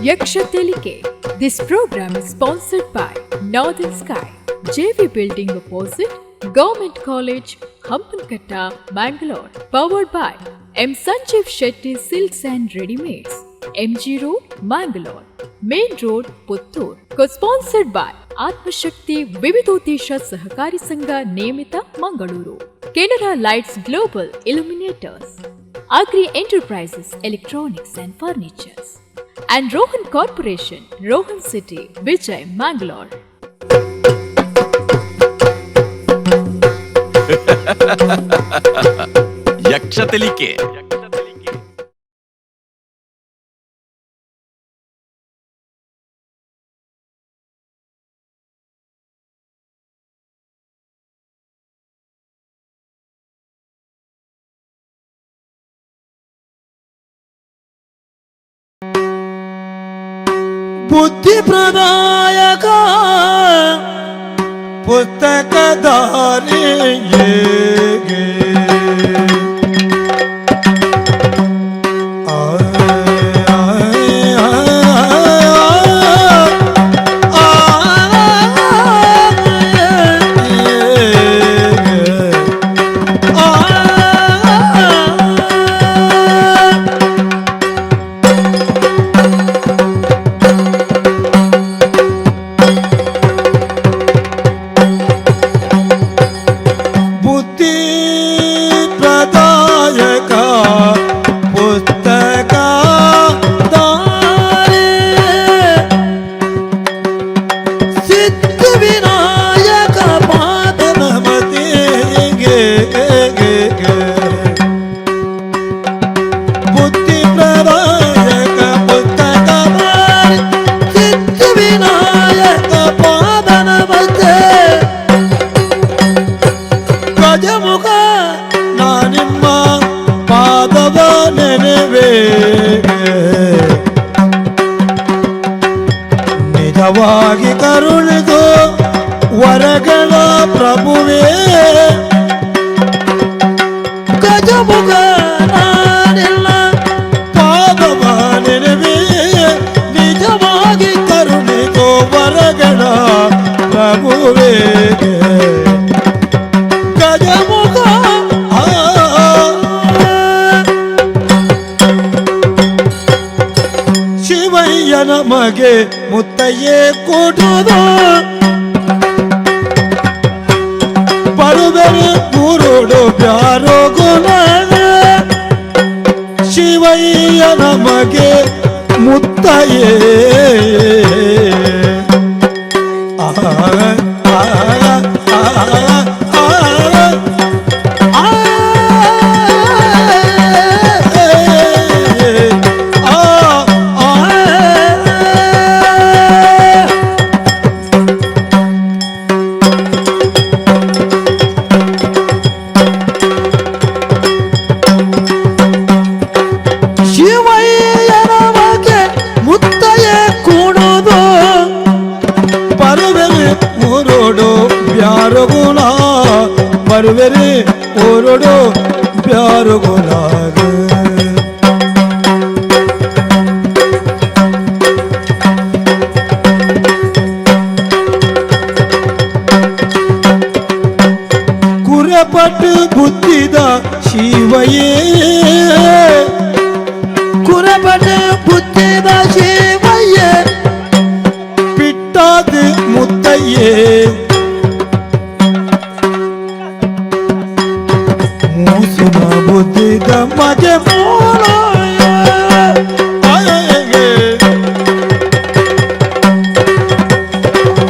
Yaksha Telike. This program is sponsored by Northern Sky, JV Building opposite Government College, Hampankatta, Mangalore. Powered by M. Sanjeev Shetty Silks and Readymades, MG Road, Mangalore, Main Road, Puttur. Co-sponsored by Atmashakti Vividodesha Sahakari Sangha Nemita, Mangaluru. Canara Lights Global Illuminators. Agri Enterprises Electronics and Furnitures. And Rohan Corporation, Rohan City, Vijay, Mangalore. Yaksha Telike. ಬುದ್ಧಿ ಪ್ರದಾಯಕ ಪುಸ್ತಕಧಾರಿಯೇ ಆ ಆ ಆ ಆ. ಬುದ್ಧಿ ಪ್ರದಾಯಕ ಪುಸ್ತಕ ಸಿದ್ಧ ವಿನಾಯಕ ಪಾದ ನಮತಿಗೆ. ಬುದ್ಧಿ ಪ್ರದಾಯಕ ಪುಸ್ತಕ ಸಿದ್ಧ ವಿನಾಯಕ ಪಾದ ನಮತೆ. ಗಜಮುಖ ನಾನಿಮ್ಮ ಪಾದವ ನೆನೆವೆ, ನಿಜವಾಗಿ ಕರುಳಿದು ವರಗಳ ಪ್ರಭುವೇ. ಗಜಮುಖ ನಾನಿಲ್ಲ ಪಾದವ ನೆನೆವೆ, ನಿಜವಾಗಿ ಕರುಣಿದು ವರಗಳ ಪ್ರಭುವೇ. ಗಜಮುಖ ಆ. ಶಿವಯ್ಯ ನಮಗೆ ಮುತ್ತಯ್ಯೇ ಕೊಡುವುದು, ಬರುವೆರು ಗುರುಡು ಬ್ಯಾರೋ ಗುಣ. ಶಿವಯ್ಯ ನಮಗೆ ಮುತ್ತಯ್ಯೇ. ಆ ಆ ಆ ಆ ಆ ಆ ಆ. ಶಿವಯ್ಯನ ಮಗೆ ಮುತ್ತಯ್ಯ ಕೂಡುದು, ಬರುವೆರು ಊರೋಡು ಬ್ಯಾರುಗುಲ, ಬರುವೆರು ಊರೋಡು ಬ್ಯಾರುಗುಲಾಗ. ಕುರಪಟ್ಟು ಬುದ್ಧಿದ ಶಿವಯೇ, ಕುರಪಟ್ಟು ಬುದ್ಧಿದ ಶಿವಯ್ಯ, ಬಿಟ್ಟಾದ ಮುತ್ತಯ್ಯೇ. ಮೂಸುನ ಬುದ್ಧಿದ ಮಗೆ ಮೂಲ.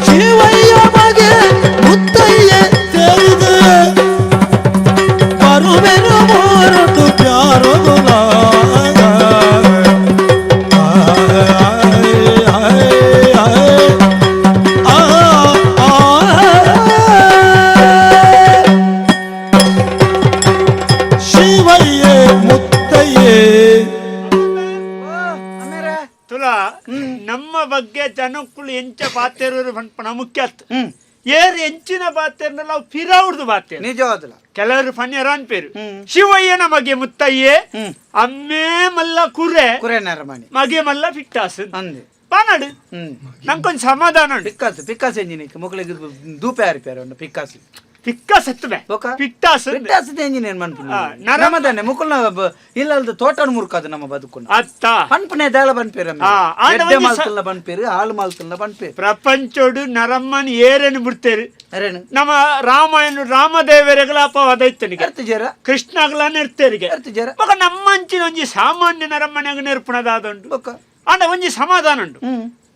ಶಿವಯ್ಯ ಮಗೆ ಮುತ್ತಯ್ಯ ಸೇರಿದೆ, ಬರುವೆನು ಮೋರಟು ಪ್ಯಾರುಗುಲ. ಶಿವಯ್ಯ ಮುತ್ತಯ್ಯೇ. ತುಲಾ, ನಮ್ಮ ಬಗ್ಗೆ ಜನಕ್ಕಳು ಎಂಚ ಪಾತೆರೂರು ಪನ್ಪನ ಮುಖ್ಯ. ಏರ್ ಎಂಚಿನ ಬಾತೆರ್ನಲ್ಲ ಅವು ಪಿರೌಡ್ದು ಬಾತೆ. ನಿಜವಾದಲ. ಕೆಲವರು ಪನ್ಯರ ಅನ್ಪೇರು, ಶಿವಯ್ಯನ ಮಗೆ ಮುತ್ತಯ್ಯೆ, ಅಮ್ಮೇ ಮಲ್ಲ ಕುರೆ, ಕುರೆ ನರಮಣಿ, ಮಗೆ ಮಲ್ಲ ಫಿಟ್ಟಾಸ್ ಅಂದೆ. ಪಾನಾಡು. ನಂಗೊಂದು ಸಮಾಧಾನ ಉಂಟು. ಪಿಕ್ಕಾಸು ಪಿಕ್ಕಾಸು ಎಂಜಿನಿಕ್ ಮೊಕ್ಕಳಿಗೆ ದೂಪೆ ಆರಿಪೇರ ಉಂಡು ಪಿಕ್ಕಾಸು. ಪಿಕ್ಕ ಸತ್ತುಬೆ. ಬೊಕ? ಪಿಟ್ಟಾಸ್. ಪಿಟ್ಟಾಸು ಎಂಜಿನಿಯರ್ ಮನ್ಪುನ. ನರಮದಾನೆ. ನಮ್ಮದಾನೆ ಮುಕುಲ್ನ ಇಲ್ಲಲ್ದ ತೋಟನ ಮುರ್ಕಾದು ನಮ್ಮ ಬದುಕುನ. ಅತ್ತ. ಪನ್ಪನೆ ದಾಲ ಬನ್ಪೇರ. ಆಂಡ ಎಡ್ಡೆ ಒಂಜಿ ಮಲ್ತಲ್ಲ ಬನ್ಪೇರು, ಹಾಳು ಮಲ್ತಲ್ಲ ಬನ್ಪೇರು. ಪ್ರಪಂಚೋಡು ನರಮ್ಮನ್ ಏರೇನು ಬಿಡ್ತೇರು. ಅರೇನು? ನಮ್ಮ ರಾಮಾಯಣ ರಾಮದೇವರೆಗಳ ಅಪವಾದ ಇತ್ತನಿಗೆ. ಅರ್ಥ ಜರ. ಕೃಷ್ಣಗ್ಲ ನೆರ್ತೇರಿಗೆ. ಅರ್ಥ ಜರ. ಬೊಕ ನಮ್ಮಂಚಿನ ಒಂಜಿ ಸಾಮಾನ್ಯ ನರಮ್ಮನೆಗ್ ನೆರ್ಪುಣದಾದುಂಡು. ಬೊಕ? ಆಂಡ ಒಂಜಿ ಸಮಾಧಾನ ಉಂಡು.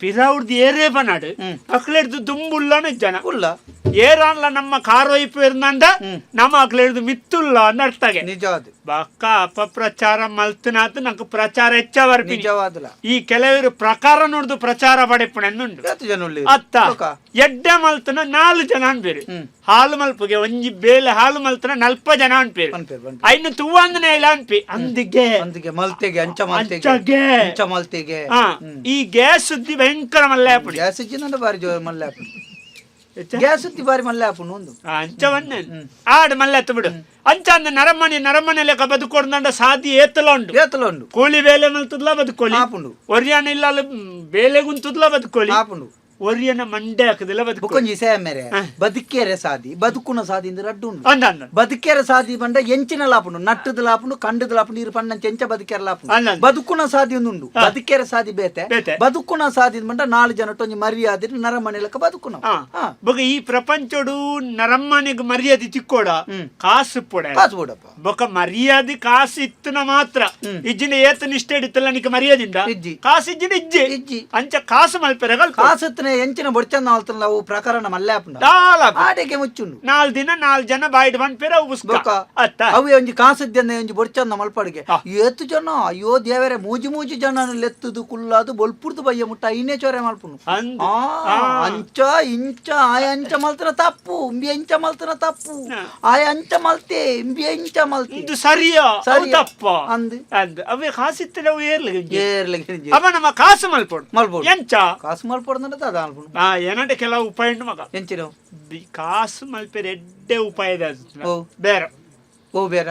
ಪಿರೌಡ್ದು ಏರೇ ಬನಾಡು ಅಕ್ಲೆಡ್ದು ದುಂಬುಲ್ಲನ ಜನ. ಉಲ್ಲ. ಏರಾನ್ಲ ನಮ್ಮ ಕಾರೋಯ್ಪು ಇರ್ನಂಡ ನಮ್ಮ ಅಕ್ಲೆಡ್ದು ಮಿತ್ತುಲ್ಲ ಅಂದ್ ಅರ್ಥಗೆ. ನಿಜವಾದ. ಬಕ್ಕ ಅಪಪ್ರಚಾರ ಮಲ್ತನಾತ್ ನಂಗೆ ಪ್ರಚಾರ ಹೆಚ್ಚ ಬರ್ಪಿನಿ. ನಿಜವಾದಲ. ಈ ಕೆಲವರು ಪ್ರಕಾರ ನೋಡ್ದು ಪ್ರಚಾರ ಪಡೆಪುಣೆನ್ನುಂಡು. ಏತ್ ಜನ ಉಲ್ಲೆರ್? ಅತ್ತ. ಬೊಕ? ಎಡ್ಡೆ ಮಲ್ತನ ನಾಲ್ ಜನ ಅನ್ಪೇರು. ಹಾಲು ಮಲ್ಪುಗೆ ಒಂಜಿ ಬೇಲೆ ಹಾಲು ಮಲ್ತನ ನಲ್ಪ ಜನ ಅನ್ಪೇರು. ಪನ್ಪೇರು, ಪನ್ಪೇರು. ಐನು ತೂವಂದನೆ ಇಲ್ಲ ಅನ್ಪಿ ಅಂದಿಗೆ. ಅಂದಿಗೆ ಮಲ್ತೆಗೆ ಅಂಚ ಮಲ್ತೆಗೆ. ಅಂಚಗೆ. ಅಂಚ ಮಲ್ತೆಗೆ. ಈ ಗ್ಯಾಸ್ ಸುದ್ದಿ ಭಯಂಕರ ಮಲ್ಲೆ ಆಪುಣಿ. ಗ್ಯಾಸ್ ಇಜ್ಜಿನಂಡ ಬಾರಿ ಜೋರ್ ಮಲ್ಲೆ ಆಪುಂಡು. ಗ್ಯಾಸ್ ಸುದ್ದಿ ಬಾರಿ ಮಲ್ಲೆ ಆಪುಂಡು ಒಂದು. ಅಂಚವನ್ನೇ ಆಡ್ ಮಲ್ಲೆ ಅತ್ತು ಬಿಡು. ಅಂಚ ಅಂದ ನರಮಣಿ ನರಮಣಿ ಲೆಕ್ಕ ಬದುಕೊಡ್ದಂಡ ಸಾದಿ ಏತಲ ಉಂಡು. ಏತಲ ಉಂಡು. ಕೂಲಿ ಬೇಲೆ ಮಲ್ತದ್ಲ ಬದುಕೊಳ್ಳಿ. ಆಪುಂಡು. ಒರಿಯಾನ ಇಲ್ಲ ಬೇಲೆ ಗುಂತದ್ಲ ಬದುಕೊಳ್ಳಿ. ಆಪುಂಡು. ಒರಿಯನ ಮಂಡೆ ಹಾಕದಿಲ್ಲ ಬದುಕೊಳ್ಳಿ. ಬುಕ್ಕೊಂಜಿ ಇಸೆ ಮೇರೆ ಬದುಕೇರೆ ಸಾದಿ ಬದುಕುನ ಸಾದಿ ಇಂದ ರಡ್ಡು ಉಂಡು. ಅಂದ ಅಂದ. ಬದುಕೇರೆ ಸಾದಿ ಪಂಡ ಎಂಚಿನ ಲಾಪುಂಡು, ನಟ್ಟದ ಲಾಪುಂಡು, ಕಂಡದ ಲಾಪುಂಡು, ಇರು ಪಂಡ ಎಂಚ ಬದುಕೇರೆ ಲಾಪುಂಡು. ಅಲ್ಲ, ಅಲ್ಲ. ಬದುಕುನ ಸಾದಿ ಒಂದು ಉಂಡು, ಬದುಕೇರೆ ಸಾದಿ ಬೇತೆ. ಬೇತೆ. ಬದುಕುನ ಸಾದಿ ಪಂಡ ನಾಲ್ ಜನ ಒಂಜಿ ಮರ್ಯಾದೆ ನರಮನೆ ಲೆಕ್ಕ ಬದುಕುನ. ಬೊಕ ಈ ಪ್ರಪಂಚಡು ನರಮ್ಮನಿಗೆ ಮರ್ಯಾದೆ ತಿಕ್ಕೋಡ ಕಾಸು ಪೊಡೆ. ಕಾಸು ಬೋಡಪ್ಪ. ಬೊಕ ಮರ್ಯಾದೆ ಕಾಸು ಇತ್ತನ ಮಾತ್ರ. ಇಜ್ಜಿನ ಏತ ನಿಷ್ಠೆ ಇತ್ತಲ್ಲ ನಿಕ್ ಮರ್ಯಾದಿಂದ. ಇಜ್ಜಿ. ಕಾಸು ಇಜ್ಜಿನ ಇಜ್ಜಿ. ಇಜ್ಜಿ. ಅಂಚ ಕಾಸು ಮಲ್ಪೆರಗಲ್. ಕಾಸತ್ನೆ ಎಂಚಿನ ಬೊಡ್ಚಂದ ಆಲ್ತಲ್ಲ ಅವು ಪ್ರಕರಣ ಮಲ್ಲೆ ಆಪುಂಡು. ದಾಲ. ಆಟಕ್ಕೆ ಮುಚ್ಚುಂಡು. ನಾಲ್ ದಿನ ನಾಲ್ ಜನ ಬಾಯಿಡ್ ಪನ್ಪೆರ ಅವು ಬೊಕ ಪುಸ್ಕ ಅತ್ತ. ಅವು ಒಂಜಿ ಕಾಸದ್ಯಂದ ಒಂಜಿ ಬೊಡ್ಚಂದ ಮಲ್ಪಡಿಗೆ ಏತು ಜನ, ಅಯ್ಯೋ ದೇವರೇ, ಮೂಜಿ ಮೂಜಿ ಜನ ಲೆತ್ತದು ಕುಲ್ಲಾದು ಬೊಲ್ಪುರ್ದು ಬಯ್ಯ ಮುಟ್ಟ ಐನೇ ಚೊರೆ ಮಲ್ಪುಂಡು. ಅಂದ್. ಅಂಚ ಇಂಚ ಆಯ ಅಂಚ ಮಲ್ತನ ತಪ್ಪು, ಇಂಬಿ ಅಂಚ ಮಲ್ತನ ತಪ್ಪು, ಆಯ ಅಂಚ ಮಲ್ತೆ ಇಂಬಿ ಅಂಚ ಮಲ್ತೆ. ಇದು ಸರಿಯಾ ಅವು? ಸರಿಯಾ. ತಪ್ಪ. ಅಂದ್. ಅಂದ್ ಅವೇ ಕಾಸಿತ್ತಲೆ ಅವು ಏರ್ಲಿ. ಏರ್ಲಿಗೆ. ಅವ ನಮ್ಮ ಕಾಸು ಮಲ್ಪೊಡು. ಮಲ್ಪೊಡು. ಎಂಚ? ಕಾಸು ಮಲ್ಪೊಡು ಅದ ಮಲ್ಪುಂಡು. ಏನಂటే ಕೆಲವು ಉಪಾಯ ಉಂಟು ಮಗ. ಎಂಚಿನ? ಕಾಸು ಮಲ್ಪೆರೆ ಎಡ್ಡೆ ಉಪಾಯ ಇದೆ ಅದು. ಓ. ಬೇರೆ. ಓ ಬೇರ.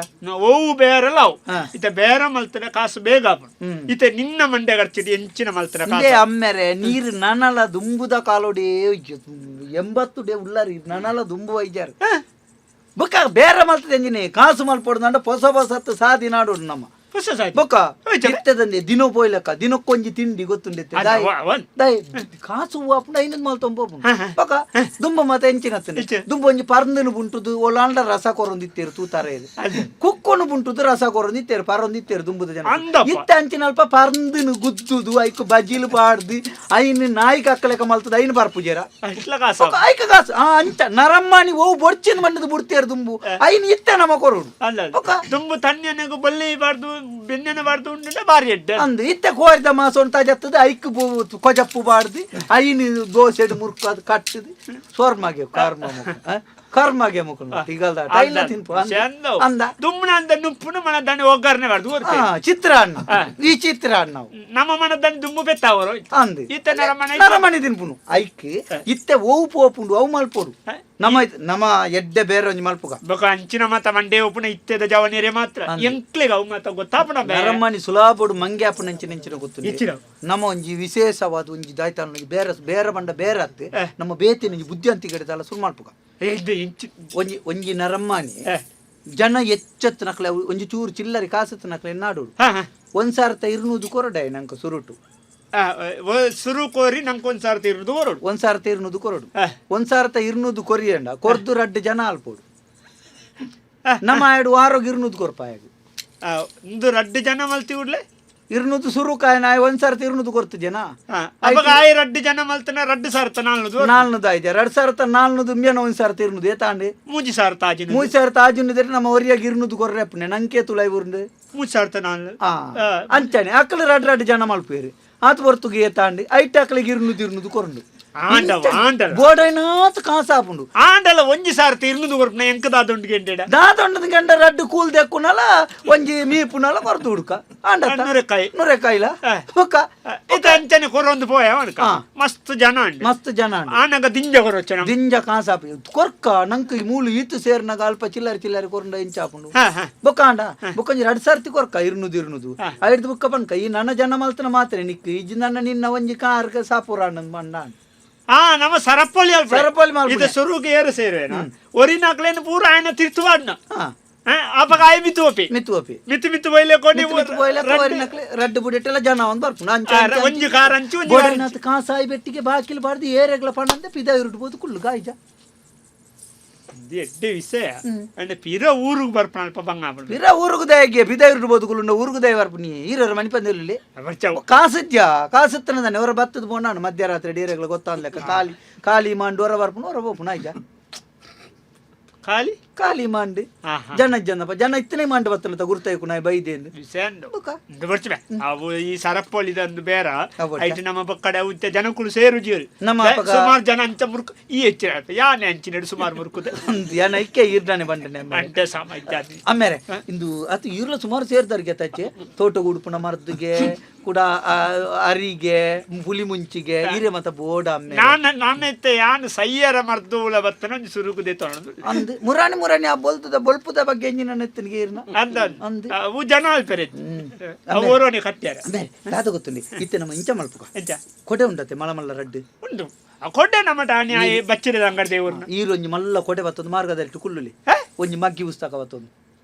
ಓವು ಬೇರೆಲ್ಲ ಅವು. ಇತ ಬೇರೆ ಮಲ್ತನ ಕಾಸು ಬೇಗ ಆಪುಂಡು. ಇತ ನಿನ್ನ ಮಂಡೆ ಖರ್ಚಿಟ್ಟು ಎಂಚಿನ ಮಲ್ತನ ಇಂದೇ ಕಾಸು. ಅಮ್ಮೆರೆ ನೀರು ನನಲ ದುಂಬುದ ಕಾಲೋಡಿ 80 ಡೇ ಉಳ್ಳಾರಿ ನನಲ ದುಂಬು ವೈದ್ಯರು ಬೊಕ್ಕ ಬೇರೆ ಮಲ್ತದೆ ಎಂಜಿನಿ ಕಾಸು ಮಲ್ಪೊಡು ಪೊಸ ಪೊಸತ್ತು ಸಾದಿ ನಾಡು ನಮ್ಮ. ಹೊಸ ಸಾಯ್ತು. ಬೊಕ್ಕ ಹೋಯ್ತದೆ. ಇತ್ತದಂದೆ ದಿನ ಪೋಯ್ಲಕ್ಕ ದಿನಕ್ಕೊಂಜಿ ತಿಂಡಿ ಗೊತ್ತುಂಡೆ. ಅದ ಒಂದ್. ದಾಯ್ ಕಾಸು ಆಪುಂಡು ಐನದ್ ಮಲ್ ತೊಂಬೋಪುಂಡು. ಬೊಕ್ಕ ದುಂಬ ಮಾತ ಎಂಚಿನ ಎಂಚ? ದುಂಬ ಒಂಜಿ ಪರ್ಂದನು ಬುಂಟುದು ಒಲಾಂಡ ರಸ ಕೊರೊಂದಿತ್ತೇರು ತೂತಾರೆ ಇದು. ಅದು. ಕುಕ್ಕೊನು ಬುಂಟುದು ರಸ ಕೊರೊಂದಿತ್ತೇರು ಪರೊಂದಿತ್ತೇರು ದುಂಬುದ ಜನ. ಅಂದಪ್ಪ. ಇತ್ತ ಅಂಚಿನಲ್ಪ ಪರ್ಂದನು ಗುದ್ದುದು ಐಕ್ ಬಜಿಲು ಪಾಡ್ದು ಐನ್ ನಾಯಿ ಕಕ್ಕಲೆಕ ಮಲ್ತದ ಐನ್ ಬರ್ಪುಜೇರ. ಅಟ್ಲ ಕಾಸು. ಬೊಕ್ಕ ಐಕ ಕಾಸು ಅಂಚ ನರಮ್ಮಾನಿ ಓ ಬೊಡ್ಚಿನ ಮಣ್ಣದು ಬುಡ್ತೇರು ದುಂಬು ಐನ್ ಇತ್ತೆ ನಮ್ಮ ಕೊರೊಡು. ಅಲ್ಲ ಅಲ್ಲ. ಬೊಕ್ಕ? ದುಂಬು ತನ್ಯನಗು ಬಲ್ಲಿ ಬಾರ್ದು ಬೆನ್ನೆನ ಬಾರ್ದು ಉಂಡು ಬಾರಿ ಎಡ್ಡೆ. ಅಂದು ಇತ್ತೆ ಕೋರಿದ ಮಾಸ ತಾಜತ್ತದ ಐಕ್ ಕೊಜಪ್ಪು ಬಾಡ್ದು ಐನ್ ದೋಸೆಡ್ ಮುರ್ಕು ಅದು ಕಟ್ಟದು ಸೋರ್ಮಾಗೆ ಕರ್ಮ ಮುಖ ಕರ್ಮಾಗೆ ಮುಖ ತಿಗಲ್ದ ಐಲ ತಿನ್ಪು ಅಂದ. ಚಂದ. ಅಂದ. ದುಮ್ಮನ ಅಂದ ನುಪ್ಪುನು ಮನ ದಾಣಿ ಒಗ್ಗರಣೆ ಬಾರ್ದು ಓರ್ತೆ. ಚಿತ್ರಾನ್ನ ಈ ಚಿತ್ರಾನ್ನ ಅವು. ನಮ್ಮ ಮನದಾಣಿ ದುಂಬು ಬೆತ್ತಾವರು. ಅಂದು. ಇತ್ತೆ ನರಮನೆ. ನರಮಣಿ ತಿನ್ಪುನು ಐಕ್ ಇತ್ತೆ ಓವು ಪೋಪುಂಡು ಅವು ಮಲ್ಪೊಡು ನಮ್ಮ ನಮ್ಮ ಎಡ್ಡೆ ಬೇರೆ ಒಂಜಿ ಮಲ್ಪುಗ. ಬೊಕ ಅಂಚಿನ ಮಾತ ಮಂಡೆ ಒಪ್ಪುನ ಇತ್ತೆದ ಜವನಿಯರೇ ಮಾತ್ರ ಎಂಕ್ಲೆಗ್ ಅವು ಮಾತ ಗೊತ್ತಾಪುನ ಬೇ. ನರಮಣಿ ಸುಲಾಬೋಡು ಮಂಗೆ ಆಪುನ ಅಂಚಿನ ಗೊತ್ತು. ಇಚ್ಚಿನ. ನಮ್ಮ ಒಂಜಿ ವಿಶೇಷವಾದ ಒಂಜಿ ದಾಯ್ತಾನ ಒಂಜಿ ಬೇರೆ ಬೇರೆ ಬಂಡ ಬೇರೆ ಅತ್ತೆ ನಮ್ಮ ಬೇತಿನ ಒಂಜಿ ಬುದ್ಧಿವಂತಿಕೆ ತಲ ಸುರು ಮಲ್ಪುಗ. ಇದು ಇಂಚಿ. ಒಂಜಿ ಒಂಜಿ ನರಮ್ಮಾನಿ ಜನ ಎಚ್ಚತ್ತು ನಕ್ಲೆ ಒಂಜಿ ಚೂರು ಚಿಲ್ಲರಿ ಕಾಸತ್ತು ನಕ್ಲೆ ನಾಡೋಡು. ಹಾ, ಹಾ. ಒಂದ್ ಸಾರ್ತ 200 ಕೊರಡೆ ನಂಕ ಸುರುಟು. ಸುರು ಕೋರಿ ನಂಗೆ ಒಂದ್ ಸಾರ್ತಿ ಇರುದು ಹೊರಡು. ಒಂದ್ ಸಾರ್ತ 200 ಕೊರಡು. ಒಂದ್ ಸಾರ್ತ 200 ಕೊರಿಯಂಡ ಕೊರ್ದು ರಡ್ಡು ಜನ ಅಲ್ಪೋಡು. ನಮ್ಮ ಆಯಡು ಆರೋಗ್ಯ 200 ಕೊರ್ಪಾಯ. ಇಂದು ರಡ್ಡು ಜನ ಮಲ್ತಿ ಉಡ್ಲೆ. 200 ಸುರು ಕಾಯ ನಾಯಿ ಒಂದ್ ಸಾರ್ತ 200 ಕೊರ್ತು ಜನ. ಅವಾಗ ಆಯ್ ರಡ್ಡು ಜನ ಮಲ್ತನ ರಡ್ಡು ಸಾರ್ತ 400. 400 ಆಯ್ತು ಎರಡ್ ಸಾವಿರದ 400 ಇಂಬಿಯನ ಒಂದ್ ಸಾರ್ತ 200 ಏತಾಂಡು. ಮೂಜಿ ಸಾರ್ತ ಆಜಿನ. ಮೂರು ಸಾವಿರದ ಆಜಿನ ನಮ್ಮ ಒರಿಯಾಗಿ 200 ಕೊರ್ರೆಪ್ಪನೆ ನಂಕೆ ತುಳೈ ಉರುಂಡು. ಮೂಜಿ ಸಾರ್ತ 4. ಅಂಚನೆ ಅಕ್ಕಲು ರಡ್ಡು ರಡ್ಡು ಜನ ಮಲ್ಪೇರು ಆತ ಹೊರ್ತುಗೆ ಏತಾಂಡು ಐಟ್ ಅಕ್ಕಲಿಗೆ 200 200 ಕೊರಂಡು. ಆಂಡವ ಆಂಡಲ ಬೋಡೈನಾತ್ ಕಾಸಾಪುಂಡು. ಆಂಡಲ ಒಂಜಿ ಸಾರ್ತಿ ಇರ್ನುದು ಕೊರ್ಪುನ ಎಂಕದಾದುಂಡು ಗೆಂಡೆಡ. ದಾದೊಂಡದ ಗಂಡ ರಡ್ಡು ಕೂಲ್ ದೆಕ್ಕುನಲ ಒಂಜಿ ಮೀಪುನಲ ಕೊರ್ದು ಹುಡುಕ ಆಂಡ ನುರೆಕಾಯಿ. ನುರೆಕಾಯಿಲ ಬೊಕ್ಕ ಇತ್ತ ಅಂಚನೆ ಕೊರೊಂದು ಪೋಯ ಅವನಕ ಮಸ್ತ್ ಜನ ಉಂಡು. ಮಸ್ತ್ ಜನ ಉಂಡು. ಆನಗ ದಿಂಜ ಕೊರೊಚ್ಚ ನಮ್. ದಿಂಜ ಕಾಸಾಪು ಕೊರ್ಕ ನಂಕ್ ಈ ಮೂಲು ಈತು ಸೇರ್ನಾಗ ಅಲ್ಪ ಚಿಲ್ಲರೆ ಚಿಲ್ಲರೆ ಕೊರಂಡ ಇಂಚಾಪುಂಡು. ಹಾ, ಹಾ. ಬೊಕ್ಕ ಆಂಡ ಬೊಕ್ಕ ಒಂಜಿ ರಡ್ಡು ಸರ್ತಿ ಕೊರ್ಕ ಇರ್ನುದು ಇರ್ನುದು ಐಡ್ದು ಬೊಕ್ಕ ಪನ್ಕ ಈ ನನ್ನ ಜನ ಮಲ್ತನ ಮಾತ್ರ ನಿಕ್ಕು ಇಜ್ಜಿ ನನ್ನ ನಿನ್ನ ಒಂಜಿ ಕಾರ್ಗ ಸಾಪುರ ಮಂಡ. ಆ ನಮ್ಮ ಸರಪೊಳಿ ಅಲ್ಪ. ಸರಪೊಳಿ ಮಲ್ಪುನೆ. ಇದು ಸುರುಗೆ ಏರು ಸೇರುವೇನ ಒರಿನಾಕ್ಲೇನು ಪೂರ ಆಯನ ತಿರ್ತುವಾಡ್ನ. ಹಾ. ಅಪಗ ಆಯ್ ಮಿತ್ತು ಒಪಿ. ಮಿತ್ತು ಒಪಿ. ಮಿತ್ತು ಮಿತ್ತು ಬೈಲೆ ಕೊಡಿ ಮಿತ್ತು ಮಿತ್ತು ಬೈಲೆ ಒರಿನಾಕ್ಲೆ ರಡ್ಡು ಬುಡೆಟೆಲ್ಲ ಜನ ಒಂದು ಬರ್ಪುಂಡು. ಅಂಚೆ ಅಂಚೆ ಒಂಜಿ ಕಾರ್ ಅಂಚು ಒಂಜಿ ಕಾರ್ ಅಂಚು. ಬೋಡೈನಾತ್ ಕಾಸಾಯಿ ಬೆಟ್ಟಿಗೆ ಬಾಕಿಲ್ ಬಾರ್ದು ಏರೆಗ್ಲ ಪಣಂದೆ ಪಿದ ಇರುಡ್ಬೋದು ಕುಲ್ಲು ಗಾಯ್ಜ. ಇದು ಎಡ್ಡೆ ವಿಷಯ ಅಂಡ್ ಪಿರ ಊರುಗ್ ಬರ್ಪುನ ಅಲ್ಪ ಬಂಗ ಆಪುಂಡು. ಪಿರ ಊರುಗು ದಯಗೆ ಪಿದ ಇರುಡ್ಬೋದು ಕುಲ್ಲುಂಡ ಊರುಗು ದಯ ಬರ್ಪುನಿ ಈರರ ಮಣಿಪಂದಿಲ್ಲಿ. ಬರ್ಚವು. ಕಾಸಿದ್ಯಾ ಕಾಸುತ್ತನದಾನೆ ಹೊರ ಬತ್ತದ ಪೋಣಾನು ಮಧ್ಯರಾತ್ರಿ ಡೀರೆಗ್ಲ ಗೊತ್ತಾನ್ಲೆಕ್ಕ ಖಾಲಿ ಖಾಲಿ ಮಾಂಡು ಹೊರ ಬರ್ಪುನು ಹೊರ ಪೋಪುನ ಆಯ್ಜ. ಖಾಲಿ ಖಾಲಿ ಮಾಂಡು ಆಹಾ. ಜನ ಜನಪ್ಪ ಜನ ಇತ್ತನೇ ಮಾಂಡು ಬತ್ತನ ಗುರ್ತೈಕು ನಾಯಿ ಬೈದೇನು ವಿಷಯ ಅಂಡು. ಬೊಕ್ಕ. ಇಂದು ಬರ್ಚುವೆ ಅವು ಈ ಸರಪೊಳಿದಂದು ಬೇರ ಅವು ಐಟ್ ನಮ್ಮ ಬಕ್ಕಡೆ ಅವು ಇತ್ತೆ ಜನಕುಲು ಸೇರು ಜೀರು ನಮ್ಮ ಅಪ್ಪಗ- ಸುಮಾರು ಜನ ಅಂಚ ಮುರ್ಕು ಈ ಹೆಚ್ಚಿನ ಯಾನೆ ಅಂಚಿನಡು ಸುಮಾರು ಮುರ್ಕುದೆ ಒಂದು ಯಾನ ಇಕ್ಕೆ ಈರ್ಡಾನೆ ಬಂಡನೆ ಅಮ್ಮೇರೆ. ಅಂಟೆ ಸಾಮ ಇತ್ಯಾದಿ. ಅಮ್ಮೇರೆ ಇಂದು ಅದು ಈರ್ಲ ಸುಮಾರು ಸೇರ್ದಾರೆ ಗೆತ್ತಚ್ಚೆ ತೋಟ ಉಡುಪುನ ಮರದಿಗೆ ಕೂಡ ಅರಿಗೆ ಹುಲಿ ಮುಂಚಿಗೆ ಈರೆ ಮತ ಬೋಡ ಅಮ್ಮೆ. ನಾನು ನಾನು ಇತ್ತೆ ಯಾನ್ ಸಯ್ಯರ ಮರ್ದೂಲ ಬತ್ತನ ಒಂಜಿ ಸುರುಕುದೆ ತೊಣದು. ಅಂದ್ ಮುರಾಣಿ ಮುರಾಣಿ ಆ ಬೊಲ್ತದ ಬೊಲ್ಪುದ ಬಗ್ಗೆ ಎಂಜಿನ ನೆತ್ತನಿಗೆ ಈರ್ನ ಅಂದ ಅಂದ್. ಅವು ಜನ ಅಲ್ಪೆರೆ ಅವು ಓರೋನೆ ಕಟ್ಟ್ಯಾರ. ಅಮ್ಮೇರೆ ದಾದ ಗೊತ್ತುಂಡಿ ಇತ್ತೆ ನಮ್ಮ ಇಂಚ ಮಲ್ಪುಗ ಎಂಚ ಕೊಡೆ ಉಂಡತೆ ಮಳ ಮಲ್ಲ ರಡ್ಡು ಉಂಡು ಆ ಕೊಡ್ಡೆ ನಮ್ಮ ಟಾಣಿ ಆಯೆ ಬಚ್ಚಿರದ ಅಂಗಡಿ ದೇವ್ರನ್ನ ಈರೊಂಜಿ ಮಲ್ಲ ಕೊಡೆ ಬತ್ತೊಂದು ಮಾರ್ಗದಲ್ಲಿ ಕುಲ್ಲುಲಿ ಒಂಜಿ ಮಗ್ಗಿ ಪುಸ್ತಕ ಬತ್ತೊಂದು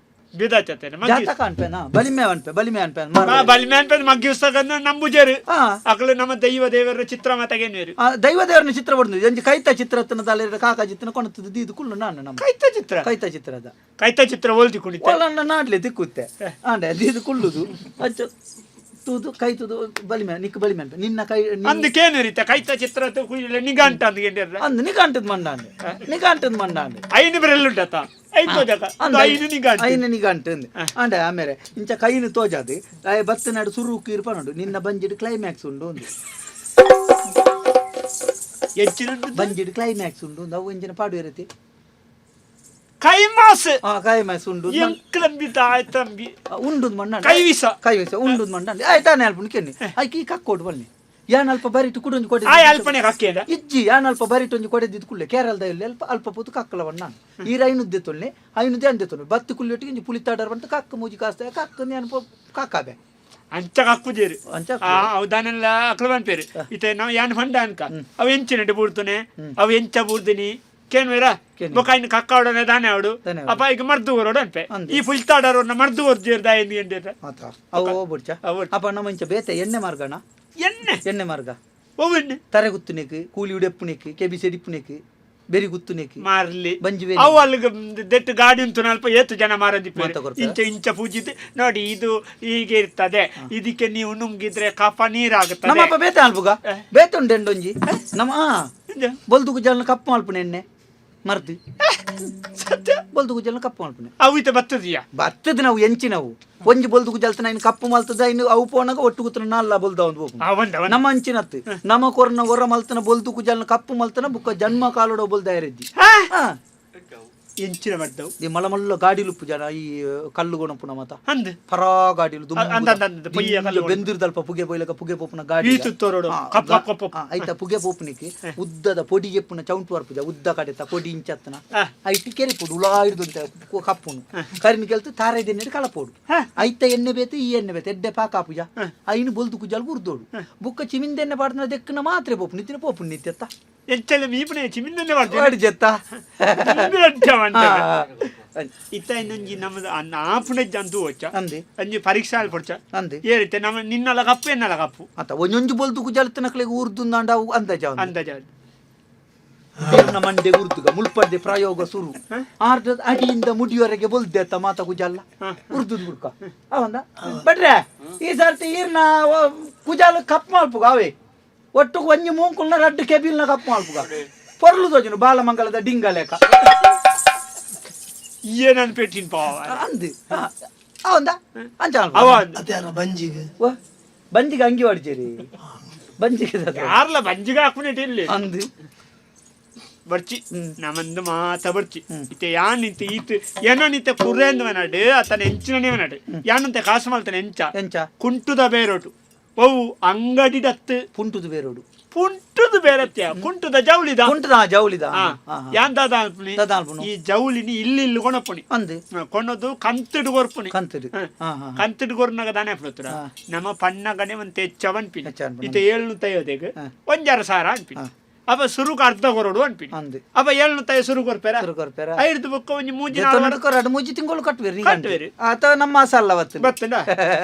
ಬಿದಾಚತೆ ಜಾತಕ ಅನ್ಪೇನಾ ಬಲಿಮೆ ಅನ್ಪೆ ಬಲಿಮೆ ಅನ್ಪೆ ಮಾರ್ಗ ಬಲಿಮೆ ಅನ್ಪೆ ಮಗ್ಗಿ ಪುಸ್ತಕ ನಂಬುಜೇರು ಹಾ. ಅಕಲು ನಮ್ಮ ದೈವ ದೇವರ ಚಿತ್ರ ಮತಗೇನೇರು. ಆ ದೈವ ದೇವರನ್ನ ಚಿತ್ರ ಬಡ್ದು ಒಂಜಿ ಕೈತ ಚಿತ್ರ ತಲೆ ಕಾಕ ಚಿತ್ರ ಕೊಣತದ ದೀದು ಕುಲ್ಲು ನಾನು ನಮ್ಮ ಕೈತ ಚಿತ್ರ ಕೈತ ಚಿತ್ರದ ಕೈತ ಚಿತ್ರ ಓಲ್ದಿ ಕುಣಿತ ಒಲನ್ನ ನಾಡ್ಲೆ ದಿಕ್ಕುತ್ತೆ ಆಂಡೆ ದೀದು ಕುಲ್ಲುದು ಅಚ್ಚ ತೂದು ಕೈ ತೂದು ಬಲಿಮೆ ನಿಕ್ ಬಲಿಮೆ ಅನ್ಪೆ ನಿನ್ನ ಕೈ ಅಂದಕೇನು ರೀತ ಕೈತ ಚಿತ್ರ ನಿಗಂಟ ಅಂದ್ಕೊಂಡಿರ್ರ ಅಂದ್ ನಿಗಂಟದ ಮಂಡಾಂಡೆ ನಿಗಂಟದ ಮಂಡಾಂಡೆ ಐನು ಬೆರಳುಂಟತ ಐದು ತೋಜಕ ಐನು ನಿಗಂಟ ಐನು ನಿಗಂಟು ಅಂದೆ ಆಂಡೆ ಆಮೇಲೆ ಇಂಚ ಕೈನು ತೋಜಾದು ಆಯ್ ಬತ್ತ ನಾಡು ಸುರು ಕೀರ್ಪ ನೋಡು ನಿನ್ನ ಬಂಜಿಡ್ ಕ್ಲೈಮ್ಯಾಕ್ಸ್ ಉಂಡು ಒಂದು ಹೆಚ್ಚಿನ ಬಂಜಿಡ್ ಕ್ಲೈಮ್ಯಾಕ್ಸ್ ಉಂಡು ಒಂದು ಅವು ಇಂಚಿನ ಪಾಡು ಇರತಿ ಕೈಮಾಸ್ ಆ ಕ್ಲೈಮ್ಯಾಕ್ಸ್ ಉಂಡು ಎಂಕ್ಲಂಬಿ ತಾಯ್ ತಂಬಿ ಉಂಡು ಮಣ್ಣ ಕೈವಿಸ. ಕೈವಿಸ ಉಂಡು ಮಂಡ ಆಯ್ತಾನೆ ಅಲ್ಪ ಕೆನ್ನಿ ಆಯ್ಕೆ ಈ ಕಕ್ಕೋಡು ಬನ್ನಿ ಯಾನ್ ಅಲ್ಪ ಬರಿಟು ಕುಡೊಂಜಿ ಕೊಡೆ ಆಯ್ ಅಲ್ಪನೆ ಕಕ್ಕೇದ ಇಜ್ಜಿ ಯಾನ್ ಅಲ್ಪ ಬರಿಟು ಒಂಜಿ ಕೊಡೆ ದಿದ್ಕುಳ್ಳೆ ಕೇರಳದ ಇಲ್ಲಿ ಅಲ್ಪ ಅಲ್ಪ ಪೂತು ಕಕ್ಕಲ ಬಣ್ಣ ಈರ ಐನುದ್ದೆ ತೊಲ್ಲೆ ಐನುದ್ದೆ ಅಂದೆ ತೊಲ್ಲೆ ಬತ್ತಿ ಕುಳ್ಳಿಟ್ಟಿಗೆ ಇಂಜಿ ಪುಲಿತಾಡರ್ ಬಂತು ಕಕ್ಕ ಮೂಜಿ ಕಾಸ್ತ ಕಕ್ಕ ನಾನು ಕಾಕಾಬೆ ಅಂಚ ಕಕ್ಕುಜೇರು ಅಂಚ ಆ ಅವು ದಾನೆಲ್ಲ ಅಕ್ಲ ಪೇರು ಇತ್ತೆ ನಾವು ಯಾನ್ ಫಂಡ ಅನ್ಕ ಅವು ಎಂಚಿನಟ್ಟು ಬೂಡ್ತಾನೆ ಅವು ಎಂಚ ಬೂಡ್ದಿನಿ ಕೇನ್ವೇರ ಕೇನ್ವೆ. ಬೊಕ ಇನ್ನು ಕಕ್ಕಾವಡನೆ ದಾನೆ ಅವಡು ದಾನೆ ಅಪ್ಪ ಈಗ ಮರ್ದು ಊರೋಡು ಅನ್ಪೆ ಅಂದೆ. ಈ ಪುಲ್ತಾಡೋರ್ನ ಮರ್ದು ಊರ್ಜೇರ್ ದಾಯ ಎಂದಿರ ಮಾತ್ರ ಅವು ಹೋಗ್ಬಿಡ್ಚ ಅವು ಅಪ್ಪ ನಮ್ಮ ಇಂಚ ಬೇತೆ ಎಣ್ಣೆ ಮಾರ್ಗಣ ಎಣ್ಣೆ ಎಣ್ಣೆ ಮಾರ್ಗ ಒವ್ವೆಣ್ಣೆ ತರೆ ಗುತ್ತುನೆಕ್ ಕೂಲಿ ಉಡೆಪ್ಪುನೆಕ್ ಕೆಬಿ ಸೆಡಿಪ್ಪುನೆಕ್ ಬೆರಿ ಗುತ್ತುನೆಕ್ ಮಾರ್ಲಿ ಬಂಜಿ ಬೇಲಿ. ಅವು ಅಲ್ಲಿಗೆ ದೆಟ್ಟು ಗಾಡಿ ಉಂಟು ಅಲ್ಪ ಏತು ಜನ ಮಾರಂದಿಪ್ಪೇರು ಮಾತ ಕೊರ್ಪೆರ? ಇಂಚ ಇಂಚ ಪೂಜಿತ್ ನೋಡಿ ಇದು ಹೀಗೆ ಇರ್ತದೆ ಇದಕ್ಕೆ ನೀವು ನುಂಗಿದ್ರೆ ಕಫ ನೀರಾಗುತ್ತದೆ ನಮ್ಮಪ್ಪ ಬೇತೆ ಅಲ್ಪುಗ ಬೇತೆ ಉಂಡು ಎಂಡೊಂಜಿ ನಮ್ಮ ಆ ಎಂಜ? ಬೊಲ್ದು ಗುಜಲ್ನ ಕಪ್ಪು ಮಲ್ಪುನೆ ಎಣ್ಣೆ ಮರ್ದು ಸತ್ಯ ಬೊಲ್ದು ಗುಜಲ್ನ ಕಪ್ಪು ಮಲ್ಪುನೆ ಅವು ಇತ್ತ ಬತ್ತದಿಯಾ ಬತ್ತದ ನಾವು ಎಂಚಿನವು ಒಂಜಿ ಬೊಲ್ದು ಗುಜಲ್ತನ ಇನ್ನು ಕಪ್ಪು ಮಲ್ತದ ಇನ್ನು ಅವು ಪೋನಾಗ ಒಟ್ಟು ಗುತ್ತನ ನಾಲ್ಲ ಬೊಲ್ದ ಒಂದು ಹೋಪುಂಡು. ಆ ಒಂದ ಒಂದ ನಮ್ಮ ಅಂಚಿನತ್ತು ನಮ್ಮ ಕೊರ್ನ ಹೊರ ಮಲ್ತನ ಬೊಲ್ದು ಕುಜಲ್ನ ಕಪ್ಪು ಮಲ್ತನ ಬುಕ್ಕ ಜನ್ಮ ಕಾಲೋಡ ಬೊಲ್ದ ಇರದ್ದಿ ಹಾ ಎಂಚಿನ ಮಾಡ್ದವು ಈ ಮಲಮಲ್ಲ ಗಾಡಿಲುಪ್ಪು ಜನ ಈ ಕಲ್ಲು ಗೊಣಪುನ ಮತ ಅಂದ್ ಪರಾ ಗಾಡಿಲು ಅಂದ್ ಅಂದ್ ಅಂದ್ ಪೊಯ್ಯ ಕಲ್ಲು ಬೆಂದಿರ್ದಲ್ಪ ಪುಗೆ ಬೊಯ್ಲಕ ಪುಗೆ ಪೋಪುನ ಗಾಡಿ ಈ ತುತ್ತೋರೋಡು ಕಪ್ ಕಪ್ cup ಐತ ಪುಗೆ ಪೋಪುನಿಕ್ ಉದ್ದದ ಪೊಡಿ ಎಪ್ಪುನ ಚೌಂಟು ವರ್ಪುಜ ಉದ್ದ ಕಡೆತ ಪೊಡಿ ಇಂಚತ್ತನ ಐತಿ ಕೆರೆ ಪೊಡು ಉಳಾ ಹಿಡ್ದುಂತ ಕಪ್ಪುನು ಕರಿನ ಕೆಲ್ತು ತಾರೆ ದೆನ್ನೆಡು ಕಳಪೋಡು ಐತ ಎಣ್ಣೆ ಬೇತು ಈ ಎಣ್ಣೆ ಬೇತು ಎಡ್ಡೆ ಪಾಕ ಪೂಜ ಐನು ಬೊಲ್ದು ಕುಜಾಲ್ ಗುರ್ದೋಡು ಬುಕ್ಕ ಚಿಮಿಂದೆಣ್ಣೆ ಪಾಡ್ನ ದೆಕ್ಕನ ಮಾತ್ರೆ ಪೋಪು ನಿತ್ತಿನ ಪೋಪು ನಿತ್ಯತ್ತ ಎಂಚಲ್ಲ ಮೀಪುನೆ ಚಿಮಿಂದನೆ ಮಾಡ್ತೇನೆ ವಾಡಿ ಜೆತ್ತ ಇತ್ತ ಇನ್ನೊಂಜಿ ನಮ್ಮದು ಆಪುನೆ ಜಂತು ಹೋಚ ಅಂದೆ ಅಂಜಿ ಪರೀಕ್ಷೆ ಅಲ್ಲಿ ಪೊಡ್ಚ ಅಂದೆ ಏ ರೀತಿ ನಮ್ಮ ನಿನ್ನಲ ಕಪ್ಪು ಎನ್ನಲ ಕಪ್ಪು ಅತ್ತ ಒಂಜೊಂಜಿ ಬೊಲ್ದು ಕುಜಾಲ್ತನಕ್ಲೆಗ್ ಊರ್ದುಂದಾಂಡ ಅವು ಅಂದಾಜ ಒಂದು. ಅಂದಾಜ ದೇವ್ನ ಮಂಡೆ ಉರ್ದುಗ ಮುಲ್ಪಡ್ದೆ ಪ್ರಯೋಗ ಸುರು ಆರ್ದ ಅಡಿಯಿಂದ ಮುಡಿಯವರೆಗೆ ಬೊಲ್ದೆ ಅತ್ತ ಮಾತ ಕುಜಾಲ ಉರ್ದುದ್ ಬುಡ್ಕ ಅವಂದ ಬಟ್ರೆ ಈ ಸರ್ತಿ ಈರ್ನ ಕುಜಾಲ ಕಪ್ ಮಲ್ಪುಗ ಅವೇ ಒಟ್ಟು ಒಂಜಿ ಮೂಂಕುಲ್ನ ರಡ್ಡು ಕೆಬಿಲ್ನ ಕಪ್ ಮಲ್ಪುಗ ಪೊರ್ಲು ತೋಜುನು ಬಾಲಮಂಗಲದ ಡಿಂಗ ಲೇಖ ಏನನ್ ಪೆಟ್ಟಿನ ಪಾವ ಅಂದು ಅವಂದ ಅಂಚ ಅವ ಅತ್ಯಾರ ಬಂಜಿಗೆ ಬಂಜಿಗೆ ಅಂಗಿ ಹೊಡಿಜೇರಿ ಬಂಜಿಗೆ ದಾದ? ಯಾರ್ಲ ಬಂಜಿಗೆ ಹಾಕುನೇಟ್ ಇಲ್ಲಿ ಅಂದು ಬರ್ಚಿ ನಮ್ಮಂದು ಮಾತ ಬರ್ಚಿ ಇತ್ತೆ ಯಾನ್ ಇತ್ತೆ ಈತ್ ಏನನಿತ್ತೆ ಕುರ್ರೆಂದು ಮನಾಡು ಅತನ ಎಂಚಿನನೇ ಮನಾಡು ಯಾನಂತೆ ಕಾಸು ಮಲ್ತನೆ ಎಂಚ ಎಂಚ? ಕುಂಟುದ ಬೇರೋಟು ಅವು ಅಂಗಡಿಡತ್ತು ಪುಂಟುದು ಬೇರೋಡು. ಪುಂಟುದು ಬೇರತ್ಯ ಕುಂಟುದ ಜೌಳಿದ ಕುಂಟುದ ಜೌಳಿದ. ಆ, ಯಾನ್ ದಾದ ಅನ್ಪುನಿ? ದಾದ ಅನ್ಪುನು? ಈ ಜೌಳಿನಿ ಇಲ್ಲಿ ಇಲ್ಲಿ ಕೊಣಪುನಿ. ಅಂದು ಕೊಣದು ಕಂತಿಡು ಕೊರ್ಪುನಿ. ಕಂತುಡು. ಹ. ಹಾ, ಹಾ. ಕಂತಿಡು ಕೊರ್ನಾಗ ದಾನೆ ಅನ್ಪುತ್ರ ಹಾ. ನಮ್ಮ ಪಣ್ಣಗನೆ ಒಂದು ಹೆಚ್ಚ ಅನ್ಪಿನಿ. ಹೆಚ್ಚ ಅನ್ಪುನಿ. ಇತ್ತೆ 750 ಹಾ. 1.5 ಸಾವಿರ ಅನ್ಪಿನಿ. ಅಪ್ಪ ಸುರುಕು ಅರ್ಧ ಕೊರಡು ಅನ್ಪಿನಿ. ಅಂದು. ಅಪ್ಪ 750 ಸುರು ಕೊರ್ಪೇರ. ಸುರು ಕೊರ್ಪೆರ. ಐದು ಬೊಕ್ಕ ಒಂಜಿ ಮೂಜಿ ನಾಲ್ ವಾರ ಎರಡು ಮೂಜಿ ತಿಂಗಳು ಕಟ್ಟುವೇರು. ಕಟ್ಟುವೆರು. ಆತ ನಮ್ಮ ಅಸಲ್ಲ ಅವತ್ತು. ಬತ್ತಂಡ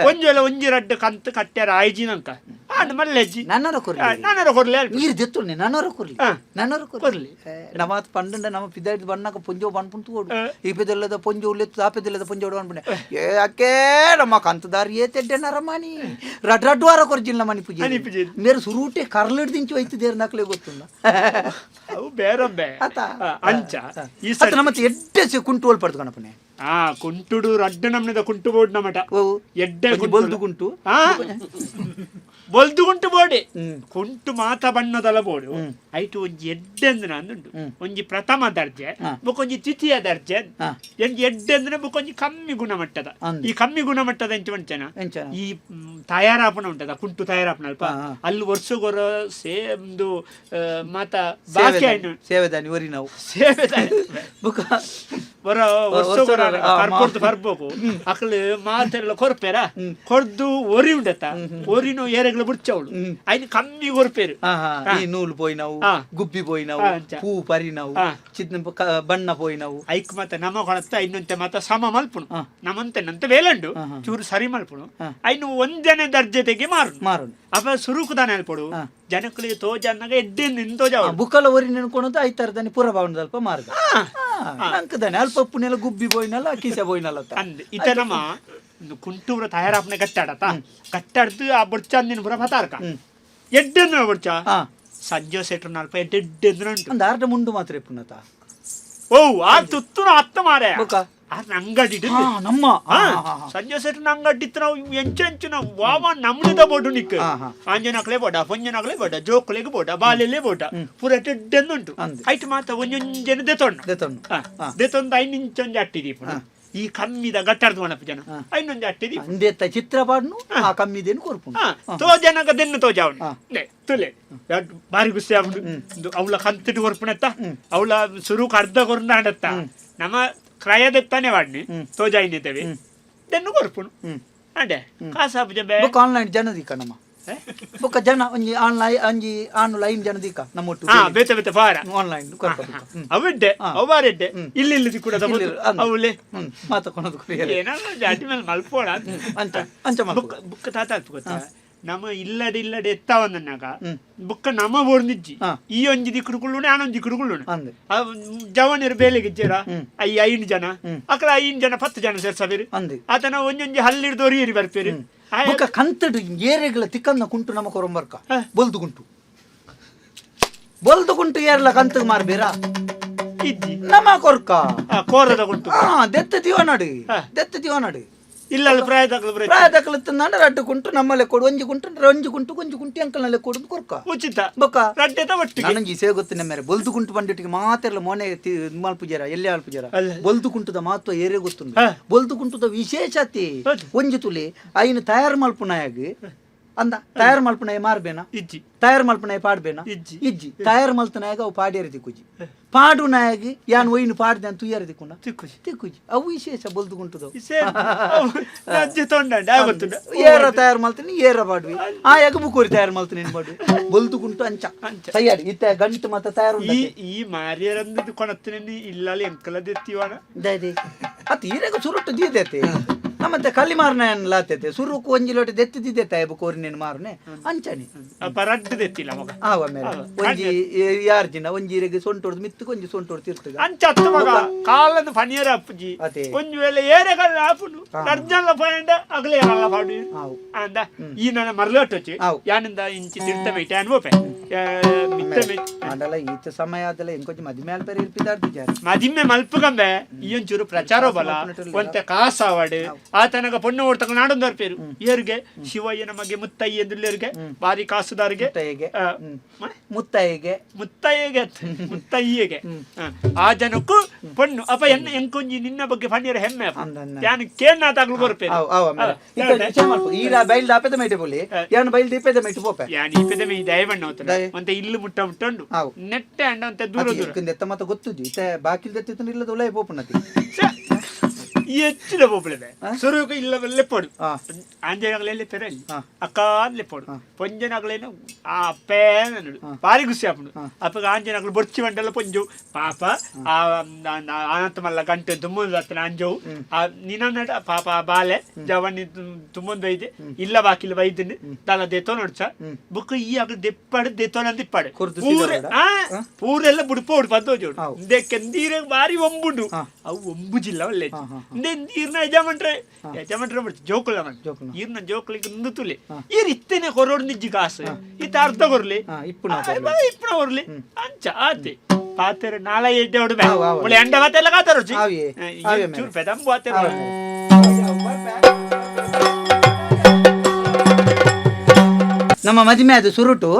ಒಂಜಿ ವೇಳೆ ಒಂಜಿ ರಡ್ಡು ಕಂತು ಕಟ್ಟ್ಯಾರ ಆಯ್ಜಿ ನಂಕ ಆಂಡ್ ಮಲ್ಲೆಜ್ಜಿ. ನನ್ನರ ಕೊರ್ಲಿ. ನಾನರ ಕೊರ್ಲೆ ಅಲ್ಪ. ನೀರು ದೆತ್ತುಲ್ನೆ ನನರ ಕೊರ್ಲಿ. ಹಾ. ನನರ ಕೊರ್ಲಿ. ನಮ್ಮ ಪಂಡಂಡ ನಮ್ಮ ಪಿದಾಯ್ದು ಬಣ್ಣಕ ಪೊಂಜೋ ಬಣ್ಪುಂತು ಓಡು. ಈ ಪೆದಲ್ಲದ ಪೊಂಜೋ ಉಲ್ಲೆತ್ತು, ಆ ಪೆದಲ್ಲದ ಪೊಂಜೋ ಅನ್ಪುಣೆ. ಏ ಅಕ್ಕೆ ನಮ್ಮ ಕಂತದಾರಿ ಏ ತೆಡ್ಡೆ ನರಮಾನಿ ರಡ್ ರಡ್ಡು ವಾರ ಕೊರ್ಜಿಲ್ಲ ಮನಿ ಪೂಜೆ. ಮನಿ ಪೂಜೆ. ಮೇರೆ ಸುರೂಟೆ ಕರ್ಲಿಡ್ದಿಂಚು ಹೋಯ್ತು ದೇರ್ ನಕ್ಲೆ ಗೊತ್ತುಂಡ. ಅವು ಬೇರೊಬ್ಬೆ. ಆತ. ಆ, ಅಂಚ ಈ ಅತ್ತ ಸರಿ ನಮ್ಮ ಎಡ್ಡೆ ಕುಂಟು ಹೋಲ್ ಪಡ್ದು ಕಣಪನೆ. ಆ ಕುಂಟುಡು ರಡ್ಡು ನಮ್ನಿದ ಕುಂಟು ಬೋರ್ಡ್ ನಮಟ. ಓ ಎಡ್ಡೆ ಒಂಜಿ ಕುಂಟು. ಬೊಲ್ದು ಕುಂಟು. ಆ ಬೊಲ್ದು ಕುಂಟು ಬೋಡಿ. ಹ್ಮ್. ಕುಂಟು ಮಾತ ಬಣ್ಣದಲ್ಲ ಬೋಡು. ಐಟು ಒಂಜಿ ಎಡ್ಡೆ ಅಂದ್ರೆ ಅಂದುಂಟು. ಒಂಜಿ ಪ್ರಥಮ ದರ್ಜೆ ಬೊಕ್ಕ ಒಂಜಿ ದ್ವಿತೀಯ ದರ್ಜೆ. ಹಾ. ಒಂಜಿ ಎಡ್ಡೆ ಅಂದ್ರೆ ಬೊಕ್ಕ ಒಂಜಿ ಕಮ್ಮಿ ಗುಣಮಟ್ಟದ. ಅಂದು. ಈ ಕಮ್ಮಿ ಗುಣಮಟ್ಟದ ಎಂಚ ಮಂಚನ ಎಂಚನ? ಈ ತಯಾರಾಪಣ ಉಂಟದ ಕುಂಟು ತಯಾರಾಪಣ ಅಲ್ಪ. ಹಾ, ಹಾ. ಅಲ್ಲಿ ವರ್ಷಗೊರ ಸೇಮ್ದು ಮಾತ ಬಾಕಿ ಆಯ್ನು. ಸೇವೆದಾನಿ ಒರಿ ನಾವು. ಸೇವೆ ಬುಕ್ಕ ಬರ ವರ್ಷಗೊರ ವರ್ಷಗೊರ, ಆ, ಕರ್ಕೊಡ್ದು ಬರ್ಬೇಕು. ಅಕ್ಲು ಮಾತೆಲ್ಲ ಕೊರ್ಪೇರ ಕೊರ್ದು ಒರಿ ಉಂಡತ್ತ ಒರಿನು ಏರೆಗ್ಲ ಬುಡ್ಚವಳು ಐನ್ ಕಮ್ಮಿ ಕೊರ್ಪೇರು. ಹಾ, ಹಾ, ಈ ನೂಲು ಪೋಯಿನವು, ಹಾ. ಗುಬ್ಬಿ ಪೋಯಿನವು, ಹಾ, ಅಂಚ. ಪೂ ಪರಿನವು, ಹಾ. ಚಿತ್ನ ಬಣ್ಣ ಪೋಯಿನವು. ಐಕ್ ಮಾತ ನಮ್ಮ ಕೊಳತ್ತ ಇನ್ನೊಂತೆ ಮಾತ ಸಮ ಮಲ್ಪುಣು. ಹಾ. ನಮ್ಮಂತೆ ನಂತೆ ವೇಲಂಡು ಹಾ, ಹಾ. ಚೂರು ಸರಿ ಮಲ್ಪುಣು. ಹಾ. ಐನು ಒಂದನೇ ದರ್ಜೆತೆಗೆ ಮಾರುನು. ಮಾರುನು. ಅಪ ಸುರುಕು ದಾನೆ ಅಲ್ಪಡು. ಹಾ. ಜನಕ್ಕಳಿಗೆ ತೋಜನ್ನಾಗ ಎಡ್ಡೆ ನಿನ್ ತೋಜಾವಡು. ಬುಕ್ಕಲ ಒರಿ ನೆನ್ಕೊಳೋದು ಐತಾರದಾನಿ ಪೂರ ಬಾವಣದ ಅಲ್ಪ ಮಾರ್ಗ ಅಂಕದಾನೆ ಅಲ್ಪ ಉಪ್ಪುನೆಲ್ಲ ಗುಬ್ಬಿ ಬೋಯ್ನಲ್ಲ ಕಿಸೆ ಬೋಯ್ನಲ್ಲ ಅಂತ. ಅಂದ್ ಇತ ನಮ್ಮ ಕುಂಟೂರ ತಯಾರಾಪನೆ ಕಟ್ಟಾಡತ ಕಟ್ಟಾಡ್ದು ಆ ಬೊಡ್ಚ ಅಂದಿನ ಪುರ ಪತಾರ್ಕ ಎಡ್ಡೆ ಅಂದ್ರೆ ಬೊಡ್ಚ. ಹಾ. ಸಂಜೆ ಸೆಟ್ರು ನಾಲ್ಪ ಎಡ್ಡೆ ಎಡ್ಡೆ ಅಂದ್ರೆ ಉಂಟು. ಒಂದು ಅರ್ಧ ಮುಂಡು ಮಾತ್ರ ಇಪ್ಪುನತ. ಓ ಆ ತುತ್ತುನ ಅತ್ತ ಮಾರೆ. ಬೊಕ್ಕ? ಆ ಅಂಗಡಿ. ಹಾ, ನಮ್ಮ ಹಾ, ಹಾ, ಹಾ. ಸಂಜೆ ಸೆಟ್ನ ಅಂಗಡಿ ಇತ್ತು. ನಾವು ಎಂಚ ಎಂಚು ನಾವು ವಾವ ನಮ್ನಿದ ಬೋಡು ನಿಕ್. ಹಾ, ಹಾ. ಆಂಜನಕ್ಲೆ ಬೋಡ ಪೊಂಜನಕ್ಲೆ ಬೋಡ ಜೋಕುಲೆಗ್ ಬೋಡ ಬಾಲೆಲೆ ಬೋಡ ಪೂರ ಎಡ್ಡೆಂದು ಉಂಟು. ಅಂದ್. ಐಟ್ ಮಾತ ಒಂಜೊಂಜೆನ ದೆತೊಂಡು. ದೆತೊಂಡು. ಹಾ. ದೆತೊಂದು ಐನ್ ಇಂಚೊಂಜಿ ಅಟ್ಟಿ ದೀಪುನು. ಈ ಕಮ್ಮಿದ ಗಟ್ಟರ್ದು ಒಣಪು ಜನ ಐನೊಂಜಿ ಅಟ್ಟಿ ದೀಪು. ಅಂದೆತ್ತ ಚಿತ್ರ ಪಾಡ್ನು ಆ ಕಮ್ಮಿದೇನು ಕೊರ್ಪುನು. ತೋ ಜನಕ ದೆನ್ನು ತೋಜಾವನು. ಹಾ. ತುಲೆ ಬಾರಿ ಗುಸ್ಸಿ ಆಪುಂಡು. ಅವಳ ಕಂತಿಟ್ಟು ಕೊರ್ಪುನತ್ತ ಅವಳ ಸುರುಕು ಅರ್ಧ ಕೊರ್ನಾಡತ್ತ ನಮ್ಮ ಕ್ರಯದೆತ್ತಾನೆ ವಾಡ್ನಿ ತೋಜಾಯಿನಿದ್ದೇವೆ ದೆನ್ನು ಕೊರ್ಪುನು. ಹ್ಮ್. ಅಂಡೆ ಕಾಸಾಪು ಜಬೆ. ಬೊಕ್ಕ ಆನ್ಲೈನ್ ಜನ ದೀಕ ನಮ್ಮ ಬೊಕ್ಕ ಜನ ಒಂಜಿ ಆನ್ಲೈನ್ ಒಂಜಿ ಆನು ಲೈನ್ ಜನ ದೀಕ ನಮ್ಮ ಒಟ್ಟು. ಹಾ ಬೇತೆ ಬೇತೆ ಫಾರ. ಆನ್ಲೈನ್ ಕೊರ್ಪ ಬೊಕ್ಕ. ಹ್ಮ್. ಅವಿಡ್ಡೆ ಹಾ. ಅವಾರೆಡ್ಡೆ ಹ್ಮ್. ಇಲ್ಲಿ ಇಲ್ಲಿ ಕೂಡ ಇಲ್ಲಿ ಅಂದ್. ಅವಲೆ ಹ್ಮ್ ಮಾತ ಕೊನದು ಕುರಿಯರೆ. ಏನಾದ್ರು ಜಾತಿ ಮೇಲೆ ಮಲ್ಪೋಣ. ಅಂಚ ಅಂಚ ಮಲ್ಪು. ಬುಕ್ ಬುಕ್ ತಾತ ಅಲ್ಪ ಗೊತ್ತಾ ನಮ್ಮ ಇಲ್ಲಡೆ ಇಲ್ಲಡೆ ಎತ್ತಾವನ್ನಾಗ ಹ್ಮ್. ಬುಕ್ಕ ನಮ್ಮ ಬೋರ್ನಿಜ್ಜಿ. ಹಾ. ಈ ಒಂಜಿ ದಿಕ್ಕುಡು ಕುಳ್ಳುಣೆ ಆನೊಂಜಿ ದಿಕ್ಕುಡು ಕುಳ್ಳುಣೆ. ಅಂದ್. ಜವನರು ಬೇಲೆಗೆ ಇಜ್ಜೆರ ಹ್ಮ್. I ಐನು ಜನ ಹ್ಮ್. ಅಕಲ ಐನು ಜನ 10 ಜನ ಸೇರ್ಸಬೇರು. ಅಂದ್. ಆತನ ಒಂಜೊಂಜಿ ಹಲ್ಲಿಡ್ದು ಒರಿಯರಿ ಬರ್ಪೇರು. ಬೊಕ್ಕ ಕಂತಡು ಏರೆಗಳ ತಿಕ್ಕನ್ನ ಕುಂಟು ನಮ್ಮ ಕೊರೊಂಬರ್ಕ. ಹಾ. ಬೊಲ್ದು ಕುಂಟು ಬೊಲ್ದು ಕುಂಟು ಏರ್ಲ ಕಂತಗ್ ಮಾರ್ಬೇರಾ? ಇಜ್ಜಿ. ನಮ್ಮ ಕೊರ್ಕ. ಆ, ಕೋರದ ಕುಂಟು. ಹಾ ದೆತ್ತ ದಿವನಡು. ಹಾ. ದೆತ್ತ ದಿವನಡು. ಇಲ್ಲ ಪ್ರಾಯದಾಗಲು ಪ್ರಾಯದಕಲು ತಿನ್ನಾಂಡ ರಡ್ಡು ಕುಂಟು ನಮ್ಮ ಲೆಕ್ಕೋಡು ಒಂಜಿ ಕುಂಟು ಒಂಜಿ ಕುಂಟು ಒಂಜಿ ಕುಂಟು ಅಂಕಲ್ನ ಲೆಕ್ಕೋಡು ಕೊರ್ಕ. ಉಚಿತ. ಬೊಕ್ಕ ರಡ್ಡೆದ ಒಟ್ಟಿಗೆ ನನಂಜಿ ಇಸೆ ಗೊತ್ತು ಮೇರೆ ಬೊಲ್ದು ಕುಂಟು ಬಂದಿಟ್ಟಿಗೆ ಮಾತೆರ್ಲ ಮೋನೆ ಮಲ್ಪುಜಾರ ಎಲ್ಲೇ ಮಲ್ಪುಜಾರ. ಅಲ್ಲ. ಬೊಲ್ದು ಕುಂಟುದ ಮಹತ್ವ ಏರೇ ಗೊತ್ತುಂಡು. ಹಾ. ಬೊಲ್ದು ಕುಂಟುದ ವಿಶೇಷತೆ ಹೌದು. ಒಂಜಿ ತುಲಿ ಐನು ತಯಾರು ಮಲ್ಪುನಾಯಗ್ ಅಂದ ತಯಾರು ಮಲ್ಪುನಾಯ ಮಾರ್ಬೇನ? ಇಜ್ಜಿ. ತಯಾರು ಮಲ್ಪುನಾಯ ಪಾಡ್ಬೇನ? ಇಜ್ಜಿ. ಇಜ್ಜಿ. ತಯಾರು ಮಲ್ತನಾಯಗ ಅವು ಪಾಡ್ಯರ ತಿಕ್ಕುಜಿ. ಪಾಡು ನಾಯಗಿ ಯಾನ್ ಒಯ್ನು ಪಾಡ್ದೆ ಅಂತ ತುಯ್ಯರ ತಿಕ್ಕುಂಡ? ತಿಕ್ಕುಜಿ. ತಿಕ್ಕುಜಿ. ಅವು ವಿಶೇಷ ಬೊಲ್ದು ಕುಂಟುದವು. ಇಸೆ ಅಜ್ಜಿ ತೊಂಡ ಗೊತ್ತುಂಡ. ಏರ ತಯಾರು ಮಲ್ತೀನಿ ಏರ ಪಾಡ್ವಿ ಆಯಾಗ ಬುಕೋರಿ ತಯಾರು ಮಲ್ತೀನಿ ಏನ್ ಪಾಡ್ವಿ ಬೊಲ್ದು ಕುಂಟು ಅಂಚ ಅಂಚ. ತಯಾರಿ ಇತ್ತ ಗಂಟು ಮಾತ ತಯಾರು ಈ ಈ ಮಾರಿಯರಂದು ಕೊಣತ್ತಿನ ಇಲ್ಲಲ್ಲಿ ಎಂಕಲದೆತ್ತಿವಾನ. ಉಂಟು. ಅತ್ ಈರೆಗ ಸುರುಟ್ಟು ದೀದೈತೆ ನಮ್ಮತ್ತೆ ಕಲ್ಲಿ ಮಾರನ ಲಾತೈತೆ ಸುರುಕು ಒಂಜಿ ಲೋಟೆ ದೆತ್ತಿ ದಿದ್ದೈತೆ ಬುಕೋರಿ ನೇನು ಮಾರನೆ ಅಂಚನೆ. ಪರಡ್ಡು ದೆತ್ತಿಲ್ಲ ಮಗ. ಆವ ಮೇರೆ ಆವ. ಒಂಜಿ ಯಾರ್ ದಿನ ಒಂಜಿ ಈರೆಗೆ ಸೊಂಟೊಡ್ದು ಮಿತ್ತುకు ಒಂಜಿ ಸೊಂಟೊಡ್ದು ತಿರ್ತಗ. ಅಂಚ ಅತ್ತ ಮಗ ಕಾಲದ ಪನಿಯರ ಅಪ್ಪುಜಿ. ಅದೇ. ಒಂಜಿ ವೇಳೆ ಏರೆಗಲ್ಲ ಆಪುನು ಅರ್ಜಲ್ಲ ಪಾಯಂಡ ಅಗಲೇ ಅಲ್ಲ ಪಾಡು. ಆವು. ಅಂದ ಈ ನನ್ನ ಮರಲೋಟೊಚ್ಚಿ ಆವು. ಯಾನಿಂದ ಇಂಚಿ ತಿರ್ತ ಬೈಟೆ ಅನ್ಬೋಪೆ. ಮಿತ್ತ ಆಂಡಲ ಈತ ಸಮಯ ಆದಲ್ಲ ಎಂಕೊಂಚ ಮದಿಮೆ ಅಲ್ಪೇರೆ ಇರ್ಪಿದಾರ್ದು ಜಾರಿ. ಮದಿಮ್ಮೆ ಮಲ್ಪುಗಂಬೆ ಈಯೊಂಚೂರು ಪ್ರಚಾರ ಬಲ ಒಂತೆ ಕಾಸಾವಡು ಆತನಗ ಪೊಣ್ಣು ಓಡ್ತಕ ನಾಡೊಂದು ಬರ್ಪೇರು ಏರ್ಗೆ ಶಿವಯ್ಯನ ಮಗೆ ಮುತ್ತಯ್ಯ ಎಂದುಲ್ಲೇರ್ಗೆ ಬಾರಿ ಕಾಸುದಾರಿಗೆ. ಮುತ್ತಯ್ಯಗೆ. ಆ, ಮುತ್ತಯ್ಯಗೆ. ಮುತ್ತಯ್ಯಗೆ ಮುತ್ತಯ್ಯಗೆ ಆ ಜನಕ್ಕೂ ಪೊಣ್ಣು ಅಪ್ಪ ಎನ್ನ ಎಂಕೊಂಜಿ ನಿನ್ನ ಬಗ್ಗೆ ಪಣ್ಣೀರ ಹೆಮ್ಮೆ ಅಪ್ಪ. ಅಂದನ್ನ. ಯಾನ್ ಕೇಳ್ನಾದಾಗ್ಲೂ ಬರ್ಪೇರು. ಅವ್ ಅವ್ ಆಮೇಲೆ. ಇತ್ತೆ ವಿಚಾರ ಮಲ್ಪು. ಈರ ಬೈಲ್ ದಾಪೆದ ಮೇಟೆ ಪೋಲಿ ಯಾನ್ ಬೈಲ್ ದೀಪೆದ ಮೇಟೆ ಪೋಪೆ. ಯಾನ್ ಈ ಪೆದ ಮೇ ದಯವಣ್ಣ ಹೋತನ. ದಯ. ಒಂತೆ ಇಲ್ಲು ಮುಟ್ಟ ಮುಟ್ಟುಂಡು. ಆವು. ನೆಟ್ಟೆ ಅಂಡ ಒಂತೆ ದೂರ ಅದು ದೂರ. ಎಕ್ಕಂದ ಎತ್ತ ಮಾತ ಗೊತ್ತುಜಿ ಇತ್ತೆ ಬಾಕಿಲ್ ದೆತ್ತಿತ್ತು ಇಲ್ಲದ ಉಲೈ ಪೋಪುನತಿ. ಛೆ, ಈ ಹೆಚ್ಚಿನ ಪೋಪುಲದೆ ಸುರುಕು ಇಲ್ಲ ಲೆಪ್ಪೊಡು. ಆಂಜನಗಲೆಲ್ಲ ಪೆರಲ್ಲಿ. ಅಕ್ಕ ಲೆಪ್ಪೊಡು ಪೊಂಜನಗಲೇನು ಆ ಅಪ್ಪೇ ನನ್ನುಡು ಬಾರಿ ಖುಷಿ ಆಪುಂಡು. ಅಪ್ಪಗ ಆಂಜನಗಳು ಬೊರ್ಚಿ ಬಂಡಲ್ಲ ಪೊಂಜು ಪಾಪ ಆ ಅನಂತ ಮಲ್ಲ ಗಂಟೆ ತುಂಬೊಂದು ಅತ್ತನ ಅಂಜವು ಆ ನಿನ್ನ ಪಾಪ ಆ ಬಾಲೆ ಜವಣ್ಣಿ ತುಂಬೊಂದು ಬೈದೆ ಇಲ್ಲ ಬಾಕಿಲ್ ಬೈದಿನಿ ತಲ ದೆತೋ ನೋಡ್ಚ ಬುಕ್ ಈ ಅಗಲು ದೆಪ್ಪಾಡು ದೆತೋನಂದ್ ಇಪ್ಪಾಡು ಕುರ್ದು ಪೂರ ಸೀದಾ ಆ ಪೂರೆಲ್ಲ ಬುಡ್ಪೋಡು ಪದ್ದೋಜೋಡು. ಇಂದೆಕ್ಕೆ ನೀರ ಬಾರಿ ಒಂಬುಂಡು. ಅವು ಒಂಬುಜಿಲ್ಲ ಒಳ್ಳೆ. ಇಂದೆ ನೀರ್ನ ಯಜಮಾನ್ರೆ ಯಜಮಾನ್ರೆ ಬಿಡ್ತು ಜೋಕುಲ ಮನ್. ಜೋಕುಲ. ಈರ್ನ ಜೋಕುಲಿಗೆ ಮುಂದುತುಲೆ ಈರ್ ಇತ್ತೇನೆ ಕೊರೋಡು ನಿಜ್ಜಿ ಕಾಸು ಇತ್ತ ಅರ್ಧ ಕೊರ್ಲಿ. ಇಪ್ಪುನ ಕೊರ್ಲಿ. ಇಪ್ಪುನ ಕೊರ್ಲಿ ಅಂಚ ಆತೆ ಪಾತೆರೆ ನಾಳೆ ಎಡ್ಡೆ ಹೊಡು. ಆವು, ಆವು. ಒಳ್ಳೆ ಅಂಡ ಮಾತೆಲ್ಲ ಕಾತಾರೋಚಿ. ಆವಿಯೇ, ಆವಿಯೇ ಚೂರು ಮೇರೆ. ಪೆದಂಬು ಆತೆರ. ನಮ್ಮ ಮದಿಮೆ ಅದು ಸುರುಟು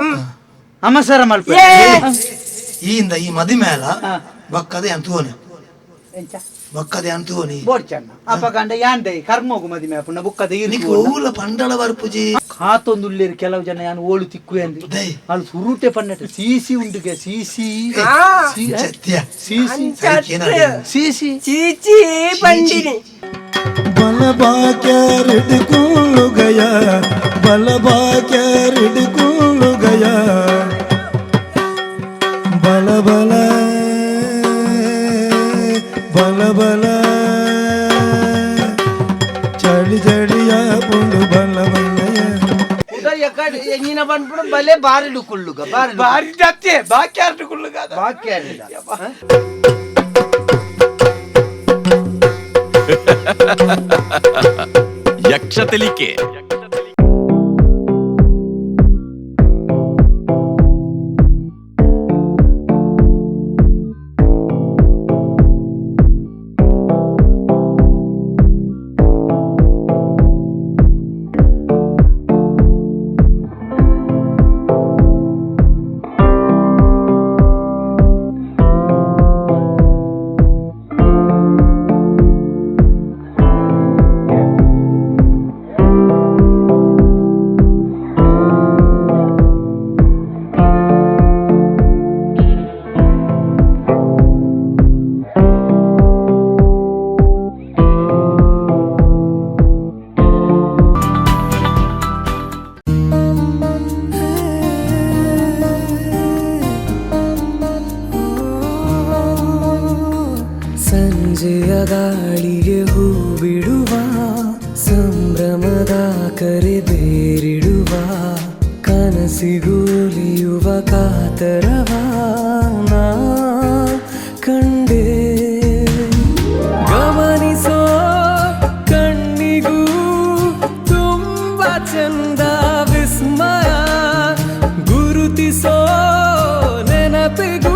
ಅಮಸರ ಮಲ್ಪ. ಈಂದ ಈ ಮದಿಮೇಲ ಬಕ್ಕದೆ ಅಂತುವನೆ ಬಕ್ಕದೆ ಅಂತುವನಿ. ಬೋರ್ಚಣ್ಣ ಅಪ್ಪ ಗಂಡ ಯಾಂದೈ ಕರ್ಮೋಗು ಮದಿಮೆ ಅಪ್ಪನ ಬುಕ್ಕದ. ನಿಕ್ ಓಲ ಪಂಡಳ ಬರ್ಪುಜಿ. ಕಾತೊಂದುಲ್ಲೇರು ಕೆಲವು ಜನ ಯಾನ್ ಓಳು ತಿಕ್ಕು ಅಂದು. ದೈ. ಅಲ್ಲಿ ಸುರುಟೆ ಪನ್ನಟ ಸಿಸಿ ಉಂಡುಗೆ ಸಿಸಿ. ಸತ್ಯ. ಸಿಸಿ. ಸಿಸಿ. ಚೀಚಿ ಬಂಡಿನಿ. ಬಲಬಾ ಕ್ಯಾರೆಡ್ ಕೂಳುಗಯ ಬಲಬಾ ಕ್ಯಾರೆಡ್ ಕೂಳುಗಯ ಬಲ ಬಲ ಬಲ ಬಲ ಚಳಿ ಚಳಿಯ ಪುಂಡು ಬಲ ಬಲಯ. ಎಂಜಿನ ಬಂದ್ಬಿಡು ಬಲೆ ಬಾರಿ ಕುಳ್ಳುಗ ಬಾರಿ. ಬಾರಿ ಜತ್ತೆ ಬಾಕಿ ಆರ್ಟು ಕುಳ್ಳುಗ. ಬಾಕಿ. ಯಕ್ಷ ತೆಲಿಕೆ. ಸಂಜೆಯ ಗಾಳಿಗೆ ಹೂ ಬಿಡುವ ಸಂಭ್ರಮದ ಕರೆ ಬೇರಿಡುವ ಕನಸಿಗೂಲಿಯುವ ಕಾತರವ ನಾ ಕಂಡೆ. ಗಮನಿಸೋ ಕಣ್ಣಿಗೂ ತುಂಬ ಚಂದ ವಿಸ್ಮಯ ಗುರುತಿಸೋ ನೆನಪಿಗೂ.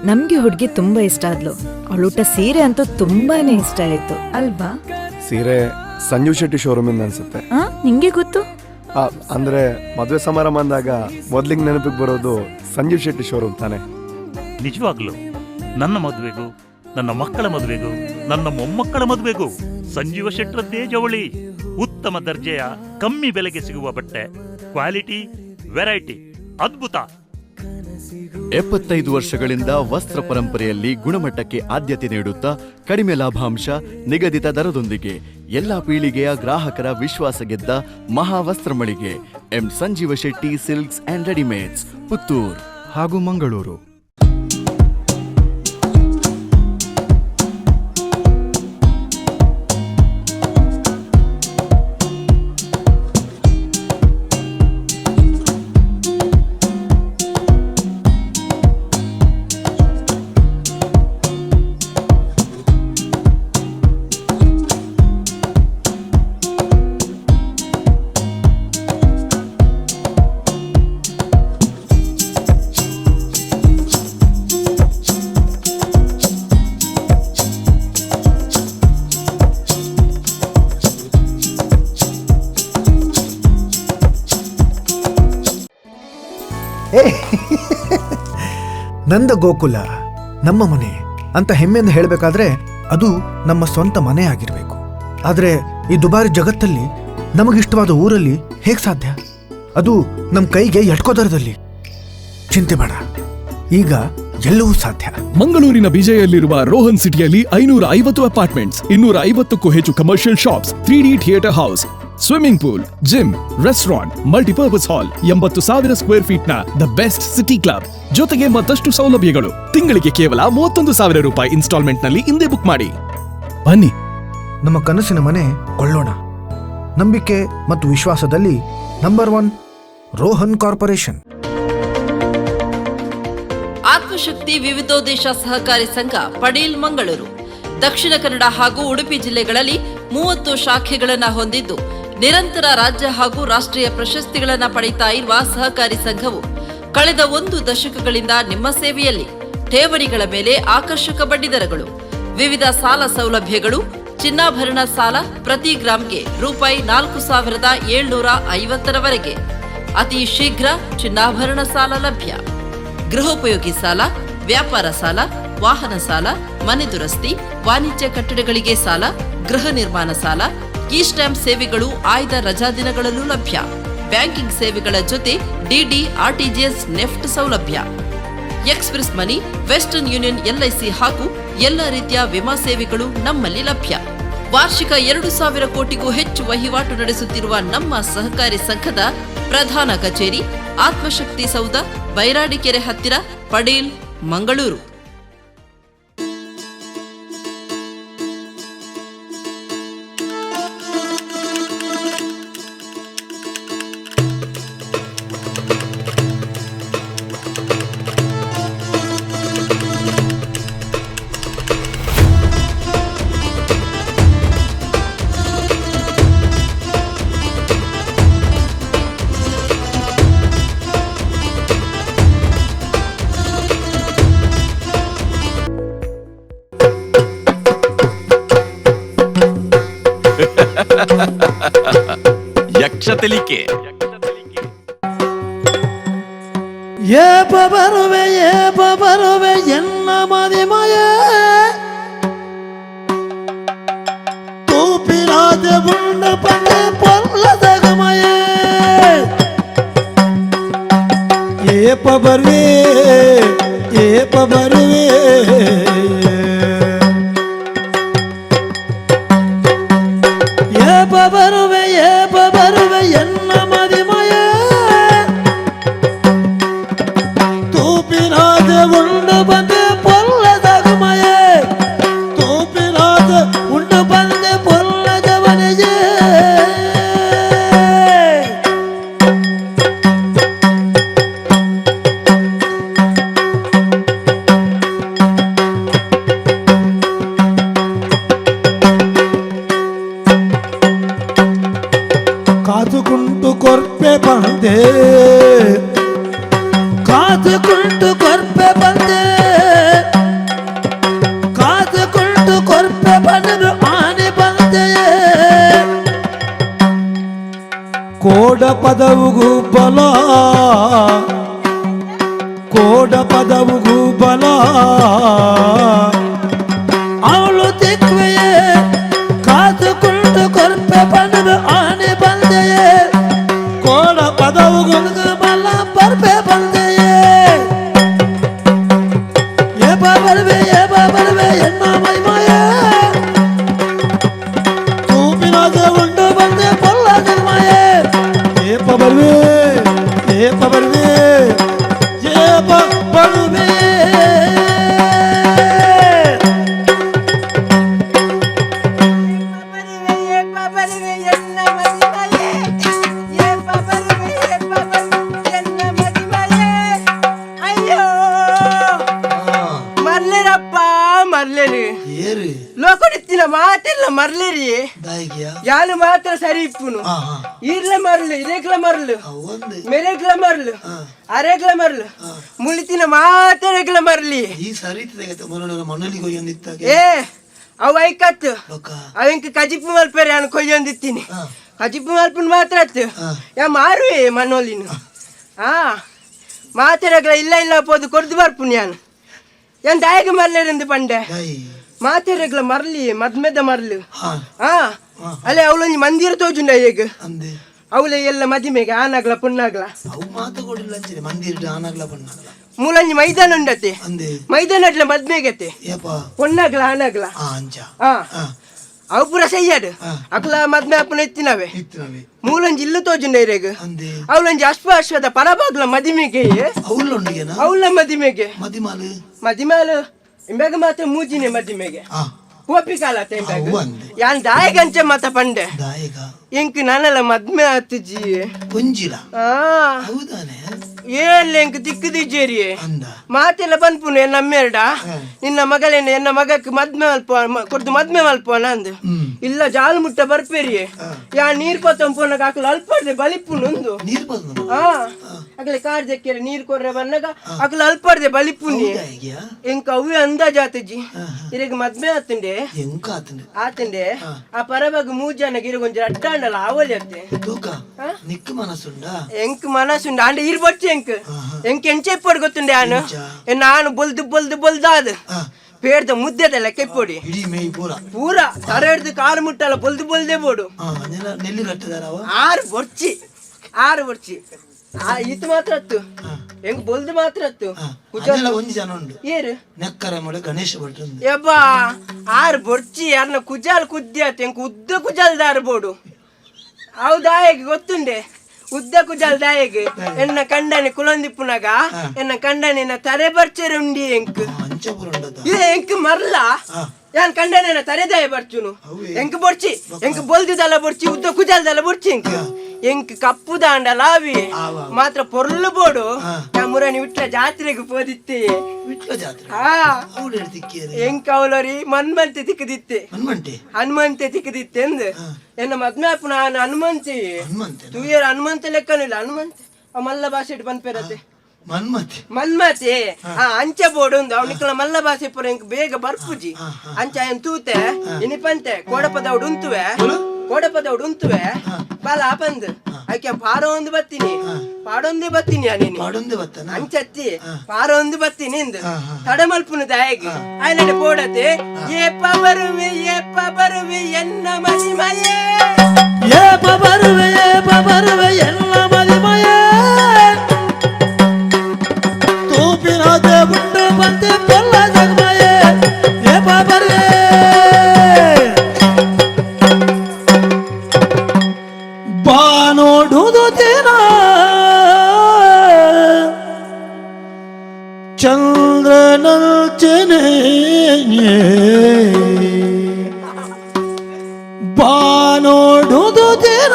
ನಮ್ಗೆ ಹುಡುಗಿ ತುಂಬಾ ಇಷ್ಟ ಆದ್ಲು. ಅವಳುಟ್ಟ ಸೀರೆ ಅಂತೂ ತುಂಬಾನೇ ಇಷ್ಟ ಆಯ್ತು ಅಲ್ವಾ? ಸೀರೆ ಸಂಜೀವ್ ಶೆಟ್ಟಿ ಶೋರೂಮ್ ಇಂದ ಅನ್ಸುತ್ತೆ. ಆ ನಿಂಗೆ ಗೊತ್ತು? ಅಂದ್ರೆ ಮದುವೆ ಸಮಾರಂಭ ಅಂದಾಗ ಮೊದ್ಲಿಗೆ ನೆನಪಿಗೆ ಬರೋದು ಸಂಜೀವ್ ಶೆಟ್ಟಿ ಶೋರೂಮ್ ತಾನೆ. ನಿಜವಾಗ್ಲೂ ನನ್ನ ಮದುವೆಗೂ ನನ್ನ ಮಕ್ಕಳ ಮದುವೆಗೂ ನನ್ನ ಮೊಮ್ಮಕ್ಕಳ ಮದುವೆಗೂ ಸಂಜೀವ ಶೆಟ್ಟರದ್ದೇ ಜವಳಿ. ಉತ್ತಮ ದರ್ಜೆಯ ಕಮ್ಮಿ ಬೆಲೆಗೆ ಸಿಗುವ ಬಟ್ಟೆ, ಕ್ವಾಲಿಟಿ, ವೆರೈಟಿ ಅದ್ಭುತ. 75 ವರ್ಷಗಳಿಂದ ವಸ್ತ್ರ ಪರಂಪರೆಯಲ್ಲಿ ಗುಣಮಟ್ಟಕ್ಕೆ ಆದ್ಯತೆ ನೀಡುತ್ತಾ ಕಡಿಮೆ ಲಾಭಾಂಶ, ನಿಗದಿತ ದರದೊಂದಿಗೆ ಎಲ್ಲಾ ಪೀಳಿಗೆಯ ಗ್ರಾಹಕರ ವಿಶ್ವಾಸ ಗೆದ್ದ ಮಹಾವಸ್ತ್ರ ಮಳಿಗೆ M Sanjeeva Shetty silks and readymades, Puttur ಹಾಗೂ ಮಂಗಳೂರು. ನಂದ ಗೋಕುಲ ನಮ್ಮ ಮನೆ ಅಂತ ಹೆಮ್ಮೆಯಿಂದ ಹೇಳಬೇಕಾದ್ರೆ ಅದು ನಮ್ಮ ಸ್ವಂತ ಮನೆ ಆಗಿರಬೇಕು. ಆದರೆ ಈ ದುಬಾರಿ ಜಗತ್ತಲ್ಲಿ ನಮಗಿಷ್ಟವಾದ ಊರಲ್ಲಿ ಹೇಗೆ ಸಾಧ್ಯ? ಅದು ನಮ್ಮ ಕೈಗೆ ಎಟ್ಕೋ ದರದಲ್ಲಿ. ಚಿಂತೆ ಬೇಡ, ಈಗ ಎಲ್ಲವೂ ಸಾಧ್ಯ. ಮಂಗಳೂರಿನ ಬಿಜೆಯಲ್ಲಿರುವ ರೋಹನ್ ಸಿಟಿಯಲ್ಲಿ 550 ಅಪಾರ್ಟ್ಮೆಂಟ್ಸ್, 250ಕ್ಕೂ ಹೆಚ್ಚು commercial shops, 3D theatre house, swimming pool, gym, restaurant, multipurpose hall, 80,000 square feet ನ the best city club ಜೊತೆಗೆ ಮತ್ತಷ್ಟು ಸೌಲಭ್ಯಗಳು. ತಿಂಗಳಿಗೆ ಕೇವಲ 31,000 ರೂಪಾಯಿ ಇನ್ಸ್ಟಾಲ್ಮೆಂಟ್ ನಲ್ಲಿ ಇಂದೇ ಬುಕ್ ಮಾಡಿ. ಬನ್ನಿ, ನಮ್ಮ ಕನಸಿನ ಮನೆ ಕೊಳ್ಳೋಣ. ನಂಬಿಕೆ ಮತ್ತು ವಿಶ್ವಾಸದಲ್ಲಿ ನಂಬರ್ 1 ರೋಹನ್ ಕಾರ್ಪೊರೇಷನ್. ಆತ್ಮಶಕ್ತಿ ವಿವಿಧೋದ್ದೇಶ ಸಹಕಾರಿ ಸಂಘ ಪಡೀಲ್ ಮಂಗಳೂರು ದಕ್ಷಿಣ ಕನ್ನಡ ಹಾಗೂ ಉಡುಪಿ ಜಿಲ್ಲೆಗಳಲ್ಲಿ 30 ಶಾಖೆಗಳನ್ನು ಹೊಂದಿದ್ದು ನಿರಂತರ ರಾಜ್ಯ ಹಾಗೂ ರಾಷ್ಟ್ರೀಯ ಪ್ರಶಸ್ತಿಗಳನ್ನು ಪಡೆಯುತ್ತಾ ಇರುವ ಸಹಕಾರಿ ಸಂಘವು ಕಳೆದ 1 ದಶಕಗಳಿಂದ ನಿಮ್ಮ ಸೇವೆಯಲ್ಲಿ ಠೇವಣಿಗಳ ಮೇಲೆ ಆಕರ್ಷಕ ಬಡ್ಡಿದರಗಳು, ವಿವಿಧ ಸಾಲ ಸೌಲಭ್ಯಗಳು, ಚಿನ್ನಾಭರಣ ಸಾಲ ಪ್ರತಿ ಗ್ರಾಂಗೆ ರೂಪಾಯಿ 4,750ರವರೆಗೆ, ಅತಿ ಶೀಘ್ರ ಚಿನ್ನಾಭರಣ ಸಾಲ ಲಭ್ಯ, ಗೃಹೋಪಯೋಗಿ ಸಾಲ, ವ್ಯಾಪಾರ ಸಾಲ, ವಾಹನ ಸಾಲ, ಮನೆ ದುರಸ್ತಿ, ವಾಣಿಜ್ಯ ಕಟ್ಟಡಗಳಿಗೆ ಸಾಲ, ಗೃಹ ನಿರ್ಮಾಣ ಸಾಲ, ಇ ಸ್ಟ್ಯಾಂಪ್ ಸೇವೆಗಳು ಆಯ್ದ ರಜಾ ದಿನಗಳಲ್ಲೂ ಲಭ್ಯ. ಬ್ಯಾಂಕಿಂಗ್ ಸೇವೆಗಳ ಜೊತೆ ಡಿಡಿ, ಆರ್ಟಿಜಿಎಸ್, ನೆಫ್ಟ್ ಸೌಲಭ್ಯ, express money, Western Union, LIC ಹಾಗೂ ಎಲ್ಲ ರೀತಿಯ ವಿಮಾ ಸೇವೆಗಳು ನಮ್ಮಲ್ಲಿ ಲಭ್ಯ. ವಾರ್ಷಿಕ 2,000 ಕೋಟಿಗೂ ಹೆಚ್ಚು ವಹಿವಾಟು ನಡೆಸುತ್ತಿರುವ ನಮ್ಮ ಸಹಕಾರಿ ಸಂಘದ ಪ್ರಧಾನ ಕಚೇರಿ ಆತ್ಮಶಕ್ತಿ ಸೌಧ, ಬೈರಾಡಿಕೆರೆ ಹತ್ತಿರ, ಪಡೀಲ್, ಮಂಗಳೂರು. ಯಕ್ಷ ತೆಲಿಕೆ. ಏಪ ಬರುವೆ ಏಪ ಬರುವೆ ಎನ್ನ ಮದಿಮಯ ತೂಪಿನಾದ ಉಂಡ ಪಂಡೆ ಪೊಲ್ಲ ಸಗಮಯ ಏಪ ಬರುವೆ ಏಪ ಬರುವೆ ಏಪ ಬರುವೆ ಏಪ ಬರುವೆ ಎನ್ನ ಮದಿಮಯ ತೂಪಿನಾದ ಉಂಡು ಬಂದೆ ಪೊಲ್ಲ ಸಗಮಯ ತೂಪಿನಾದ ಉಂಡು ಬಂದೆ ಪೊಲ್ಲ ಜವನಿಗೆ. ಕಾದುಕೊಂಡು ಕೊರ್ಪೆ ಬಂದೆ ಕಾದುಕೊಂಡು ಕೊರ್ಪೆ ಬಂದೆ ಕಾದುಕೊಂಡು ಕೊರ್ಪೆ ಬಂದು ಆನೆ ಬಂದೆ ಕೋಡ ಪದವುಗೂ ಬಲ ಕೋಡ ಪದವುಗೂ ಬಲ ಅವಳು ತಿಕ್ವೆಯೇ ಕಾದುಕೊಂಡು ಕೊರ್ಪೆ ಬಂದು ಆನೆ ಬಂದೆಯೇ ಕೋಡ ಪದವುಗೂ ಬಲ ಬರ್ಪೆ ಬಂದೆಯೇ ಏಪ ಬರುವೆ ಏಪ ಬರುವೆ ಎನ್ನ ಮೈಮಯ ತೂಪಿನಾದ ಉಂಡು ಬಂದೆ ಪೊಲ್ಲ ಜನ್ಮಯೇ ಏಪ ಬರುವೆ ಏಪ ಬರುವೆ ಏಪ ಬರುವೆ. ಮರ್ಲೇರಪ್ಪ ಮರ್ಲೇರಿ ಲೋಕಡಿತ್ತಿನ ಮಾತಿಲ್ಲ ಮರ್ಲೇರಿ ಯಾನು ಮಾತ್ರ ಸರಿ ಇಪ್ಪುನು ಈರ್ಲ ಮರ್ಲು ಇರೇಕ್ಲ ಮರ್ಲು ಮೆರೆಕ್ಲ ಮರ್ಲು ಅರೆಕ್ಲ ಮರ್ಲು ಮುಳಿತಿನ ಮಾತೆರೆಕ್ಲ ಮರ್ಲಿ. ಏ ಅವು ಐಕತ್ತು ಅವೆಂಕ ಕಜಿಪು ಮಲ್ಪೆರೆ ನಾನು ಕೊಯ್ಯೊಂದಿತ್ತೀನಿ ಕಜಿಪು ಮಲ್ಪನ್ ಮಾತ್ರ ಅತ್ತು ಯಾ ಮಾರುವೆ ಮನೋಲಿನು. ಆ ಮಾತೆರಗ್ಲ ಇಲ್ಲ ಇಲ್ಲ ಪೋದು ಕೊರ್ದು ಬರ್ಪುನಿ ಯಾನ್ ಯಾನ್ ದಾಯಗ ಮರ್ಲೇರಂದು ಪಂಡೆ ಮಾತೆರಗ್ಲ ಮರ್ಲಿ ಮದ್ಮೆದ ಮರ್ಲು ಹಾ ಅಲ್ಲೇ ಅವಳೊಂಜಿ ಮಂದಿರ ತೋಜುಂಡ ಈಗ ಅವಳೆ ಎಲ್ಲ ಮದಿಮೆಗೆ ಆನಾಗ್ಲ ಪುಣ್ಣಾಗ್ಲ ಮೂಲಂಜಿ ಮೈದಾನ ಉಂಡತೆ ಮೈದಾನ ಅಡ್ಲ ಮದ್ಮೆಗತೆ ಪೊಣ್ಣಾಗ್ಲ ಆನಾಗ್ಲ ಹಾ ಅವು ಪೂರ ಸಯ್ಯಾಡು ಅಕ್ಲ ಮದ್ಮೆ ಅಪ್ಪನ ಎತ್ತಿನವೆ ಮೂಲಂಜಿ ಇಲ್ಲು ತೋಜುಂಡ ಇರೆಗ್ ಅವಳೊಂಜಿ ಅಶ್ವ ಅಶ್ವದ ಪರಬಾಗ್ಲ ಮದಿಮೆಗೆ ಅವಳ ಮದಿಮೆಗೆ ಮದಿಮಾಲು ಇಂಬಾಗ ಮಾತ್ರ ಮೂಜಿನೆ ಮದಿಮೆಗೆ ಕೋಪಿ ಕಾಲ ಇಂಬಾಗ ಯಾನ್ ದಾಯಗಂಚೆ ಮಾತ ಪಂಡೆ ಎಂಕ್ ನಾನೆಲ್ಲ ಮದ್ಮೆ ಆತುಜಿ ಏಲ್ಲ ಎಂಕ್ ತಿಕ್ಕದಿಜ್ಜೇರಿ ಮಾತೆಲ್ಲ ಪನ್ಪುನು ಎನ್ನ ಅಮ್ಮೆರಡ ನಿನ್ನ ಮಗಳೇನ ಎನ್ನ ಮಗಕ್ಕೆ ಮದ್ಮೆ ಮಲ್ಪ ಕೊಡ್ದು ಮದ್ಮೆ ಮಲ್ಪೋನ ಅಂದು ಇಲ್ಲ ಜಾಲು ಮುಟ್ಟ ಬರ್ಪೇರಿ ಯಾ ನೀರ್ ಪತ್ತಂಪೋನಾಗ ಅಕ್ಲ ಅಲ್ಪಡ್ದೆ ಬಲಿಪುನು ಒಂದು ಹಾ ಅಕ್ಲೆ ಕಾರ್ ಜಕ್ಕೆರೆ ನೀರ್ ಕೊರ್ರೆ ಬನ್ನಾಗ ಅಕ್ಲ ಅಲ್ಪಡ್ದೆ ಬಲಿಪುನಿ ಎಂಕ್ ಅವೇ ಅಂದಾಜಾತಜಿ ಇರಗ್ ಮದ್ಮೆ ಆತುಂಡೆ ಆತುಂಡೆ ಆ ಪರವಾಗ ಮೂಜನ ಗಿರಿಗೊಂಜಿ ಅಡ್ಡಾಂಡಲ ಆವಲಿ ಅತ್ತೆ ಎಂಕ್ ಮನಸ್ಸುಂಡ ಅಂಡ ಇರ್ ಬೊಚ್ಚು ಎಂಕ್ ಎಂಕ್ ಎಂಚೆ ಇಪ್ಪೊಡು ಗೊತ್ತುಂಡೆ ಆನು ನಾನು ಬೊಲ್ದು ಬೊಲ್ದು ಬೊಲ್ದಾದು ಪೇರ್ದ ಮುದ್ದೆದ ಲೆಕ್ಕ ಇಪ್ಪೊಡಿ ಪೂರ ತರ ಹಿಡ್ದು ಕಾಲು ಮುಟ್ಟಲ್ಲ ಬೊಲ್ದು ಬೊಲ್ದೇ ಬೋಡು ಆರು ಬೊರ್ಚಿ ಆರು ಬೊರ್ಚಿ ಇತ್ತು ಮಾತ್ರ ಅತ್ತು ಎಂಕ್ ಬೊಲ್ದು ಮಾತ್ರ ಅತ್ತು ಏರು ಯಬ್ಬಾ ಆರು ಬೊರ್ಚಿ ಯಾರನ್ನ ಕುಜಾಲ್ ಕುದ್ದಿ ಆತು ಎಂಕ್ ಉದ್ದ ಕುಜಾಲ್ದಾರು ಬೋಡು ಹೌದಾಯಗೆ ಗೊತ್ತುಂಡೆ ಉದ್ದ ಕುಜಾಲ್ ದಾಯಗ್ ಎನ್ನ ಕಂಡನೆ ಕುಲೊಂದಿಪ್ಪುನಾಗ ಎನ್ನ ಕಂಡನೆ ತರೆ ಬರ್ಚೆರೆ ಉಂಡಿ ಎಂಕ್ ಇದು ಎಂಕ್ ಮರ್ಲ ಯಾನ್ ಕಂಡನೆ ತರೆದಾಯ ಬರ್ಚುನು ಎಂಕ್ ಬೊರ್ಚಿ ಎಂಕ್ ಬೊಲ್ದಿದಲ್ಲ ಬೊರ್ಚಿ ಉದ್ದ ಕುಜಾಲ್ದಲ್ಲ ಬೊರ್ಚಿ ಎಂಕ್ ಎಂಕ್ ಕಪ್ಪು ದಾಂಡ ಲಾವಿ ಮಾತ್ರ ಪೊರ್ಲು ಬೋಡು ಮುರನಿ ವಿಟ್ಲ ಜಾತ್ರೆಗೆ ಪೋದಿತ್ತೆ ಎಂಕ್ ಅವಲರಿ ಮನ್ಮಂತೆ ತಿಕ್ಕದಿತ್ತೆ ಹನುಮಂತೆ ತಿಕ್ಕದಿತ್ತೆ ಅಂದ್ ಎನ್ನ ಮದ್ಮೆ ಅಪ್ಪು ನಾನು ಹನುಮಂತೆ ತೂಯರ್ ಹನುಮಂತ ಲೆಕ್ಕನಿಲ್ಲ ಹನುಮಂತೆ ಮಲ್ಲ ಭಾಷೆ ಪನ್ಪೇರತ್ತೆ ಮನ್ಮತೆ ಆ ಅಂಚೆ ಬೋಡು ಒಂದು ಅವನಿಕಲ ಮಲ್ಲ ಭಾಷೆ ಪುರ ಎಂಕ್ ಬೇಗ ಬರ್ಪುಜಿ ಅಂಚ ಏನ್ ತೂತೆ ಇನಿಪಂತೆ ಕೋಡಪದವಡು ಉಂತುವೆ ಕೋಡಪದವಡು ಉಂತುವೆ ಬಲ ಪಂದ್ ಐಕೆ ಪಾರೊಂದು ಬತ್ತೀನಿ ಪಾಡೊಂದೇ ಬತ್ತೀನಿ ನೀನು ಅಂಚತ್ತಿ ಪಾರೊಂದು ಬತ್ತೀನಿ ಇಂದು ತಡಮಲ್ಪುನು ದಾಯಗ್ ಆಯ್ನಡೆ ಪೋಡತೆ ಏಪ ಬರುವೆ ಏಪ ಬರುವೆ ಎನ್ನ ಮದಿಮಯೇ ಏಪ ಬರುವೆ ಏಪ ಬರುವೆ ಎನ್ನ ಮದಿಮಯೇ ತೂಪಿನಾದೆ ಉಂಡು ಬಂತೆ ಪೊಲ್ಲ ಜಗಮಯೇ ಏಪ ಬರುವೆ ಬಾನೋಡುದು ದಿನ ಚಂದ್ರನಲ್ಚನೆ ಬಾನೋಡುದು ದಿನ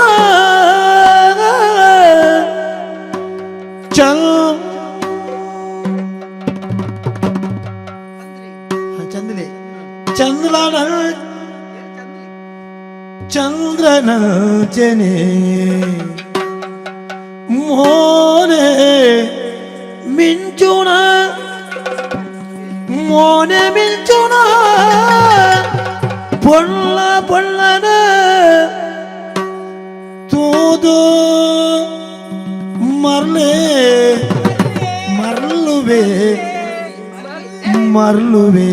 ಚಂದ್ರನಲ್ಚನೆ ಮೋನೆ ಮಿಂಚುಣ ಮೋನೆ ಮಿಂಚುಣ ಪೊಳ್ಳ ಪೊಳ್ಳನ ತೂದು ಮರ್ಲೆ ಮರ್ಲುವೆ ಮರ್ಲುವೆ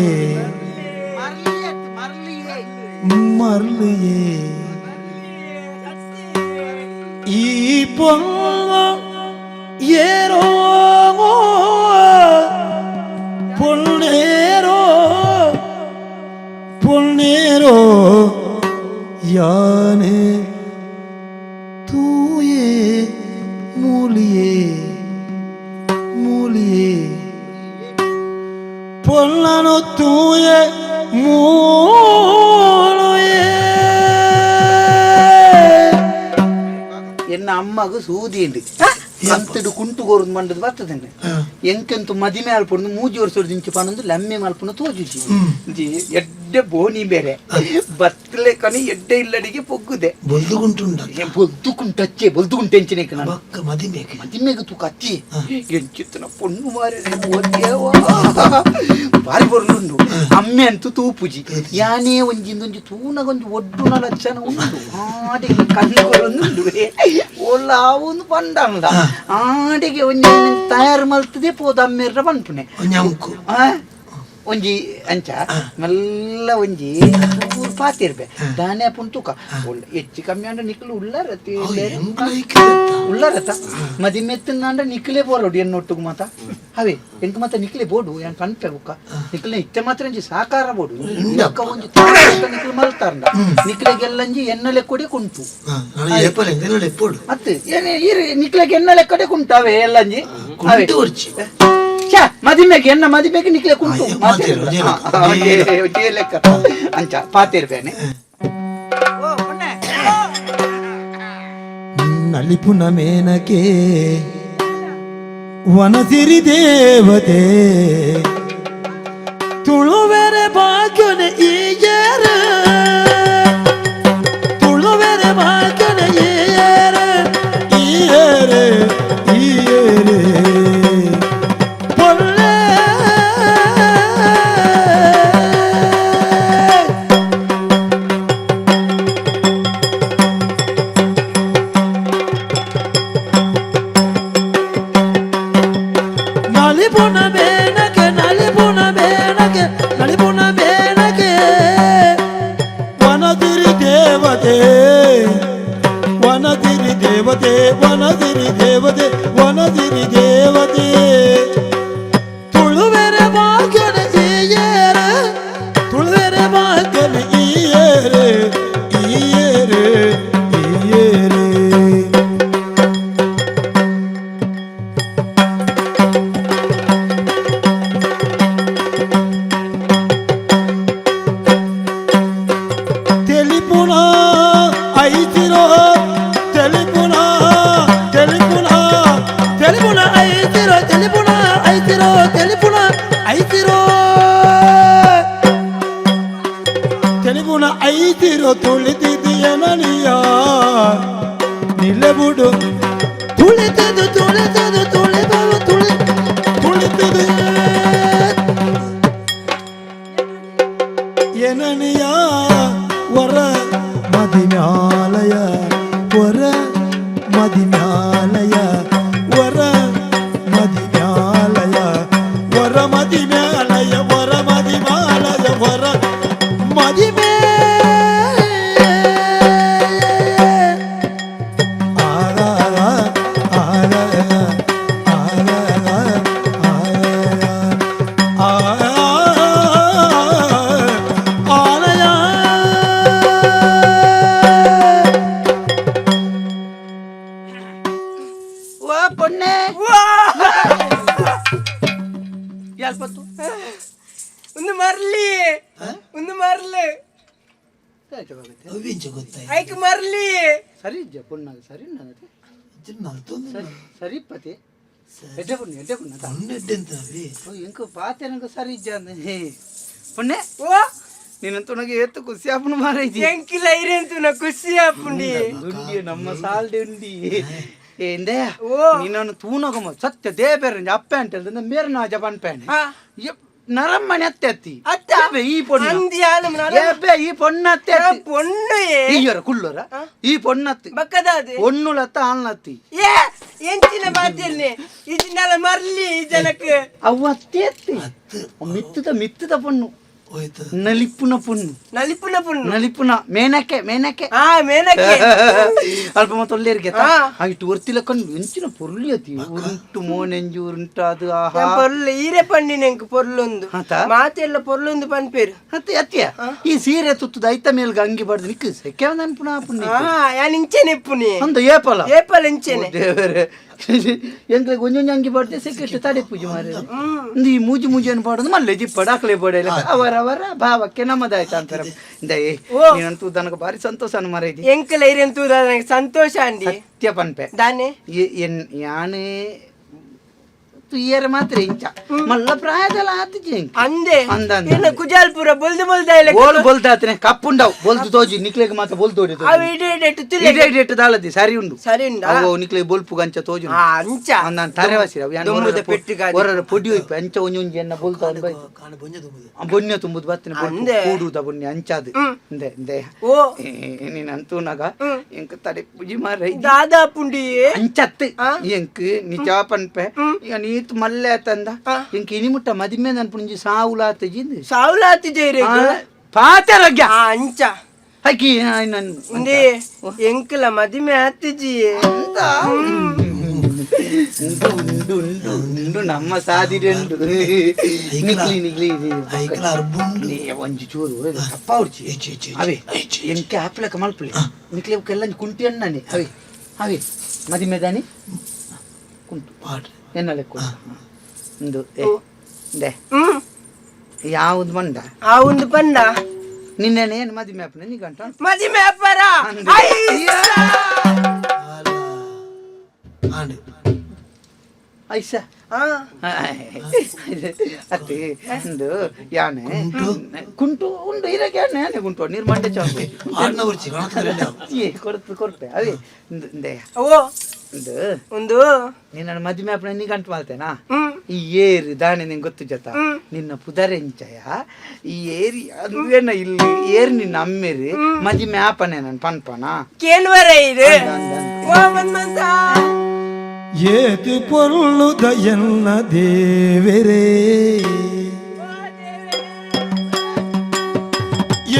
ಮರ್ಲಿಯೇ ಈ ಪೊಲ್ಲ ಏರೋ ಪೊಳ್ಳೇರೋ ಪೊಳ್ಳೇರೋ ಯಾನೆ ತೂಯೇ ಮೂಲಿಯೇ ಮೂಲಿಯೇ ಪೊಲ್ಲನು ತೂಯೇ ಮೂಲಿಯೇ. ಎನ್ನ ಅಮ್ಮಗ ಸೂದಿ ಅಂತಿಡು ಕುಂಟು ಕೋರುದು ಮಂಡದ ಬರ್ತದೆ ಎಂಕೆಂತು ಮದಿಮೆ ಆಲ್ಪುಂಡು ಮೂಜಿ ವರ್ಷ ದಿಂಚಿ ಪನೊಂದು ಲಮ್ಮೆ ಮಲ್ಪುನ ತೋಜುಜಿ ಇಂಚಿ ಎಡ್ಡೆ ಬೋನಿ ಬೇರೆ ಬತ್ತಲೆ ಕನಿ ಎಡ್ಡೆ ಇಲ್ಲಡಿಗೆ ಪೊಗ್ಗುದೆ ಬೊಲ್ದುಗುಂಟುಂಡ ಬೊಲ್ದುಕುಂಟಚ್ಚೆ ಬೊಲ್ದುಗುಂಟೆಂಚಿನ ಬಕ್ಕ ಮದಿಮೆಗೆ ಮದಿಮೆಗೆ ತೂಕ ಅಚ್ಚಿ ಎಂಚಿತ್ತನ ಪೊಣ್ಣು ಮಾರಿ ಬಾರಿ ಬೊರ್ಲುಂಡು ಅಮ್ಮೆ ಅಂತೂ ತೂಪುಜಿ ಯಾನೇ ಒಂಜಿಂದೊಂಜಿ ತೂನಗೊಂಜಿ ಒಡ್ಡುನ ಲಕ್ಷಣ ಉಂಡು ಆಡೆಗೆ ಕಣ್ಣು ಕೊರೊಂದುಂಡು ಓಲ್ಲ ಒಂದು ಪಂಡಂದ ಆಡೆಗೆ ಒಂಜಿ ತಯಾರು ಮಲ್ತದೆ ಪೋದ ಅಮ್ಮೆರ್ರ ಪನ್ಪುನೆ ಒಂಜಿ ಅಂಚ ಮೆಲ್ಲ ಒಂಜಿ ಚೂರು ಪಾತಿರ್ಬೆ ದಾನೆ ಪುಂತುಕ ಒಳ್ಳೆ ಹೆಚ್ಚು ಕಮ್ಮಿ ಅಂಡ ನಿಕ್ಲು ಉಳ್ಳಾರತಿ ಉಳ್ಳಾರತ ಮದಿಮೆತ್ತಿನಾಂಡ ನಿಕ್ಲೆ ಬೋರೋಡು ಎನ್ನೊಟ್ಟುಗು ಮಾತ ಅವೇ ಎಂಕ್ ಮಾತ ನಿಕ್ಲೆ ಬೋಡು ಏನ್ ಪನ್ಪೆ ಬುಕ್ಕ ನಿಕ್ಲೆ ಇತ್ತೆ ಮಾತ್ರ ಒಂಜಿ ಸಾಕಾರ ಬೋಡು ಒಂಜಿ ನಿಕ್ಲು ಮಲ್ತಾರಂಡ ನಿಕ್ಲೆಗೆಲ್ಲಂಜಿ ಎನ್ನಲೆ ಕೊಡೆ ಕುಂಟು ಅತ್ತು ಏನೇ ನಿಕ್ಲೆಗೆ ಎನ್ನಲೆ ಕಡೆ ಕುಂಟಾವೆ ಎಲ್ಲಂಜಿ ಅವೇ ಮದಿಮೆಗೆ ಎನ್ನ ಮದಿಮೆಗೆ ನಿಕ್ಲೆ ಕುಂಟು ಲೆಕ್ಕ ಅಂಚ ಪಾತಿರ್ಬೇನೆ ನಲಿಪುನ ಮೇನಕೆ ವನಸಿರಿ ದೇವತೆ ತುಳುವೆರೆ ಭಾಗ್ಯನೆ ಈಯರ ತುಳುವೆರೆ ಭಾಗ್ಯನೆ ಈಯರ ಈಯರ ಈಯರ ವನಸಿರಿ ದೇವತೆ ವನಸಿರಿ ದೇವತೆ ತುಳುವೆರೆ ಭಾಗ್ಯನ ಈಯೇರ ತುಳುವೆರೆ ಭಾಗ್ಯನ ಈಯೇರೆ ಈಯೇರೆ ಈಯೇರೆ ತೆಲಿಪುನ ಐತಿರೋ ತೆಲಿಪುನ ತೆಲಿಪುನ ತೆಲಿಪುನ ಐತಿರೋ ತೆಲಿಪುನ ಐತಿರೋ ತೆಲಿಪುನ ಐತಿರೋ ತೆಲಿಪುನ ಐತಿರೋ ತುಳಿತಿದೆಯನನಿಯ ನಿಲ್ಲಬುಡು ತುಳಿತದು ತುಳಿತದು ತುಳಿತದು ತುಳಿ ತುಳಿತದು ಏನನಿಯ ವರ ಮದಿಮ್ಯಾಲಯ ವರ ಮದಿಮ್ಯಾಲಯ ವರ ಮದಿಮ್ಯಾಲಯ ವರ ಮದಿಮ್ಯಾಲಯ ವರ ಮದಿಮಾಲಯ ವರ ಮದಿಮೇ ಒಂದು ಮರ್ಲಿ ಒಂದು ಮರ್ಲಿ ಐಕ್ ಮರ್ಲಿ ಸರಿ ಇಜ್ಜ ಪೊಣ್ಣಾಗ ಸರಿ ಸರಿ ಪತಿ ಎಡ್ಡೆ ಪುಣ್ಯ ಎಡ್ಡೆ ಪುಣ್ಯ ಎಂಕ ಪಾತೆ ಸರಿ ಇಜ್ಜ ಪುಣ್ಯ ಓ ನೀನಂತೂ ನನಗೆ ಏತು ಖುಷಿ ಆಪುಣ ಮಾರೈತಿ ಎಂಕಿಲ ಇರೆಂತು ಖುಷಿ ಆಪುಂಡಿ ಉಂಡಿ ನಮ್ಮ ಸಾಲ್ಡೆ ಉಂಡಿ ಎಂದೆ ನೀನನ್ನು ತೂನಗಮ ಸತ್ಯ ದೇಬೇರ ಅಪ್ಪೆ ಅಂತ ಹೇಳಿದ್ರೆ ಮೇರೆ ನಾ ಜಪಾನ್ ಪ್ಯಾನ್ ನರಮ್ಮನೆ ಅತ್ತೆ ಅತ್ತಿ ಅತ್ತ ಈ ಪೊಣ್ಣು ಈ ಪೊಣ್ಣು ಅತ್ತೆ ಪೊಣ್ಣು ಈಯರ ಕುಲ್ಲರ ಈ ಪೊಣ್ಣತ್ತಿ ಬಕ್ಕದಾದೆ ಪೊಣ್ಣುಲತ್ತ ಆಲ್ನತ್ತಿ ಏ ಎಂಚಿನ ಬಾತಿಲ್ನೆ ಇಜಿನಲ ಮರ್ಲಿ ಈ ಜನಕ್ಕೆ ಅವು ಅತ್ತೆ ಅತ್ತಿ ಮಿತ್ತದ ಮಿತ್ತದ ಪೊಣ್ಣು ನಲಿಪುನ ಪೊಣ್ಣು ನಲಿಪುನ ಪೊಣ್ಣು ನಲಿಪುನ ಮೇನಕೆ ಮೇನಕೆ ಆ ಮೇನಕೆ ಅಲ್ಪ ಮತ್ತೊಲ್ಲೇರಿಗೆ ಇಟ್ಟು ಒರ್ತಿಲ ಕಣ್ಣು ಎಂಚಿನ ಪೊರ್ಲಿ ಅತಿ ಉಂಟು ಮೋನೆಂಜು ಉಂಟು ಅದು ಆಹಾ ಪೊರ್ಲು ಈರೆ ಪಣ್ಣಿನ ಎಂಕ್ ಪೊರ್ಲೊಂದು ಮಾತೆಲ್ಲ ಪೊರ್ಲೊಂದು ಪನ್ಪೇರು ಅತ್ತೆ ಅತ್ತಿಯ ಈ ಸೀರೆ ತುತ್ತದ ಐತ ಮೇಲ್ಗ ಅಂಗಿ ಬಡ್ದು ನಿಕ್ಕು ಸೆಕೆ ಅನ್ಪುನ ಪುಣ್ಯ ಯಾನ್ ಇಂಚೆನೆ ಇಪ್ಪುನಿ ಅಂದ ಏಪಲ ಏಪಲ ಇಂಚೆನೆ ದೇವರೇ ಎಂಕ್ಲೆಗ್ ಒಂಜೊಂಜಿ ಅಂಗಿ ಬಡ್ದೆ ಸೆಕೆಟ್ ತಡೆ ಪೂಜೆ ಮಾರೆ ಈ ಮೂಜಿ ಮೂಜಿ ಪಾಡೋದು ಮಲ್ಲೆ ಜಿಪ್ಪಡ ಆಕಲೆ ಬಡೆಲ್ಲ ಅವರ ಅವರ ಭಾವಕ್ಕೆ ನಮ್ಮದಾಯ್ತು ಅಂತಾರೆ ನೀನಂತೂ ನನಗೆ ಭಾರಿ ಸಂತೋಷ ಮಾರೈತಿ ಎಂಕಲ ಇರೆಂತೂ ನನಗೆ ಸಂತೋಷ ಅಂಡಿ ಸತ್ಯ ಪನ್ಪೆ ದಾನೆ ಯಾನೇ ತುಯ್ಯರ ಮಾತ್ರ ಇಂಚ ಮಲ್ಲ ಪ್ರಾಯದಲ್ಲ ಆತಿಜಿ ಅಂದೆ ಅಂದ ಎನ್ನ ಕುಜಾಲ್ಪುರ ಬೊಲ್ದು ಬೊಲ್ದಾಯ್ಲೆ ಓಲು ಬೊಲ್ದಾತ್ನೆ ಕಪ್ಪುಂಡವು ಬೊಲ್ದು ತೋಜಿ ನಿಕ್ಲೆಗ್ ಮಾತ್ರ ಬೊಲ್ದು ತೋಜಿ ಅವು ಇಡೆ ಇಡೆ ತುಲೆ ಇಡೆ ಇಡೆ ದಾಲದಿ ಸರಿ ಉಂಡು ಸರಿ ಉಂಡಾ? ಅವು ನಿಕ್ಲೆ ಬೊಲ್ಪು ಗಂಚ ತೋಜು ಆ, ಅಂಚ ನಾನು ತರೆವಾಸಿ ಅವು ಯಾನ್ ದೊಂಬುದ ಹೊರರ ಪೆಟ್ಟಿಗಾದಿ. ಹೊರರ ಪೊಡಿ ಹೋಯ್ಪು ಅಂಚ ಒಂಜಿ ಒಂಜಿ ಎನ್ನ ಬೊಲ್ತು ಬೊನ್ಯ ತುಂಬುದು ಬತ್ತಿನ ಅಂದೆ. ಕೂಡುದ ಬೊನ್ಯ ಅಂಚಾದು ಇಂದೆ ಇಂದೆ ಓ ನೀನ್ ಅಂತೂನಾಗ ಎಂಕ್ ತಡೆ ಪೂಜಿ ಮಾರ ದಾದಾ ಪುಂಡಿ ಅಂಚತ್ತು ಎಂಕ್ ನಿಜ ಪನ್ಪೆ ಈಗ ನೀತ್ ಮಲ್ಲೆ ತಂದ ಎಂಕ್ ಇನಿಮುಟ್ಟ ಮದಿಮೆ ನನ್ ಪುಂಜಿ ಸಾವುಲಾತ ಜಿಂದು ಸಾವುಲಾತಿ ಜೈರೆ ಪಾತೆರಗ್ಯ ಅಂಚ ಹಕ್ಕಿ ನನ್ ಉಂದೆ ಎಂಕಲ ಮದಿಮೆ ಆತಿಜಿ ಉಂಡು ಉಂಡು ಉಂಡು ಉಂಡು ನಮ್ಮ ಸಾದಿರೆಂಡು ನಿಕ್ಲಿ ನಿಕ್ಲಿ ಒಂಜಿ ಚೂರು ತಪ್ಪ ಉರ್ಚಿ ಅವೇ ಎಂಕೆ ಆಪ್ಲಕ ಮಲ್ಪುಲೆ ನಿಕ್ಲಿ ಎಲ್ಲ ಕುಂಟಿ ಅಣ್ಣನೆ ಅವೇ ಅವೇ ಮದಿಮೆದಾನಿ ಕುಂಟು ಎನ್ನ ಲೆಕ್ಕ ಉಂದು they ಯಾವುದು ಮಂಡ ಆ ಒಂದು ಪಂಡ ನಿನ್ನೆ ಏನು ಮದಿಮೆ ಅಪ್ಪನ ನೀಗಂಟ ಮದಿಮೆ ಅಪ್ಪರ ಐಸ ಅತ್ತೆ ಉಂದು ಯಾನೆ ಕುಂಟು ಉಂಡು ಇರಕ್ಕೆ ಯಾನೆ ಯಾನೆ ಕುಂಟು ನೀರು ಮಂಡೆ ಚಾಕು ಕೊರ್ತು ಕೊರ್ಪೆ ಅದೇ ಇಂದೆ ಓ ಉಂದು ಒಂದು ನಿನ್ನ ಮದುವೆ ಅಪ್ಪನ ನೀ ಗಂಟು ಮಾಡ್ತೇನಾ ಈ ಏರು ದಾನೆ ನಿಂಗೆ ಗೊತ್ತು ಜೊತ ನಿನ್ನ ಪುದರೆಂಚಯ ಈ ಏರಿ ಅಂದ್ರೇನ ಇಲ್ಲಿ ಏರು ನಿನ್ನ ಅಮ್ಮೇರಿ ಮದಿಮೆ ಆಪನೆ ನಾನು ಪನ್ಪನ ಕೇನ್ವರ ಇದು ಓ ಮನ್ಮಂತ ಏತಿ ಪೊರ್ಲುದ ಎನ್ನ ದೇವರೇ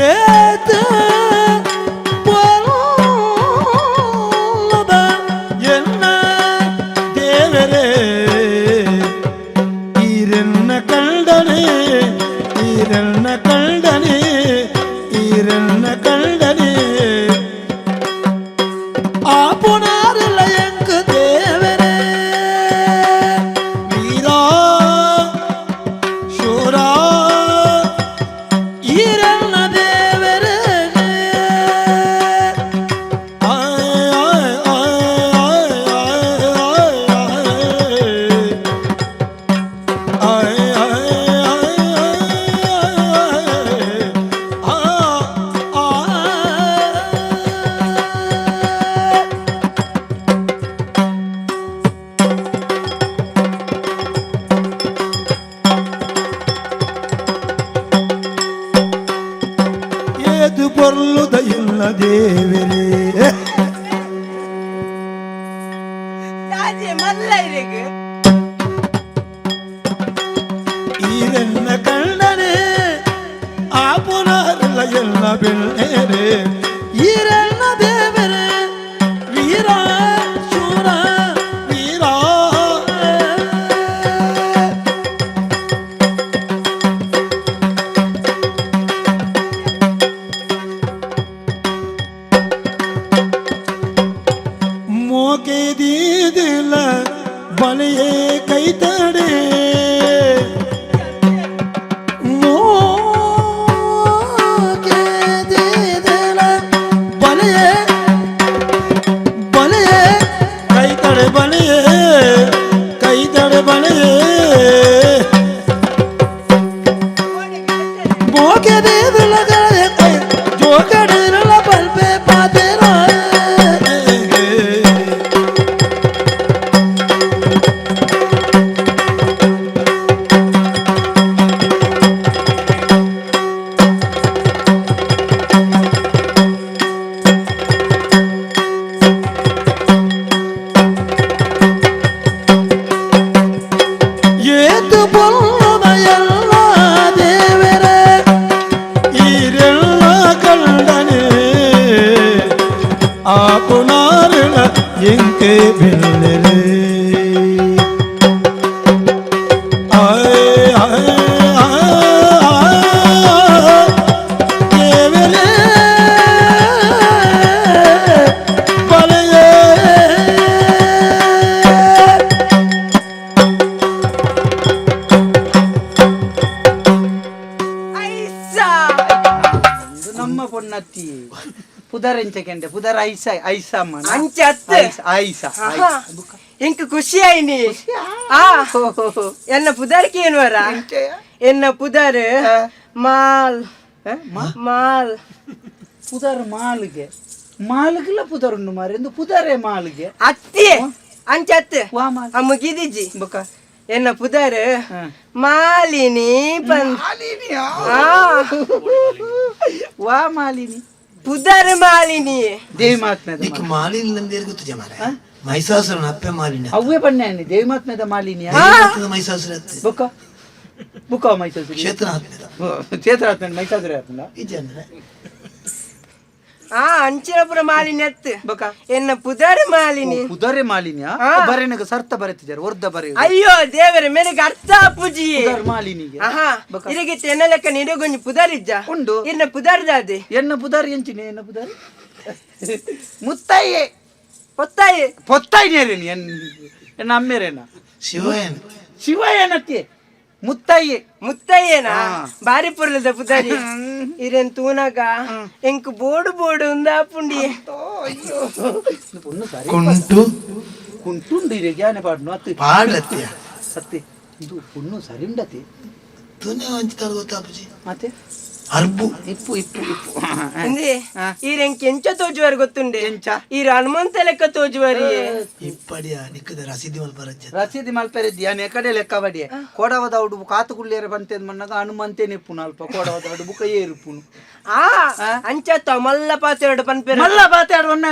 ಏತ ಪೊರ್ಲುದ ಎನ್ನ ದೇವರೇ ಈರೆನ್ನ ಕಂಡನೆ ಈರೆನ್ನ ಕಂಡನೆ ಈರೆನ್ನ ಕಂಡನೆ ಆ ಪುನಾರಲ್ಲ ಎಂಕ ದೇವರೇ ವೀರಾ ಶೂರ ಈರನ್ನ ದೇವರೇ ಆಯ್ ಆಯ್ ಆಯ್ ಆಯ್ ಆಯ್ ಆಯ್ ಆಯ್ ಆಯ್ ಏದು ಪೊರ್ಲುದ ಇಲ್ಲ ದೇವರೇ ದಾಜೆ ಮಲ್ಲ ಇರೆಗ್ ಈರೆನ್ನ ಕಣ್ಣನೆ ಆ ಪುನರ್ಲ ಎಲ್ಲ ಬೆಳ್ಳೇರೆ ಈರೆನ್ನ ದೇವರೇ ವೀರ ಶೂರ ವೀರ ಮೋಕೆ ದೀದಿಲ್ಲ ಬಲಿಯೇ ಕೈತಡೆ ಮೋಕೆ ದೀದಿಲ್ಲ ಬಲಿಯೇ ಬಲಿಯೇ ಕೈತಡೆ ಬಲಿಯೇ ಕೈತಡೆ ಬಲಿಯೇ ಮೋಕೆ ದೀದಿಲ್ಲ ಕೈ ಜೋಕಡಿರಲ ಬಲ್ಪೆ ಪಾತೆರ ಏತು ಬೊಲ್ಲದ ಎಲ್ಲ ದೇವರೇ ಈರೆಲ್ಲ ಕಂಡನೆ ಆ ಪುನಾರಳ ಎಂಕೆ ಬೆಲ್ಲೆರೆ ಆಯ್ ಆಯ್ ಆಯ್ ದೇವರೇ ಬಲೆಯೇ ಐಸಾ ಇದು ನಮ್ಮ ಪೊನ್ನತ್ತಿ ಪುದರೆಂಚ ಕೆಂಡೆ ಪುದರ ಐಸ ಐಸಮ್ಮ ಅಂಚ ಅತ್ತೆ. ಐಸ ಆಹಾ. ಇಂಕ್ ಖುಷಿ ಆಯ್ನಿ. ಆ ಎನ್ನ ಪುದರ್ ಕೇನುವರ? ಎನ್ನ ಪುದರ್ ಮಾಲ್ ಮಾಲ್. ಪುದರ್ ಮಾಲ್ಗೆ ಮಾಲ್ಗೆಲ್ಲ ಪುದರ್ ಉಂಡು ಮಾರೆ, ಎಂದು ಪುದರೇ ಮಾಲ್ಗೆ. ಅತ್ತಿ ಅಂಚತ್ ಮುಗಿದಿಜ್ಜಿ. ಎನ್ನ ಪುದರ್ ಮಾಲಿನಿ ಪಂದ್. ವಾ ಮಾಲಿನಿ? ಪುದರ್ ಮಾಲಿನಿ. ದೇವಿ ಮಹಾತ್ಮೆ ಮಾಲಿನಿ ನಂದೇರು ಗೊತ್ತಿದೆ ಮಾರೆ, ಮಹಿಷಾಸುರನ ಅಪ್ಪೆ ಮಾಲಿನಿ. ಅವೇ ಬಣ್ಣ ದೇವಿ ಮಹಾತ್ಮೆದ ಮಾಲಿನಿ. ಮಹಿಷಾಸುರ ಬುಕ್ಕ ಬುಕ್ಕ ಮಹಿಷಾಸುರ ಕ್ಷೇತ್ರ ಆತ್ಮದ ಕ್ಷೇತ್ರ ಆತ್ಮ ಮಹಿಷಾಸುರ ಆತ್ಮ ಇಜ್ಜಂದ್ರೆ ಆ ಅಂಚಿನಪುರ ಮಾಲಿನಿ ಅತ್ತು. ಎನ್ನ ಪುದರ್ ಮಾಲಿನಿ. ಪುದರೇ ಮಾಲಿನಿ ಬರೆನಗ ಸರ್ತ ಬರೆತಿದ್ದಾರೆ ವರ್ಧ ಬರೆ. ಅಯ್ಯೋ ದೇವರೇ ಮೇರೆಗೆ ಅರ್ಥ ಪೂಜಿ ಮಾಲಿನಿಗೆ. ಆಹಾ ಇರಗಿತ್ತ ಎನ್ನ ಲೆಕ್ಕ ನಿಡಗೊಂಜಿ ಪುದರ್ ಇಜ್ಜ ಉಂಡು. ಎನ್ನ ಪುದರ್ ದಾದೆ? ಎನ್ನ ಪುದರ್ ಎಂಚಿನಿ? ಎನ್ನ ಪುದರ್ ಮುತ್ತಾಯಿ. ಪೊತ್ತಾಯಿ ಪೊತ್ತಾಯಿನೇರೇನಿ ಎನ್ನ ಅಮ್ಮೇರೇನ? ಶಿವಯನ್. ಶಿವಯನತ್ತೆ ಮುತ್ತಯ್ಯೆ. ಮುತ್ತಯ್ಯನಾ? ಬಾರಿ ಪೊರ್ಲದ ಪುದರಿ. ಇರೇನ್ ತೂನಗ ಎಂಕ್ ಬೋಡು ಬೋಡು ಉಂದಾಪುಂಡಿ. ಕುಂಟು ಕುಂಟುಂಡು ಇರೆ ಜ್ಞಾನ ಪಾಡ್ನು ಅತ್ತೆ ಪಾಡತ್ಯ ಅತ್ತೆ ಇದು ಪುಣ್ಣು ಸರಿ ಉಂಡತೆ ತುನೆ ಒಂಚಿತಾರ ಗೊತ್ತಾಪುಜಿ ಮತ್ತೆ ಅರ್ಬು ಇಪ್ಪು ಇಪ್ಪು ಇಪ್ಪು ಇಂದೆ ಈರೆಂಕ್ ಎಂಚ ತೋಜುವಾರು ಗೊತ್ತುಂಡೆ? ಎಂಚ? ಈರ್ ಹನುಮಂತ ಲೆಕ್ಕ ತೋಜುವಾರಿ. ಇಪ್ಪಡಿಯ ನಿಕ್ಕದ ರಸೀದಿ ಮಲ್ಪರಜ್ಜ. ರಸೀದಿ ಮಲ್ಪೆರೆದ್ದಿ ಯಾನ್ ಎಕಡೆ ಲೆಕ್ಕ ಬಡಿಯ ಕೊಡವದ ಉಡು ಕಾತುಗುಳ್ಳಿಯರ ಬಂತೇದ್ ಮಣ್ಣಾಗ ಹನುಮಂತೇನೆ ಇಪ್ಪುನು ಅಲ್ಪ ಕೊಡವದ ಉಡು ಬುಕ್ಕ ಏರುಪುನು. ಆ ಅಂಚತ್ತ ಮಲ್ಲ ಪಾತೆರಡು ಪನ್ಪೆರ. ಮಲ್ಲ ಪಾತೆರಡು ಒನ್ನ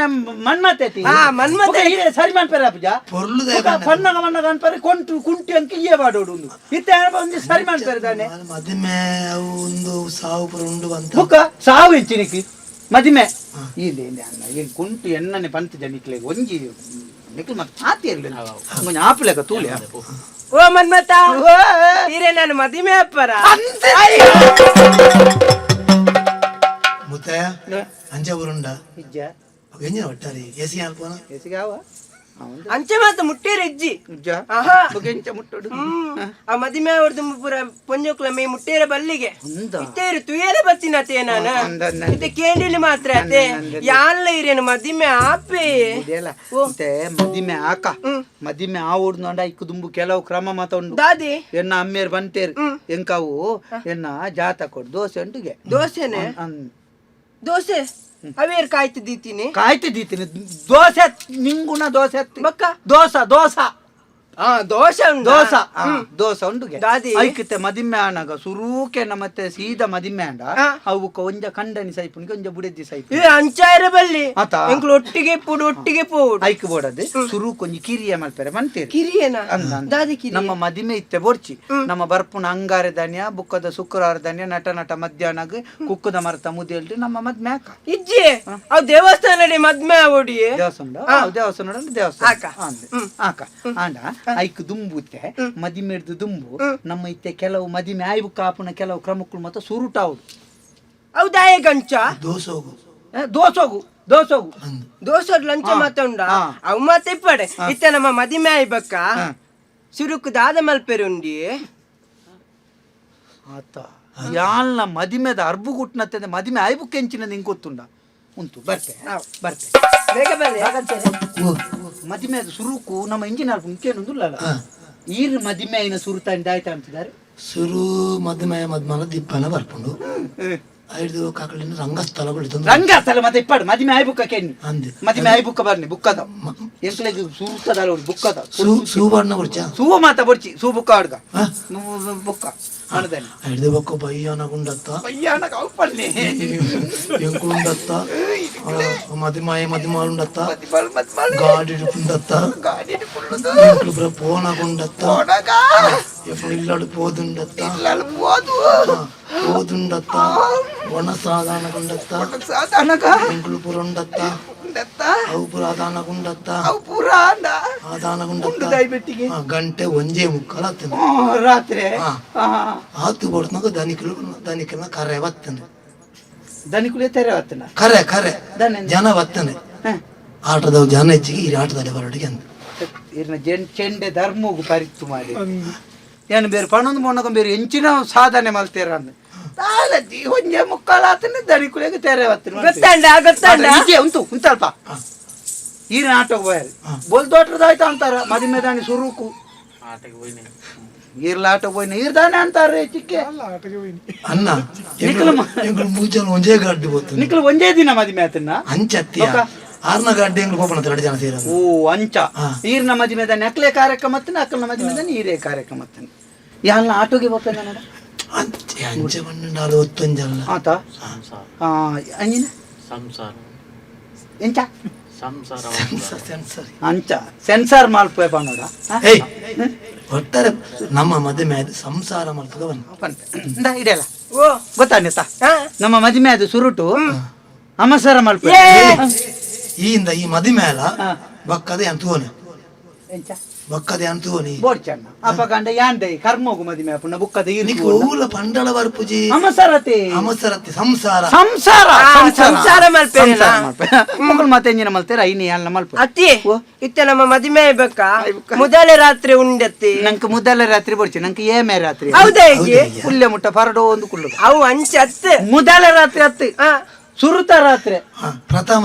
ಮನ್ಮತೆ. ಆ ಮನ್ಮತೆ ಸರಿ ಮನ್ಪೆರ ಪೂಜಾ ಪನ್ನಗ ಮನ್ನಗ ಅನ್ಪರೆ ಕೊಂಟು ಕುಂಟಿ ಅಂಕ ಇಯ್ಯ ಬಾಡೋಡು ಉಂದು ಇತ್ತೆ ಒಂಜಿ ಸರಿ ಮನ್ಪೆರೆ ದಾನೆ. ಮದಿಮೆ ಅವು ಒಂದು ಸಾವು ಪುರ ಉಂಡು ಅಂತ ಬುಕ್ಕ ಸಾವು ಹೆಚ್ಚಿನಿಕ್ ಮದಿಮೆ ಇಲ್ಲ ಇಲ್ಲ ಅಣ್ಣ ಏನ್ ಕುಂಟು ಎಣ್ಣನೆ ಪಂತ ಜನಿಕ್ಲೆ ಒಂಜಿ ನಿಕ್ಲು ಮತ್ತೆ ಆತಿ ಇರ್ಲಿಲ್ಲ ಒಂಜಿ ಆಪುಲೆಕ ತೂಲೆ. ಓ ಮನ್ಮತ ಈರೆ ನಾನು ಮದಿಮೆ ಅಪ್ಪರ ಮುತ್ತಯ್ಯ ಅಂಚ ಉರುಂಡ ಇಜ್ಜ ಎಂಜಿನ ಒಟ್ಟಾರಿ ಎಸಿ ಅಲ್ಪೋನ ಎಸಿಗಾವ ಅಂಚೆ ಮಾತ ಮುಟ್ಟೇರು ಇಜ್ಜಿ. ಎಂಚ ಮುಟ್ಟೋಡು? ಆ ಮದಿಮೆ ಅವ್ರದ್ದು ಪೂರ ಪೊಂಜೋಕ್ಲ ಮೇ ಮುಟ್ಟೇರ ಬಲ್ಲಿಗೆ ಇತ್ತೇರು ತುಯೇರ ಬತ್ತಿನತೆ ನಾನು ಇತ್ತೆ ಕೇಂಡಿಲಿ ಮಾತ್ರ ಅತೆ ಯಾನ್ಲ ಇರೇನು ಮದಿಮೆ ಆಪೆ. ಮದಿಮೆ ಆಕ ಮದಿಮೆ ಆವೋಡು ನೋಡ ಇಕ್ಕು ದುಂಬು ಕೆಲವು ಕ್ರಮ ಮಾತ ಉಂಡು. ದಾದಿ ಎನ್ನ ಅಮ್ಮೇರು ಬಂತೇರು ಎಂಕಾವು ಎನ್ನ ಜಾತ ಕೊಡು ದೋಸೆ ಉಂಟುಗೆ. ದೋಸೆನೆ? ದೋಸೆ ಅವೇರ್ ಕಾಯ್ತು ದೀತೀನಿ. ಕಾಯ್ತು ದೀತೀನಿ ದೋಸೆ ನಿಂಗುಣ ದೋಸೆ ಬಕ್ಕ ದೋಸಾ ದೋಸಾ ದೋಸೆ ದೋಸಾ ದೋಸೆ ಉಂಡುಗೆ. ದಾದಿ ಐಕತೆ ಮದಿಮೆ ಆನಗ ಸುರೂಕೆ ಮತ್ತೆ ಸೀದಾ ಮದಿಮೆ ಆಂಡ ಅವು ಒಂಜ ಕಂಡನಿ ಸೈಪುನಿಗೆ ಒಂಜ ಬುಡೆದಿ ಸೈಪು ಅಂಚಾರ ಬಲ್ಲಿ ಎಂಕ್ಲು ಒಟ್ಟಿಗೆ ಪೋಡು ಒಟ್ಟಿಗೆ ಪೋಡು ಐಕ್ ಬೋಡದು ಸುರೂಕ್ ಒಂಜಿ ಕಿರಿಯ ಮಲ್ಪೆರೆ ಮಂತೇರಿ. ಕಿರಿಯನ? ದಾದಿ ಕಿರಿಯ ನಮ್ಮ ಮದಿಮೆ ಇತ್ತೆ ಬೋರ್ಚಿ ನಮ್ಮ ಬರ್ಪುನ ಅಂಗಾರೆ ದಾನ್ಯ ಬುಕ್ಕದ ಶುಕ್ರವಾರ ದಾನ್ಯ ನಟ ನಟ ಮಧ್ಯಾಹ್ನಗ್ ಕುಕ್ಕದ ಮರತ ಮುದೇಲ್ರಿ ನಮ್ಮ ಮದ್ಮೆ ಆಕ ಇಜ್ಜಿ. ಅವು ದೇವಸ್ಥಾನ ಮದ್ಮೆ ಆವೋಡಿ ದೇವಸ್ಥಾನ ದೇವಸ್ಥಾನ ದೇವಸ್ಥಾನ ಆಕ ಆಂಡ ಐಕ್ ದುಂಬುತ್ತೆ ಮದಿಮೆಡ್ದು ದುಂಬು ನಮ್ಮ ಇತ್ತೆ ಕೆಲವು ಮದಿಮೆ ಆಯ್ಬು ಕಾಪುನ ಕೆಲವು ಕ್ರಮಕ್ಕಳು ಮತ್ತೆ ಸುರುಟಾವುದು. ಹೌದಾಯ ಗಂಚ ದೋಸೋಗು ದೋಸೋಗು ದೋಸೋಗು ದೋಸೋಡ್ ಲಂಚ ಮಾತ ಉಂಡ ಅವು ಮಾತ ಇಪ್ಪಡೆ ಇತ್ತೆ ನಮ್ಮ ಮದಿಮೆ ಆಯ್ಬಕ್ಕ ಸುರುಕು ದಾದ ಮಲ್ಪೆರು ಉಂಡಿ ಆತ ಯಾಲ್ನ ಮದಿಮೆದ ಅರ್ಬು ಗುಟ್ನತ್ತೆ ಮದಿಮೆ ಆಯ್ಬುಕ್ ಎಂಚಿನ ನಿಂಗೆ ಗೊತ್ತುಂಡ ಉಂಟು ಬರ್ತೆ ಬರ್ತೆ ಬೇಗ ಬರ್ರಿ. ಮದಿಮೆ ಸುರುಕು ನಮ್ಮ ಇಂಜಿನ್ ಮುಖ್ಯನೊಂದುಲ್ಲ ಈರ್ ಮದಿಮೆ ಐನ ಸುರುತ ಆಯ್ತಾ ಅಂತಿದ್ದಾರೆ. ಸುರು ಮದಿಮೆ ಮದ್ಮನ ದಿಪ್ಪನ ಬರ್ಪುಂಡು ಐದು ಕಾಕಳಿನ ರಂಗಸ್ಥಳಗಳು ರಂಗಸ್ಥಳ ಮತ್ತೆ ಇಪ್ಪಾಡು ಮದಿಮೆ ಆಯ್ ಬುಕ್ಕ ಕೆನ್ನಿ ಮದಿಮೆ ಆಯ್ ಬುಕ್ಕ ಬರ್ನಿ ಬುಕ್ಕದ ಎಂಕ್ಲೆಗ್ ಸುರುತದ ಬುಕ್ಕದ ಸೂ ಬಣ್ಣ ಬೊರ್ಚ ಸೂ ಮಾತ ಬೊರ್ಚಿ ಸೂ ಬುಕ್ಕ ಅಡ್ಗ ಬುಕ್ಕ ಅಣದಲ್ಲಿ ಐದು ಬೊಕ್ಕ ಬಯ್ಯಾನ ಗುಂಡತ್ತ ಬಯ್ಯಾನ ಕೌಪಲ್ನಿ ಎಂಕುಂಡತ್ತ ಮದಿಮಾಯ ಮದಿಮಾಳುಂಡತ್ತ ಗಾಡಿ ಪುಂಡತ್ತ ಎಂಕುಲು ಪೂರ ಪೋನ ಗುಂಡತ್ತ ಇಲ್ಲಡು ಪೋದುಂಡತ್ತ ಪೋದುಂಡತ್ತ ಒಣ ಸಾಧಾರಣ ಗುಂಡತ್ತ ಎಂಕುಲು ಪೂರ ಉಂಡತ್ತ ಅವು ಪೂರ ಆದಾನ ಗುಂಡತ್ತ ಆದಾನ ಗುಂಡತ್ತ ಗಂಟೆ ಒಂಜೇ ಮುಕ್ಕಾಲ ಆತಂದು ರಾತ್ರಿ ಆತು ಬಡ್ತನಾಗ ದನಿಕಲು ದನಿಕಲ್ನ ಕರೆ ಬತ್ತಂದು ದನಿಕುಲೇ ತೆರೆ ಬತ್ತನ ಕರೆ ಕರೆ ಜನ ಬತ್ತನೆ ಆಟದ ಜನ ಹೆಚ್ಚಿಗೆ ಈ ಆಟದಲ್ಲಿ ಬರೋಡಿಗೆ ಅಂತ ಇರ್ನ ಚೆಂಡೆ ಧರ್ಮಗು ಪರಿತ್ತು ಮಾಡಿ ಏನು ಬೇರೆ ಪಣೊಂದು ಮೊಣ್ಣಗ ಬೇರೆ ಎಂಚಿನ ಸಾಧನೆ ಮಲ್ತೇರ ಅಂದ ತಾಲಜ್ಜಿ ಒಂಜೆ ಮುಕ್ಕಾಲ ಆತನೆ ದನಿಕುಲೆಗೆ ತೆರೆ ಬತ್ತನ ಗೊತ್ತಂಡ ಗೊತ್ತಂಡ ಉಂಟು ಉಂಟಲ್ಪ ಈ ಆಟೋಗೆ ಹೋಯರ್ ಬೊಲ್ದೋಟ್ರದಾಯ್ತು ಅಂತಾರ ಮದಿಮೆದಾನಿ ಸುರುಕು ಈರ್ಲ ಆಟೋಗೆ ಹೋಯ್ನ ಈರ್ದಾನೆ ಅಂತಾರೆ ಚಿಕ್ಕೆ ಅಣ್ಣ ಎಂಕುಲು ಮೂಜನ ಒಂಜೇ ಗಾಡಿ ಬೋತು ನಿಕ್ಲು ಒಂಜೇ ದಿನ ಮದಿಮೆ ಆತನ ಅಂಚತ್ತಿಯ ಆರ್ನ ಗಾಡಿ ಎಂಕುಲು ಪೋಪಣ ಎರಡು ಜನ ಸೇರ ಓ ಅಂಚ ಈರ್ನ ಮದಿಮೆದಾನಿ ಅಕ್ಲೆ ಕಾರ್ಯಕ್ರಮ ಅಕ್ಕಲ್ನ ಮದಿಮೆದಾನಿ ಈರೇ ಕಾರ್ಯಕ್ರಮ ಯಾಲ್ನ ಆಟೋಗೆ ಬೋಪೆನ ನೋಡ ಅಂಚೆ ಅಂಚೆ ಪನ್ನೊಂಡು ಒತ್ತೊಂಜಲ್ಲ ಆತ ಅಂಜಿನ ಸಂಸಾರ ಎಂಚ ಸಂಸಾರ ಸೆನ್ಸರ್ ಅಂಚ ಸೆನ್ಸಾರ್ ಮಾಲ್ಪೆ ಪನ್ನೋಡ ಏಯ್ ಒಟ್ಟಾರೆ ನಮ್ಮ ಮದುವೆ ಆಯ್ತು ಸಂಸಾರ ಮಲ್ಪದ ಪನ್ಪೆ ಇಂದ ಇಡೆಲ್ಲ ಓ ಗೊತ್ತಾನಿತ ನಮ್ಮ ಮದಿಮೆ ಅದು ಸುರುಟು ಅಮಸರ ಮಲ್ಪೆ ಈಯಿಂದ ಈ ಮದುವೆ ಅಲ್ಲ ಬಕ್ಕದೆ ಅಂತುವನೆ ಎಂಚ ಬಕ್ಕದೆ ಅಂತುವನಿ ಬೋಡ್ಚಣ್ಣ ಅಪಗಂಡ ಯಾಂದೆ ಕರ್ಮೋಗು ಮದಿಮೆ ಅಪ್ಪುನ ಬುಕ್ಕದ ನಿಕ್ ಓಲ ಪಂಡಳ ಬರ್ಪುಜಿ ಅಮಸರತೆ ಅಮಸರತೆ ಸಂಸಾರ ಸಂಸಾರ ಸಂಸಾರ ಮಲ್ಪೆರೆನಾ? ಮಕ್ಕಳು ಮತ್ತೆ ಎಂಜಿನ ಮಲ್ತೇರ ಐನಿ ಅಲ್ಲ ಮಲ್ಪ ಅತ್ತಿ ಇತ್ತೆ ನಮ್ಮ ಮದಿಮೆ ಆಯ್ಬೇಕಾ ಮೊದಲ ರಾತ್ರಿ ಉಂಡತ್ತಿ ನಂಗೆ ಮೊದಲ ರಾತ್ರಿ ಬೋಡ್ಚಿ ನಂಗೆ ಏಮೆ ರಾತ್ರಿ ಹೌದಾ ಹೇಗೆ? ಕುಲ್ಲೆ ಮುಟ್ಟ ಪರಡೋ ಒಂದು ಕುಲ್ಲು ಅವು ಅಂಚೆ ಅತ್ತೆ ಮೊದಲ ರಾತ್ರಿ ಅತ್ತೆ ಸುರುತ ರಾತ್ರಿ ಪ್ರಥಮ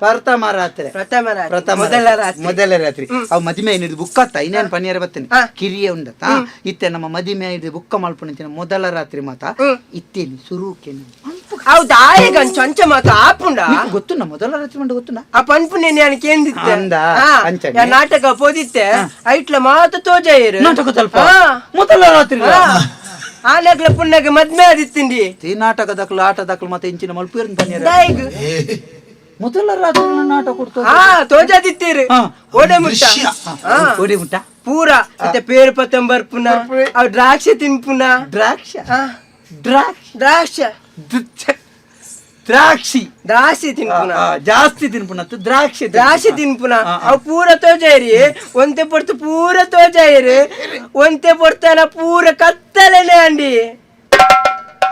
ಪ್ರಥಮ ರಾತ್ರಿ ಪ್ರಥಮ ರಾತ್ರಿ ಪ್ರಥಮ ಮೊದಲ ರಾತ್ರಿ ಮೊದಲ ರಾತ್ರಿ ಅವು ಮದಿಮೆ ಹಿಡಿದು ಬುಕ್ಕತ್ತ ಇನ್ನೇನು ಪನಿಯರ ಬತ್ತೇನೆ ಕಿರಿಯ ಉಂಡತ್ತ ಇತ್ತೆ ನಮ್ಮ ಮದಿಮೆ ಹಿಡಿದು ಬುಕ್ಕ ಮಲ್ಪುಣಂಚಿನ ಮೊದಲ ರಾತ್ರಿ ಮಾತ ಇತ್ತೇನಿ ಸುರುಕೇನು ಹೌದಾ ಆಯಗ ಅಂಚು ಅಂಚ ಮಾತ ಆಪುಂಡ ಗೊತ್ತುನ ಮೊದಲ ರಾತ್ರಿ ಮಂಡ ಗೊತ್ತುನ ಆ ಪನ್ಪುನೆ ನಾನು ಕೇಂದಿತ್ತೆ ಅಂದ, ಅಂಚನೆ. ಯಾ ನಾಟಕ ಪೋದಿತ್ತೆ ಐಟ್ಲ ಮಾತ ತೋಜಾಯಿರು ನಾಟಕ ತಲ್ಪ ಮೊದಲ ರಾತ್ರಿ ಆನಗ್ಲ ಪುಣ್ಣಗ ಮದ್ಮೆ ಆದಿತ್ತಿಂಡಿ ಈ ನಾಟಕದಕ್ಲು ಆಟದಕ್ಲು ಮತ್ತೆ ಇಂಚಿನ ಮಲ್ಪು ಪನಿಯರ ದಾಯಿಗ್ ಮೊದಲ ರಾತ್ರಿ ನಾಟಕ ಕೊಡ್ತು ಹಾ ತೋಜಾದಿತ್ತೀರಿ ಓಡೆ ಮುಟ್ಟ ಓಡೆ ಮುಟ್ಟ ಪೂರ ಮತ್ತೆ ಪೇರು ಪತ್ತಂ ಬರ್ಪುನ ಅವ್ ದ್ರಾಕ್ಷಿ ತಿನ್ಪುನ ದ್ರಾಕ್ಷ ದ್ರಾಕ್ಷಿ ದ್ರಾಕ್ಷ ದ್ರಾಕ್ಷಿ ದ್ರಾಕ್ಷಿ ತಿನ್ಪುನ ಜಾಸ್ತಿ ತಿನ್ಪುನ ದ್ರಾಕ್ಷಿ ದ್ರಾಕ್ಷಿ ತಿನ್ಪುನ ಅವ್ ಪೂರ ತೋಜಾಯಿರಿ ಒಂತೆ ಪೊರ್ತು ಪೂರ ತೋಜಾಯಿರಿ ಒಂತೆ ಪೊರ್ತನ ಪೂರ ಕತ್ತಲೆನೆ ಅಂಡಿ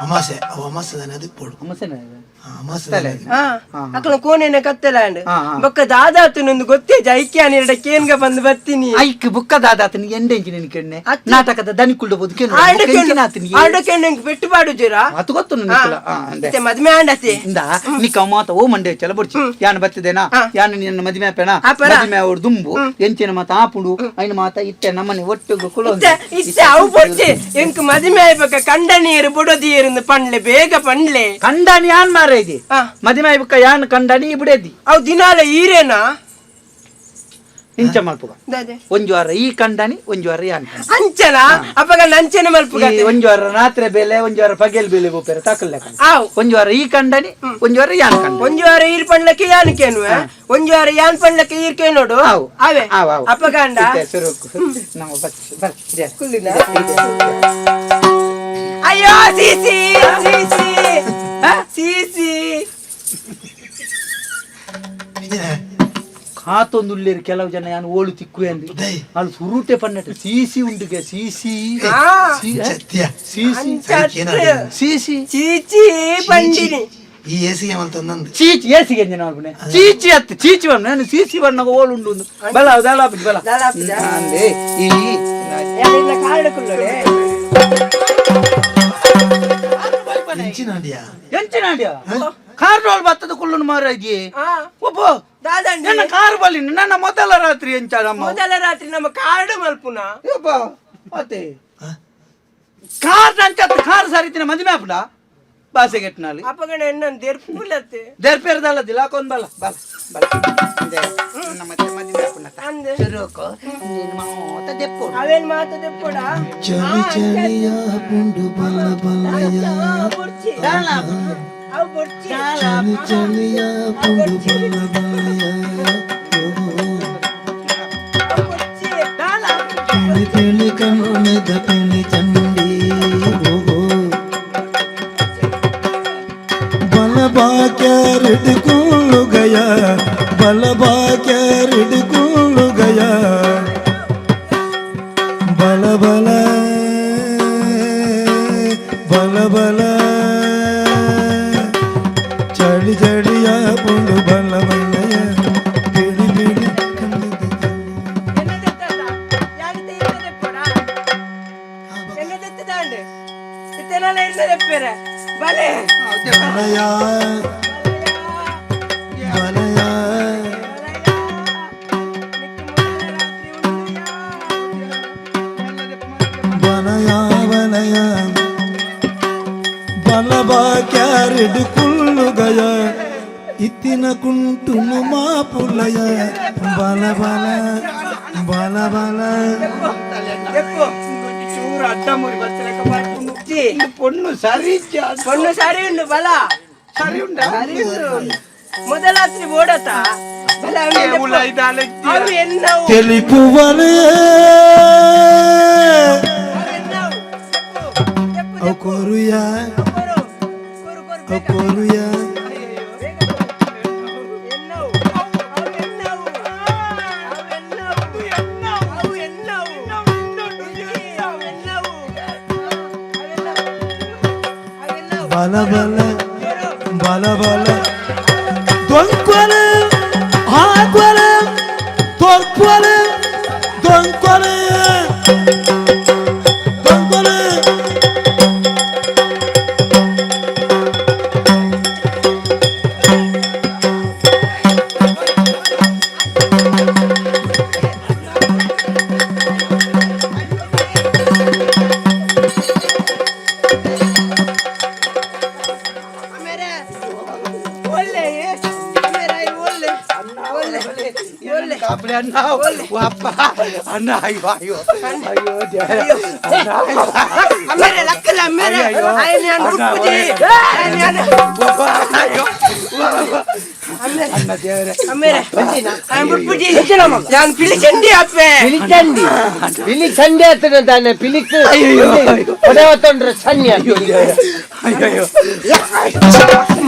ಅಮಾಸೆ ಅವು ಅಮಾಸೆ ತಾನೆ ಅದು ಪೋಡು ಅಮಾಸೆನೆ ಅಮಾಸೆ ತಾನೆ ಅಕ್ಲ ಕೋನೆನೆ ಕತ್ತಲೆ ಅಂಡ್ ಬೊಕ್ಕ ದಾದಾತನೊಂದು ಗೊತ್ತೇ ಐಕ್ಯ ಅನಿರಡ ಕೇನ್ಗ ಬಂದು ಬರ್ತೀನಿ ಐಕ್ ಬುಕ್ಕ ದಾದಾತನ ಎಂಡೆಂಚಿ ನಿನ್ ಕೆಣ್ಣೆ ನಾಟಕದ ದನಿ ಕುಳ್ಳುಬೋದು ಆಡಕೆಣ್ಣೆ ಪೆಟ್ಟು ಪಾಡುಜೀರಾ ಅದು ಗೊತ್ತು ಮತ್ತೆ ಮದ್ಮೆ ಆಂಡತಿ ಇಂದ ನಿಕ್ಕ ಮಾತ ಓ ಮಂಡೆ ಚಲ ಬುಡ್ಚಿ ಯಾನ್ ಬತ್ತಿದೇನಾ ಯಾನ್ ನಿನ್ನ ಮದ್ಮೆ ಆಪೇಣ ಮದ್ಮೆ ಅವ್ರು ದುಂಬು ಎಂಚಿನ ಮಾತ ಆಪುಂಡು ಐನ ಮಾತ ಇತ್ತೆ ನಮ್ಮನೆ ಒಟ್ಟಿಗೆ ಕುಲ ಇತ್ತೆ ಅವು ಬೊಡ್ಚಿ ಎಂಕ್ ಮದ್ಮೆ ಆಯ್ಬೇಕ ಕಂಡ ನೀರು ಬುಡೋದಿಯರಿಂದ ಪಂಡ್ಲೆ ಬೇಗ ಪಂಡ್ಲೆ ಕಂಡಾನಿ ಯಾನ್ ಮಾರ ಇದೆ ಮದ್ಮೆ ಆಯ್ಬೇಕ ಯಾನ್ ಕಂಡಾನಿ ಬಿಡೇದಿ ಅವು ದಿನಾಲ ಈರೇನಾ ಇಂಚ ಮಲ್ಪುಗ ಒಂಜು ವಾರ ಈ ಕಂಡಾನಿ ಒಂಜು ವಾರ ಯಾನ್ ಅಂಚನ ಅಪ್ಪಗ ನಂಚನ ಮಲ್ಪುಗ ಒಂಜು ವಾರ ರಾತ್ರಿ ಬೇಲೆ ಒಂಜು ವಾರ ಪಗೆಲ್ ಬೇಲೆ ಗೋಪೆರ ತಾಕಲ್ಲ ಒಂಜು ವಾರ ಈ ಕಂಡಾನಿ ಒಂಜು ವಾರ ಯಾನ್ ಕಂಡ ಒಂಜು ವಾರ ಈರ್ ಪಂಡ್ಲಕ್ಕೆ ಯಾನ್ ಕೇನುವೆ ಒಂಜು ವಾರ ಯಾನ್ ಪಂಡ್ಲಕ್ಕೆ ಈರ್ ಕೇನೋಡು ಅವೇ ಅಪ್ಪಗಂಡ ನಾವು ಅಯ್ಯೋ ಸೀಸಿ ಸೀಸಿ ಸೀಸಿ ಕಾತೊಂದುಲ್ಲೇರು ಕೆಲವು ಜನ ಯಾನು ಓಳು ತಿಕ್ಕು ಅಂದು ಅಲ್ಲಿ ಸುರುಟೆ ಪನ್ನಟ ಸೀಸಿ ಉಂಡುಗೆ ಸೀಸಿ ಸೀಸಿ ಸೀಸಿ ಚೀಚಿ ಪಂಡಿನಿ ಈ ಏಸಿಗೆ ಮಲ್ತೊಂದು ಚೀಚಿ ಏಸಿಗೆ ಎಂಜಿನ ಮಲ್ಪುನೆ ಚೀಚಿ ಅತ್ತು ಚೀಚಿ ಬಣ್ಣ ನಾನು ಸೀಸಿ ಬಣ್ಣಗ ಓಳು ಉಂಡು ಒಂದು ಬಲ ದಳಾಪುಜಿ ಬಲ ಅಂದೆ ಈ ಎಂಚಿನಾಡಿಯಾ ಎಂಚಿನಾಡಿಯ ಕಾರ್ ರೋಲ್ ಬತ್ತದ ಕುಳ್ಳುನು ಮಾರಾಜಿ ಒಬ್ಬ ನನ್ನ ಕಾರ್ ಬಲ್ಲಿ ನನ್ನ ಮೊದಲ ರಾತ್ರಿ ಎಂಚ ನಮ್ಮ ಮೊದಲ ರಾತ್ರಿ ನಮ್ಮ ಕಾರ್ಡ್ ಮಲ್ಪುನ ಯಪ್ಪ ಮತ್ತೆ ಕಾರ್ ನಂಚ ಕಾರ್ ಸರಿತಿನ ಮದಿಮೆ ಆಪುಡ ಬಾಸೆಗೆಟ್ನಾಲಿ ಅಪ್ಪಗಣ ಎನ್ನನ್ ದೆರ್ಪುಲತ್ತೆ ದೆರ್ಪೇರ್ದಲ್ಲ ದಿಲಾಕೊಂದ್ ಬಲ ಬಲ ಬಲ ನಮ್ಮ ಮದಿಮೆ ಆಪುನ ಸುರುಕು ನೀನು ಮಾತ ದೆಪ್ಪು ಅವೇನ್ ಮಾತ ದೆಪ್ಪುಡ ಚಳಿ ಚಳಿಯ ಪುಂಡು ಬಲ ಬಲಯ ಚಳಿ ಚಳಿಯ ಪುಂಡು ಬಲ ಬಲಯ ತಿಳಿ ತಿಳಿ ಕಣ್ಣದ ಪಿಳಿ ಚಂಡಿ ಓಹೋ ಬಲಬಾ ಕ್ಯಾರೆಟ್ ಕೂಳು ಗಯ ಬಲಬಾ ಕ್ಯಾರೆಟ್ ಕೂಳು ಗಯ ಬಲ ಬಲ ಬಲ ಬಲ ಚಳಿ ಚಳಿಯ ಪುಂಡು ಬಲ ಬಲಯ ಬಿಳಿ ಬಿಳಿ ಬಲೆ ಬಲಯ ಬಲಯ ಬಲಯ ಬಲಯ ಬಲಬಾ ಕ್ಯಾರೆಡ್ ಕುಲ್ಲುಗಯ ಇತ್ತಿನ ಕುಂಟುನು ಮಾಪುಲಯ ಬಲ ಬಲ ಬಲ ಬಲ ಚೂರು ಅಡ್ಡ ಮುರಿ ಬರ್ತಲಕ ಬರ್ಪುಂಡು ಪೊಣ್ಣು ಸರಿ ಪೊಣ್ಣು ಸರಿ ಉಂಡು ಬಲ ಸರಿ ಉಂಡ ಸರಿ ಉಂಡು ಮೊದಲಾತ್ರಿ ಬೋಡತ ಬಲ ಅವು ಎನ್ನವು ತೆಲಿಪುವರೇ ಅವು ಕೊರುಯ ಅವು ಕೊರುಯ ಬಲ ಬಲ ಬಲ ಬಲ ದೊಂಕೊಲ ಹಾಕೊಲ ತೊರ್ಕೊಲ ದೊಂಕೊಲ ದೊಂಕೊಲ ಅಪ್ಪ ಅಣ್ಣ ಅಯ್ಯೋ ಅಯ್ಯೋ ಅಯ್ಯೋ ಅಮ್ಮೇರೆ ಲಕ್ಕಲ್ಲ ಅಮ್ಮೇರೆ ಆಯ್ನೆ ನಾನು ಹುಟ್ಟುಜಿ ಆಯ್ನೆ ಅಯ್ಯೋ ಅಣ್ಣ ದೇವರೇ ಅಮ್ಮೇರೆ ಆಯ್ನೆ ಹುಟ್ಟುಜಿ ನಾನು ಪಿಲಿ ಚಂಡಿ ಅಪ್ಪೆ ಪಿಲಿ ಚಂಡಿ ಪಿಲಿ ಚಂಡಿ ಆತನ ತಾನೆ ಪಿಲಿಕ್ ಹೊಡೆವತ್ತಂದ್ರೆ ಸನ್ನಿ ಅಯ್ಯೋ ಅಯ್ಯೋ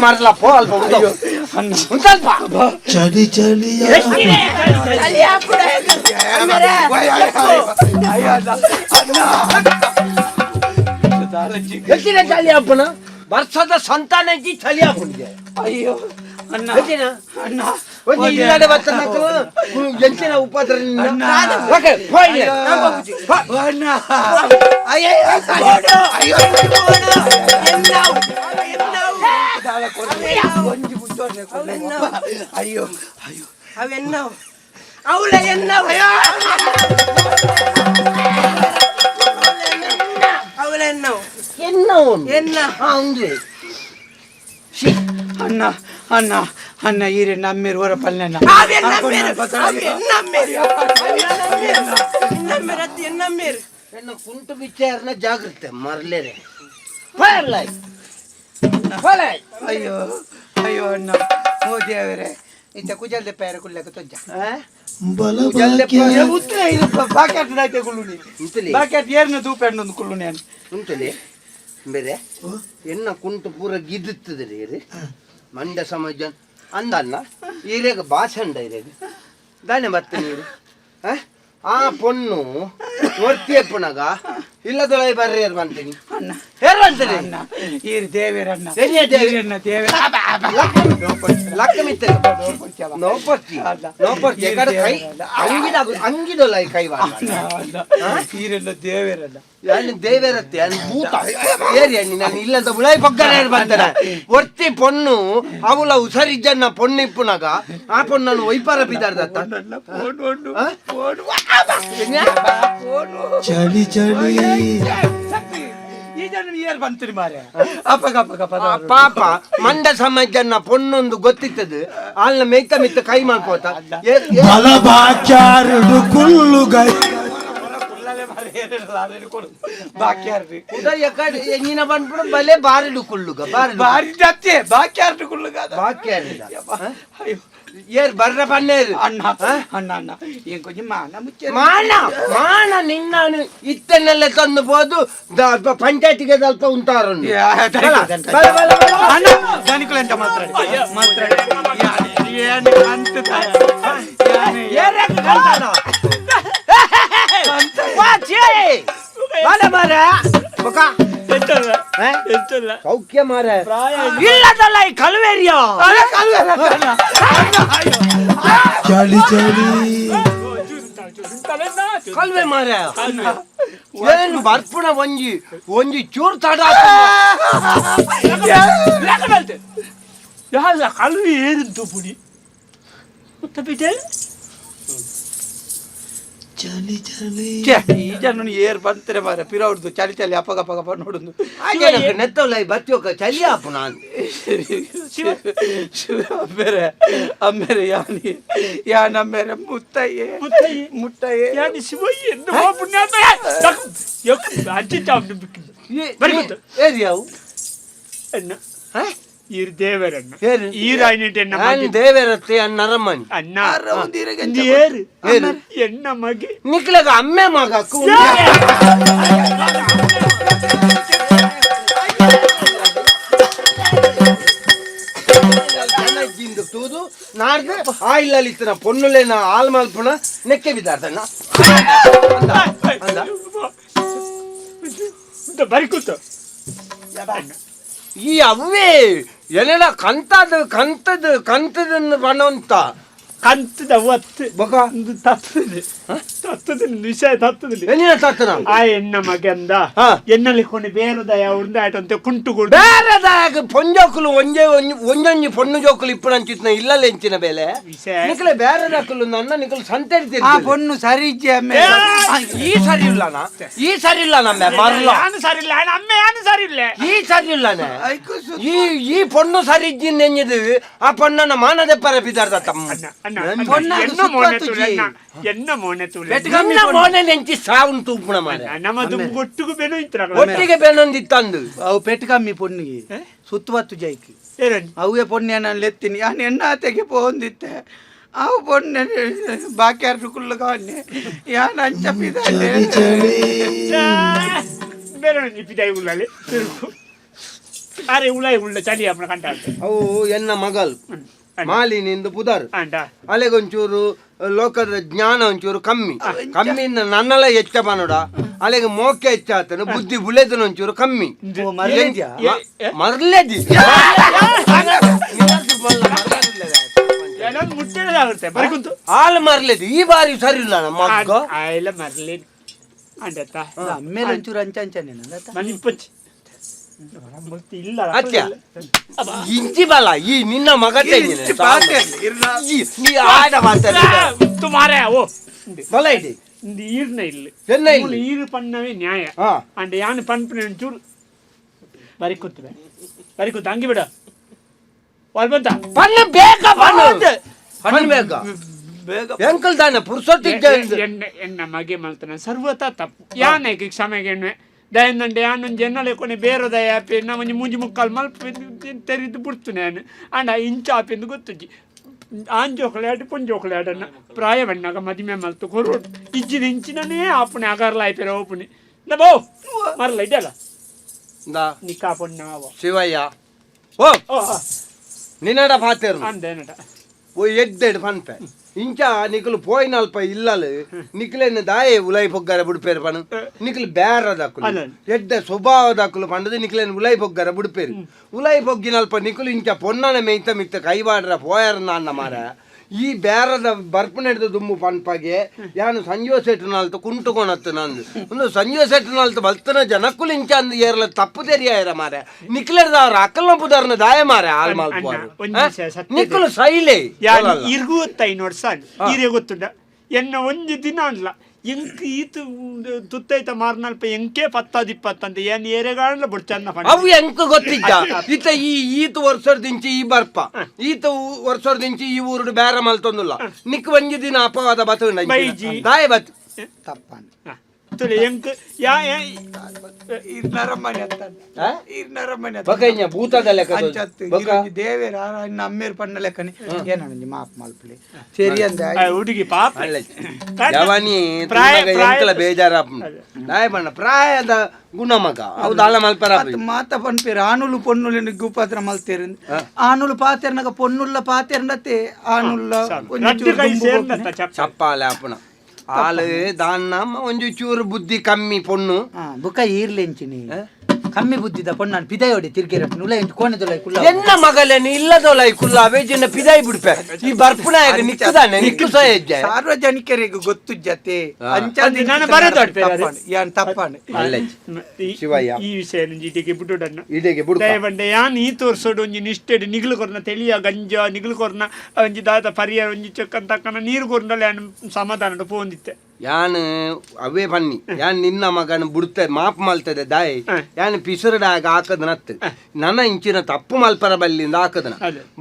ಮರಲ ಪೋ ಅಲ್ಪ ಸ್ವಲ್ಪ ಚಳಿ ಚಳಿಯ ಎಷ್ಟಿನ ಚಳಿ ಅಪ್ಪನ ವರ್ಷದ ಸಂತಾನಜ್ಜಿ ಚಳಿ ಆಪುಂಡೆ ಅಯ್ಯೋ ಅಣ್ಣ ಅಣ್ಣ ಒಂಜಿ ಇಲ್ಲಡೆ ಬತ್ತನಕಲು ಎಂಚಿನ ಉಪದ್ರ ಓಕೆ ಹೋಯ್ಲೆ ಅಣ್ಣ ಅಯ್ಯೋ ಅಯ್ಯೋ ಒಂಜಿ ಬುಟ್ಟೋನೆ ಅಯ್ಯೋ ಅಯ್ಯೋ ಅವೆನ್ನವು ಅವಳ ಎನ್ನವು ಅವಳ ಎನ್ನವು ಎನ್ನವು ಎನ್ನ ಹೌದು ಅಣ್ಣ ಅಣ್ಣ ಅಣ್ಣ ಈರೆ ನಮ್ಮೇರು ಹೊರ ಪಲ್ಲೆಣ್ಣ ಎನ್ನ ಕುಂಟು ವಿಚಾರನ ಜಾಗೃತೆ ಮರಲೇರೆ ಅಯ್ಯೋ ಅಯ್ಯೋ ಅಣ್ಣ ಓ ದೇವರೇ ಇಂತ ಕುಜಲ್ದೆ ಪೇರ ಕುಲ್ಲಕ ತೊಜ್ಜ ಉಂಟಲೆ ಬೇರೆ ಎನ್ನ ಕುಂಟು ಪೂರ ಗಿದ್ದುತ್ತದೆ ರೀ ಮಂಡ ಸಮಾಜ ಅಂದಲ್ಲ ಈರೆಗ ಭಾಷಂಡ ಇರೇಗ ದಾನೆ ಬತ್ತ ನೀರು ಆ ಪೊಣ್ಣು ಒರ್ತಿಯಪ್ಪನಾಗ ಇಲ್ಲದೊಳ ಬರ್ರಿ ಅಂತೀನಿ ಅಣ್ಣ ಹೇರಂತೀನಿ ಈರು ದೇವೇರಣ್ಣ ದೇವೇರಣ್ಣ ದೇವೇರ ಲಕ್ಕ ಮಿತ್ತ ನೋಪರ್ತಿ ನೋಪರ್ತಿ ಎಕಡೆ ಕೈ ಅಂಗಿದ ಅಂಗಿದೊಲ್ಲ ಈ ಕೈ ಈರೆಲ್ಲ ದೇವೇರಲ್ಲ ಅಲ್ಲಿ ದೇವೇರತ್ತೆ ಅಲ್ಲಿ ಭೂತ ಏರಿ ಅಣ್ಣಿ ನಾನು ಇಲ್ಲದ ಉಳಾಯಿ ಪಕ್ಕನೆ ಬಂತಾನೆ ಒರ್ತಿ ಪೊಣ್ಣು ಅವಳ ಹುಷಾರಿಜ್ಜನ್ನ ಪೊಣ್ಣು ಇಪ್ಪುನಾಗ ಆ ಪೊಣ್ಣನ್ನು ವೈಪಾರ ಬಿದ್ದಾರ್ದತ್ತ ಚಳಿ ಚಳಿ ಈ ಜನ ಏರ್ ಬಂತೀರಿ ಮಾರ್ರೆ ಅಪ್ಪಗ ಅಪ್ಪಗ ಪಾಪ ಮಂಡ ಸಮಾಜನ್ನ ಪೊಣ್ಣೊಂದು ಗೊತ್ತಿತ್ತದು ಅಲ್ಲ ಮೇಯ್ತ ಮಿತ್ತ ಕೈ ಮಾಡ್ಕೋತ ಬಲಬಾಕ್ಯಾರಡು ಕುಲ್ಲುಗೈ ನೀನ ಬಂದ್ಬಿಡು ಬಲೆ ಬಾರಿಡು ಕುಳ್ಳುಗ ಬಾರಿ ಬಾರಿ ಜತ್ತೆ ಬಾಕ್ಯಾರ್ಡು ಕುಳ್ಳುಗ ಬಾಕ್ಯಾರ್ಡ ಏರ್ ಬರ್ರ ಪನ್ನೇರು ಅಣ್ಣ ಅಣ್ಣ ಅಣ್ಣ ಏನ್ ಕೊಂಚ ಮಾನ ಮುಚ್ಚ ಮಾನ ಮಾನ ನಿನ್ನ ಇತ್ತನ್ನೆಲ್ಲ ತಂದು ಬೋದು ಪಂಚಾಯತಿಗೆ ಸ್ವಲ್ಪ ಉಂಟಾರು ಅಣ್ಣ ದನಿಕುలంట ಮಾತಾಡಿ ಮಾತಾಡಿ ಏನು ಅಂತ ಸೌಖ್ಯ ಮಾರ ಇಲ್ಲದಲ್ಲ ಈ ಕಲ್ವೇರಿಯ ಚಳಿ ಚಳಿ ಕಲ್ವೆ ಮಾರ ಏನು ಬರ್ಪುಣ ಒಂಜಿ ಒಂಜಿ ಚೂರು ತಡ ಕಲ್ವೆ ಏರಿಂತು ಪುಡಿ ಚಳಿ ಚಳಿ. ಈ ಜನ ಏರ್ ಬಂತಾರೆ ಮಾರ ಪಿರವ್ರದ್ದು ಚಳಿ ಚಳಿ ಅಪ್ಪಗ ಅಪ್ಪಗ ನೋಡುದು. ನೆತ್ತವಲ್ಲ ಬತ್ತಿಯೋಕ ಚಳಿ ಆಪು ನಾನು. ಅಮ್ಮೇರೆ ಅಮ್ಮೇರೆ ಯಾನಿ ಯಾನ್ ಅಮ್ಮೇರೆ ಮುತ್ತಯ್ಯೆ ಮುತ್ತಯ್ಯೆ ಯಾನಿ ಶಿವಯ್ಯ ಅವು ಈರ್ ದೇವರನ್ನ ಈರಾಯಿನಿಟ್ ಎನ್ನ ದೇವರತ್ತೆ ಅನ್ನ ಅರಮನಿ ಅನ್ನ ಏರು ಎನ್ನ ಮಗೆ ನಿಕ್ಲಗ ಅಮ್ಮೆ ಮಗ ತೂದು ನಾಡ್ದು ಆ ಇಲ್ಲ ಪೊನ್ನುಲೇನ ಹಾಲ್ ಮಲ್ಪುಣ ನೆಕ್ಕೆ ಬಿದ್ದಾರ್ದಣ್ಣ ಬರಿ ಕೂತು ಈ ಅವೇ ಏನೇನ ಕಂತದ ಕಂತದ ಕಂತದ ಬಣ್ಣವಂತ ಕಂತದ ಒತ್ತು ಬೊಕ ತತ್ತದ ತತ್ತದ ವಿಷಯ ತತ್ತದಲ್ಲಿ ಏನಿನ ತತ್ತನ ಆ ಎನ್ನ ಮಗಂದ ಎನ್ನಲ್ಲಿ ಕೊಂಡು ಬೇರೆದಯ ಉಂದಾಟಂತೆ ಕುಂಟು ಬೇರೆದಾಯ ಪೊಂಜೋಕುಲು ಒಂಜೆ ಒಂಜೊಂಜಿ ಪೊಣ್ಣು ಜೋಕುಲು ಇಪ್ಪು ಅಂಚಿತ್ನ ಇಲ್ಲಲ್ಲ ಎಂಚಿನ ಬೇಲೆ ನಿಕಲೆ ಬೇರೆದಾಕುಲು ನನ್ನ ನಿಕಲು ಸಂತರಿತಿ ಆ ಪೊಣ್ಣು ಸರಿ ಈ ಸರಿ ಇಲ್ಲನ ಈ ಸರಿ ಇಲ್ಲ ನಮ್ಮ ಮರ್ಲ ಯಾನು ಸರಿ ಇಲ್ಲ ಅಮ್ಮ ಯಾನು ಸರಿ ಇಲ್ಲ ಈ ಸರಿ ಇಲ್ಲನೆ ಈ ಈ ಪೊಣ್ಣು ಸರಿ ಇಜ್ಜಿನ್ ನೆಂಜಿದು ಆ ಪೊಣ್ಣನ ಮಾನದೆ ಪರ ಬಿದಾರ್ದ ತಮ್ಮ ಎನ್ನ ಮೋನೆ ತುಲೆ ಎನ್ನ ಮೋನೆ ನೆಂಚಿ ಸಾವುನ್ ತೂಪುಣ ಮಾರೆ ನಮ್ಮದು ಒಟ್ಟಿಗೆ ಬೆನು ಇತ್ರ ಒಟ್ಟಿಗೆ ಬೆನೊಂದಿತ್ತಂದು ಅವು ಪೆಟ್ಟು ಕಮ್ಮಿ ಪೊಣ್ಣಿಗೆ ಸುತ್ತುವತ್ತು ಜೈಕ್ ಅವೇ ಪೊಣ್ಣೆ ನಾನು ಲೆತ್ತೀನಿ ನಾನು ಎಣ್ಣಾತೆಗೆ ಪೋಂದಿತ್ತೆ ಅವು ಪೊಣ್ಣೆ ಬಾಕಿ ಅರ್ಜು ಕುಲ್ಲು ಕಾಣೆ ಯಾನ್ ಅಂಚ ಪಿದಾನೆ ಬೇರೆ ಪಿದಾಯಿ ಉಳ್ಳಾಲೆ ಅರೆ ಉಳಾಯಿ ಉಳ್ಳ ಚಳಿ ಅಪ್ಪನ ಕಂಡ ಅವು ಎನ್ನ ಮಗಲ್ ಮಾಲಿನಿಂದ ಪುದರ್ ಅಲೆಗೊಂಚೂರು ಲೋಕದ ಜ್ಞಾನ ಒಂಚೂರು ಕಮ್ಮಿ ಕಮ್ಮಿ ನನ್ನೆಲ್ಲ ಹೆಚ್ಚ ಬನ್ನೋಡ ಅಲೆಗೆ ಮೋಕೆ ಹೆಚ್ಚಾತನು ಬುದ್ಧಿ ಬುಲೆದನ ಒಂಚೂರು ಕಮ್ಮಿ ಮರ್ಲೇದಿ ಹಾಲು ಮರ್ಲೇದಿ ಈ ಬಾರಿ ಸರಿ ಇಲ್ಲ ನಮ್ಮ ಮರ್ಲಿ ಅಮ್ಮೇಲೆ ಒಂಚೂರು ಅಂಚ ಅಂಚನೆ ಅತ್ಯ ಇಂಚಿ ಬಲ ಈ ನಿನ್ನ ಮಗ ಆಡ ಮಾರೇ ಓ ಬಲ ಇಡಿ ಈರ್ನ ಇಲ್ಲ ಎನ್ನ ಇಲ್ಲ ಈರು ಪಣ್ಣವೇ ನ್ಯಾಯ ಅಂಡ್ ಯಾನು ಪನ್ಪುನ ಒಂಚೂರು ಬರಿ ಕೂತ್ವೆ ಬರಿ ಕೂತು ಹಂಗೆ ಬಿಡ ಬಂತ ಪಣ್ಣ ಬೇಕ ಪಣ್ಣ ಪಣ್ಣ ಬೇಕ ಎಂಕಲ್ ತಾನೆ ಪುರ್ಸೊತ್ತಿದ್ದ ಎನ್ನ ಮಗೆ ಮಲ್ತನ ಸರ್ವತಾ ತಪ್ಪು ಯಾನೈಕೆ ಕ್ಷಮೆಗೆ ದಯನಂಡೆ ಯಾನೊಂದು ಜನ್ನಲೆ ಕೊನೆ ಬೇರೆದಯ ಆಪೆ ನಮ್ಮೊಂಜಿ ಮೂಂಜಿ ಮುಕ್ಕಾಲು ಮಲ್ಪ ತೆರಿದು ಬಿಡ್ತು ನಾನು ಅಂಡ ಇಂಚ ಆಪೆಂದು ಗೊತ್ತುಜ್ಜಿ ಆಂಜೋಕಲೆ ಆಟ ಪೊಂಜೋಕಲೆ ಆಟನ್ನ ಪ್ರಾಯವಣ್ಣಾಗ ಮದಿಮೆ ಮಲ್ತು ಕೊರೋಡು ಇಜ್ಜಿನ ಇಂಚಿನೇ ಆಪುಣೆ ಅಗರ್ಲ ಆಯ್ಪೆರ ಓಪುಣೆ ನಬೋ ಮರಲ ಇದೆಲ್ಲ ನಿಕ್ಕಾ ಪೊಣ್ಣಾವ ಶಿವಯ್ಯ ಓ ನಿನ್ನಡ ಪಾತೇರು ಅಂದೇನಡ ಓ ಎದ್ದೆಡ್ ಪನ್ಪೆ ಇಂಚ ನಿಕಲು ಪೋಯಿನಲ್ಪ ಇಲ್ಲಲು ನಿಕ್ಲೇನು ದಾಯೆ ಉಲೈ ಪೊಗ್ಗರ ಬುಡ್ಪೇರು ಪಣು ನಿಕ್ಲು ಬೇರದಕ್ಕಲು ಎಡ್ಡೆ ಸ್ವಭಾವದಕ್ಕಲು ಪಂಡದು ನಿಕ್ಲೇನು ಉಲೈ ಪೊಗ್ಗರ ಬುಡ್ಪೇರು ಉಲೈ ಪೊಗ್ಗಿನಲ್ಪ ನಿಕಲು ಇಂಚ ಪೊನ್ನನ ಮೇಯ್ತ ಮಿತ್ತ ಕೈವಾಡ್ರ ಪೋಯರ್ ನಾನ್ನ ಮಾರ ಈ ಬೇರದ ಬರ್ಪನೆಡ್ದು ದುಮ್ಮು ಪನ್ಪಾಗೆ ಯಾನು ಸಂಜೀವ ಸೆಟ್ನಾಲ್ತು ಕುಂಟುಕೊಣತ್ತು ನಂದು ಒಂದು ಸಂಜೀವ ಸೆಟ್ನಾಲ್ತು ಬಲ್ತನ ಜನಕ್ಕುಲು ಇಂಚ ಅಂದು ಏರ್ಲ ತಪ್ಪು ತೆರಿಯಾಯಿರ ಮಾರೆ ನಿಕ್ಲೆಡ್ದ ಅವ್ರ ಅಕ್ಕಲ್ನ ಪುದರ್ನ ದಾಯ ಮಾರೆ ಹಾಲ್ ಮಲ್ಪುವಾರು ನಿಕ್ಕಲು ಸೈಲೆ ಇರ್ಗುತ್ತೈನು ವರ್ಷ ಈರೇ ಗೊತ್ತುಂಡ ಎನ್ನ ಒಂಜಿ ದಿನ ಅನ್ಲ ಎಂಕ್ ಈತು ತುತ್ತೈತ ಮಾರ್ನಲ್ಪ ಎಂಕೆ ಪತ್ತಾದಿಪ್ಪತ್ತಂತೆ ಏನ್ ಏರೆಗಾಣಲ ಬುಡ್ಚನ್ನ ಅವು ಎಂಕ್ ಗೊತ್ತಿದ್ದ ಈತ ಈ ಈತ ವರ್ಷದಿಂಚಿ ಈ ಬರ್ಪ ಈತ ವರ್ಷದಿಂಚಿ ಈ ಊರುಡು ಬೇರೆ ಮಲ್ತೊಂದುಲ್ಲ ನಿಕ್ ಒಂಜಿ ದಿನ ಅಪವಾದ ಬತ್ತು ದಾಯ ಬತ್ತು ತಪ್ಪನ್ ತುಲೆ ಎಂಕ್ ಯಾ ನರಮನೆ ನರಮನೆ ಬೊಕ ಭೂತದ ಲೆಕ್ಕ ದೇವೇರ ಅಮ್ಮೇರ್ ಪಣ್ಣ ಲೆಕ್ಕನೆ ಏನಂಜಿ ಮಾಪ್ ಮಲ್ಪಲೆ ಸರಿ ಅಂದ ಹುಡುಗಿ ಪಾಪ ಜವಾನಿ ಎಂಕಲ ಬೇಜಾರ ದಾಯ ಬಣ್ಣ ಪ್ರಾಯದ ಗುಣ ಮಗ ಹೌದು ಅಲ್ಲ ಮಲ್ಪರ ಮಾತ ಪನ್ಪೇರು ಆನುಲು ಪೊನ್ನುಲು ಗುಪಾತ್ರ ಮಲ್ತೇರು ಆನುಲು ಪಾತೇರ್ನಾಗ ಪೊನ್ನುಲ್ಲ ಪಾತೇರ್ನತೆ ಆನುಲ್ಲ ಚಪ್ಪಾಲೆ ಅಪ್ಪನ ಆಲು ದಾನ್ನ ಒಂಜಿ ಚೂರು ಬುದ್ಧಿ ಕಮ್ಮಿ ಪೊಣ್ಣು ಬುಕ್ಕ ಈರ್ಲೆಂಚಿನಿ ಕಮ್ಮಿ ಬುದ್ಧಿದ ಪೊಣ್ಣನ್ ಪಿದಾಯೋಡಿ ತಿರ್ಗಿರ ಉಲ ಕೋಣೆದೊಲ ಕುಲ್ಲ ಎನ್ನ ಮಗಲೇನು ಇಲ್ಲದೊಲ ಕುಲ್ಲ ಅವೇಜಿನ ಪಿದಾಯಿ ಬಿಡ್ಪೆ ಈ ಬರ್ಪುನಾಯಕ ನಿಕ್ಕುದಾನೆ ನಿಕ್ಕು ಸಹ ಹೆಜ್ಜೆ ಸಾರ್ವಜನಿಕರಿಗೆ ಗೊತ್ತು ಜತೆ ಯಾನ್ ತಪ್ಪಾನೆ ಶಿವಯ್ಯ ಈ ವಿಷಯ ಇಡಿಗೆ ಬಿಡುಡನ್ನ ಇಡಿಗೆ ಬಿಡು ದಯವಂಡೆ ಯಾನ್ ಈ ತೋರ್ಸೋಡು ಒಂಜಿ ನಿಷ್ಠೆಡ್ ನಿಗ್ಲು ಕೊರ್ನ ತೆಲಿಯ ಗಂಜ ನಿಗ್ಲು ಕೊರ್ನ ಒಂಜಿ ದಾದ ಪರಿಯ ಒಂಜಿ ಚೊಕ್ಕನ್ ತಕ್ಕನ ನೀರು ಕೊರ್ನಲ್ಲ ಯಾನ್ ಸಮಾಧಾನ ಪೋಂದಿತ್ತೆ. ಯಾನ್ ಅವೇ ಬನ್ನಿ ಯಾನ್ ನಿನ್ನ ಮಗನ ಬುಡ್ತೆ ಮಾಪ್ ಮಲ್ತದೆ ದಾಯಿ ಯಾನ್ ಪಿಸುರಡಾಗ ಹಾಕದನತ್ತು ನನ್ನ ಇಂಚಿನ ತಪ್ಪು ಮಲ್ಪರ ಬಲ್ಲಿಂದ ಹಾಕದನ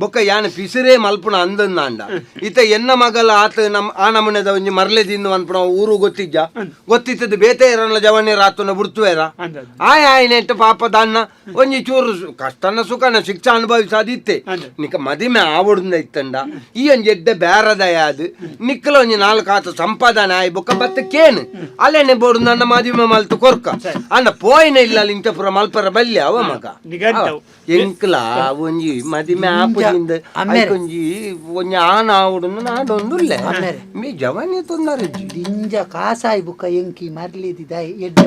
ಬೊಕ್ಕ ಯಾನ್ ಪಿಸುರೇ ಮಲ್ಪುನ ಅಂದಂದಾಂಡ ಇತ ಎನ್ನ ಮಗಲ ಆತ ನಮ್ ಆ ನಮೂನೆದ ಒಂಜಿ ಮರ್ಲೆ ತಿಂದು ಅನ್ಪುನ ಊರು ಗೊತ್ತಿಜ್ಜ ಗೊತ್ತಿತ್ತದ ಬೇತೆ ಇರಲ್ಲ ಜವನಿ ರಾತುನ ಬುಡ್ತುವೇರ ಆಯ್ ಆಯ್ನೆಟ್ಟು ಪಾಪ ದಾನ್ನ ಒಂಜಿ ಚೂರು ಕಷ್ಟನ ಸುಖನ ಶಿಕ್ಷಾ ಅನುಭವಿಸಾದಿತ್ತೆ ನಿಕ ಮದಿಮೆ ಆವಡುಂದ ಇತ್ತಂಡ ಈ ಒಂಜಿ ಎಡ್ಡೆ ಬೇರದ ಅದು ನಿಕ್ಕಲ ಒಂಜಿ ನಾಲ್ಕು ಆತ ಸಂಪಾದನೆ ಆಯ್ ಬೊಕ್ಕ ಬತ್ತ ಕೇನು ಅಲ್ಲೇನೆ ಬೋಡು ನನ್ನ ಮದಿಮೆ ಮಲ್ತು ಕೊರ್ಕ ಅಣ್ಣ ಪೋಯಿನ ಇಲ್ಲ ಇಂಚ ಪುರ ಮಲ್ಪರ ಬಲ್ಯ ಅವ ಮಗ ಎಂಕ್ಲ ಒಂಜಿ ಮದಿಮೆ ಆಪುಜಿಂದ ಒಂಜಿ ಒಂಜಿ ಆನ ಆವಡುಂದು ನಾಡೊಂದುಲ್ಲೆ ಮೀ ಜವಾನಿ ತೊಂದರೆ ದಿಂಜ ಕಾಸಾಯಿ ಬುಕ್ಕ ಎಂಕಿ ಮರ್ಲಿದಿದಾಯಿ ಎಡ್ಡೆ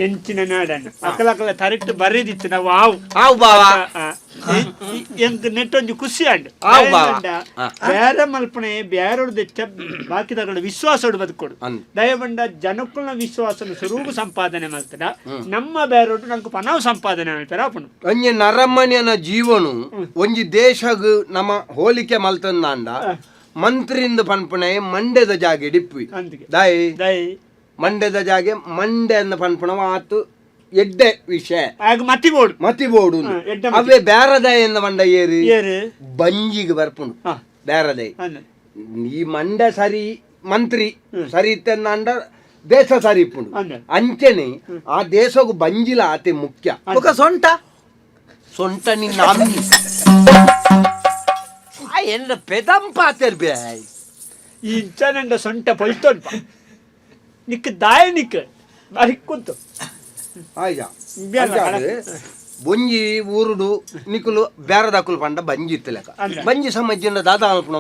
ಎಂಚಿನ ನಾಡನ್ನು ಅಕಲಕಲ ತರಿಟ್ಟು ಬರೆದಿತ್ತು ನಾವು ಆವು ಆವು ಬಾವ ಎಂಕ್ ನೆಟ್ಟೊಂಜಿ ಖುಷಿ ಆಂಡ್ ಆವು ಬಾವ ಬೇರೆ ಮಲ್ಪನೆ ಬೇರೋಡು ದೆಚ್ಚ ಬಾಕಿದಗಳ ವಿಶ್ವಾಸೋಡು ಬದುಕೊಡು ದಯಬಂಡ ಜನಕ್ಕುಲ್ನ ವಿಶ್ವಾಸನ ಸುರೂಪು ಸಂಪಾದನೆ ಮಲ್ತದ ನಮ್ಮ ಬೇರೋಡು ನಂಗೆ ಪನಾವ್ ಸಂಪಾದನೆ ಮಲ್ಪೆರ ಆಪುಂಡು ಒಂಜಿ ನರಮನಿಯನ ಜೀವನು ಒಂಜಿ ದೇಶಗ್ ನಮ್ಮ ಹೋಲಿಕೆ ಮಲ್ತಂದಾಂಡ ಮಂತ್ರಿಂದ ಪನ್ಪುಣೆ ಮಂಡ್ಯದ ಜಾಗೆ ಡಿಪ್ಪಿ ದಾಯಿ ದಾಯಿ ಮಂಡ್ಯದ ಜಾಗೆ ಮಂಡೆ ಅನ್ನ ಪನ್ಪುಣವ ಆತು ಎಡ್ಡೆ ವಿಷಯ ಮತಿ ಬೋಡು ಮತಿ ಬೋಡು ಅವೇ ಬೇರದಾಯ ಎನ್ನ ಮಂಡ ಏರು ಬಂಜಿಗೆ ಬರ್ಪುಂಡು ಬೇರದಾಯ ಈ ಮಂಡ ಸರಿ ಮಂತ್ರಿ ಸರಿ ಇತ್ತಂದ ದೇಶ ಸರಿ ಇಪ್ಪುಂಡು ಅಂಚನೆ ಆ ದೇಶಗೂ ಬಂಜಿಲ ಆತೆ ಮುಖ್ಯ ಸೊಂಟ ಸೊಂಟ ನಿನ್ನ ಅಮ್ಮಿ ಎನ್ನ ಪೆದಂಪಾತೆರ್ ಬೇ ಇಂಚ ನಂಡ ಸೊಂಟ ಪೊಲ್ತೊಲ್ಪ ನಿಕ್ ದಾಯ ನಿಕ್ ಬಾರಿ ಕುಂತು ಆಯ್ತಾ ಬೊಂಜಿ ಊರುಡು ನಿಕುಲು ಬೇರೆದಕುಲು ಪಂಡ ಬಂಜಿ ಇತ್ತು ಲೆಕ್ಕ ಬಂಜಿ ಸಮಜ್ಜಿನ ದಾದಾ ಅಲ್ಪುಣ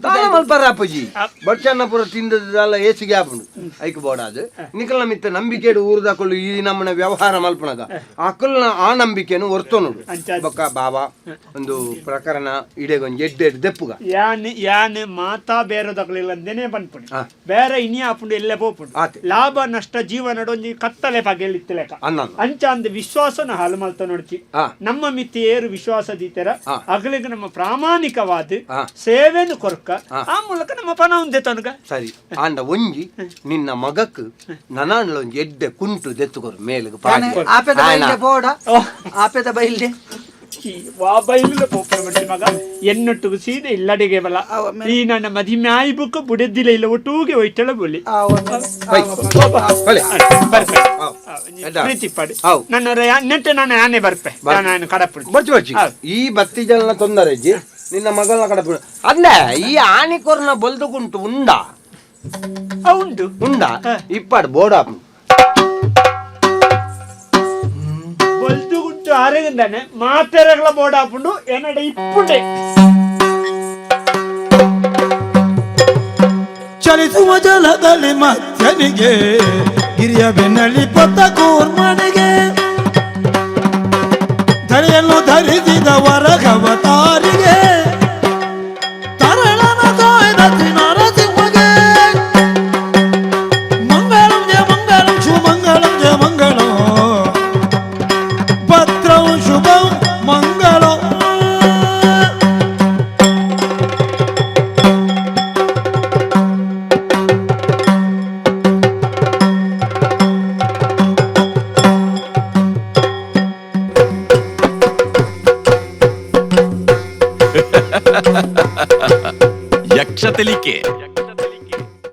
ದಾದ ಮಲ್ಪರ ಅಪ್ಪಜಿ ಬಚ್ಚನ್ನಪುರ ತಿಂದದಲ್ಲ ಏಸಿಗೆ ಆಪುಂಡು ಐಕ್ ಬೋಡಾದು ನಿಕಲ್ನ ಮಿತ್ತ ನಂಬಿಕೆಡು ಊರುದಕುಲು ಈ ನಮ್ಮನ ವ್ಯವಹಾರ ಮಲ್ಪುಣಗ ಅಕುಲ್ನ ಆ ನಂಬಿಕೆನು ಒರ್ತೋನುಡು ಬೊಕ್ಕ ಬಾಬಾ ಒಂದು ಪ್ರಕರಣ ಇಡೆಗೊಂಜಿ ಎಡ್ಡೆ ಎಡ್ಡೆ ದೆಪ್ಪುಗ ಯಾನ್ ಯಾನ್ ಮಾತಾ ಬೇರೆದಕುಲು ಅಂದೇನೆ ಪನ್ಪುಂಡು ಬೇರೆ ಇನಿ ಆಪುಂಡು ಎಲ್ಲೆ ಪೋಪುಂಡು ಲಾಭ ನಷ್ಟ ಜೀವನಡು ಒಂಜಿ ಕತ್ತಲೆ ಪಗೆಲಿತ್ತು ಲೆಕ್ಕ ಅಂಚ ಅಂದ ವಿಶ್ವಾಸನ ಹಾಲು ಮಲ್ತ ನೋಡ್ಚಿ ನಮ್ಮ ಮಿತಿ ಏರು ವಿಶ್ವಾಸ ದೀತರ ಅಗಲಿಗೆ ನಮ್ಮ ಪ್ರಾಮಾಣಿಕವಾದ ಸೇವೆನು ಕೊರ್ಕ ಆ ಮೂಲಕ ನಮ್ಮ ಪಣ ಉಂದೆ ತನಗ ಸರಿ ಆಂಡ ಒಂಜಿ ನಿನ್ನ ಮಗಕ್ ನನಾಂಡ್ಲ ಒಂಜಿ ಎಡ್ಡೆ ಕುಂಟು ದೆತ್ತುಕೊರು ಮೇಲಿಗೆ ಆಪೆದ ಬೈಲ್ಡೆ ಬೋಡ ಆಪೆದ ಬೈಲ್ಡೆ ವಾ ಬೈಲು ಪೋಪುನ ಮಟ್ಟಿ ಮಗ ಎನ್ನೊಟ್ಟುಗು ಸೀದೆ ಇಲ್ಲಡಿಗೆ ಬಲ ಈ ನನ್ನ ಮದಿಮ್ಯಾಯಿ ಬುಕ್ಕ ಬುಡೆದ್ದಿಲ್ಲ ಇಲ್ಲ ಒಟ್ಟೂಗೆ ಒಯ್ತಳ ಬೋಲಿ ಪ್ರೀತಿ ಪಡಿ ನನ್ನ ನೆಟ್ಟೆ ನಾನು ಆನೆ ಬರ್ಪೆ ನಾನು ಕಡಪು ಬಚ್ಚಿ ಬಚ್ಚಿ ಈ ಬತ್ತಿ ಜನ ತೊಂದರೆ ಅಜ್ಜಿ ನಿನ್ನ ಮಗಳನ್ನ ಕಡಪು ಅಲ್ಲ ಈ ಆನೆಕೊರ್ನ ಬೊಲ್ದುಗುಂಟು ಉಂಡ ಉಂಡು ಉಂಡ ಇಪ್ಪಾಡು ಬೋಡ ಬೊಲ್ದುಗುಂಟು ಆರೆಗಂದಾನೆ ಮಾತೆರಗಳ ಬೋಡಾಪುಂಡು ಎನ್ನಡ ಇಪ್ಪುಂಡೆ ಚಲಿಸುವ ಜಲದಲ್ಲಿ ಮತ್ಸ್ಯನಿಗೆ ಗಿರಿಯ ಬೆನ್ನಳ್ಳಿ ಪೊತ್ತ ಕೂರ್ಮನಿಗೆ ಧರೆಯನ್ನು ಧರಿಸಿದ ವರಗವತಾರಿಗೆ ತರಳನ ಕಾಯ್ದ ನರಸಿಂಹಗೆ ಮಂಗಳಂ ಜಯ ಮಂಗಳಂ ಶುಭಮಂಗಳಂ ಜಯ ಮಂಗಳಂ ಭದ್ರಂ ಶುಭಂ ಮಂಗಳಂ. ಯಕ್ಷ ತೆಲಿಕೆ.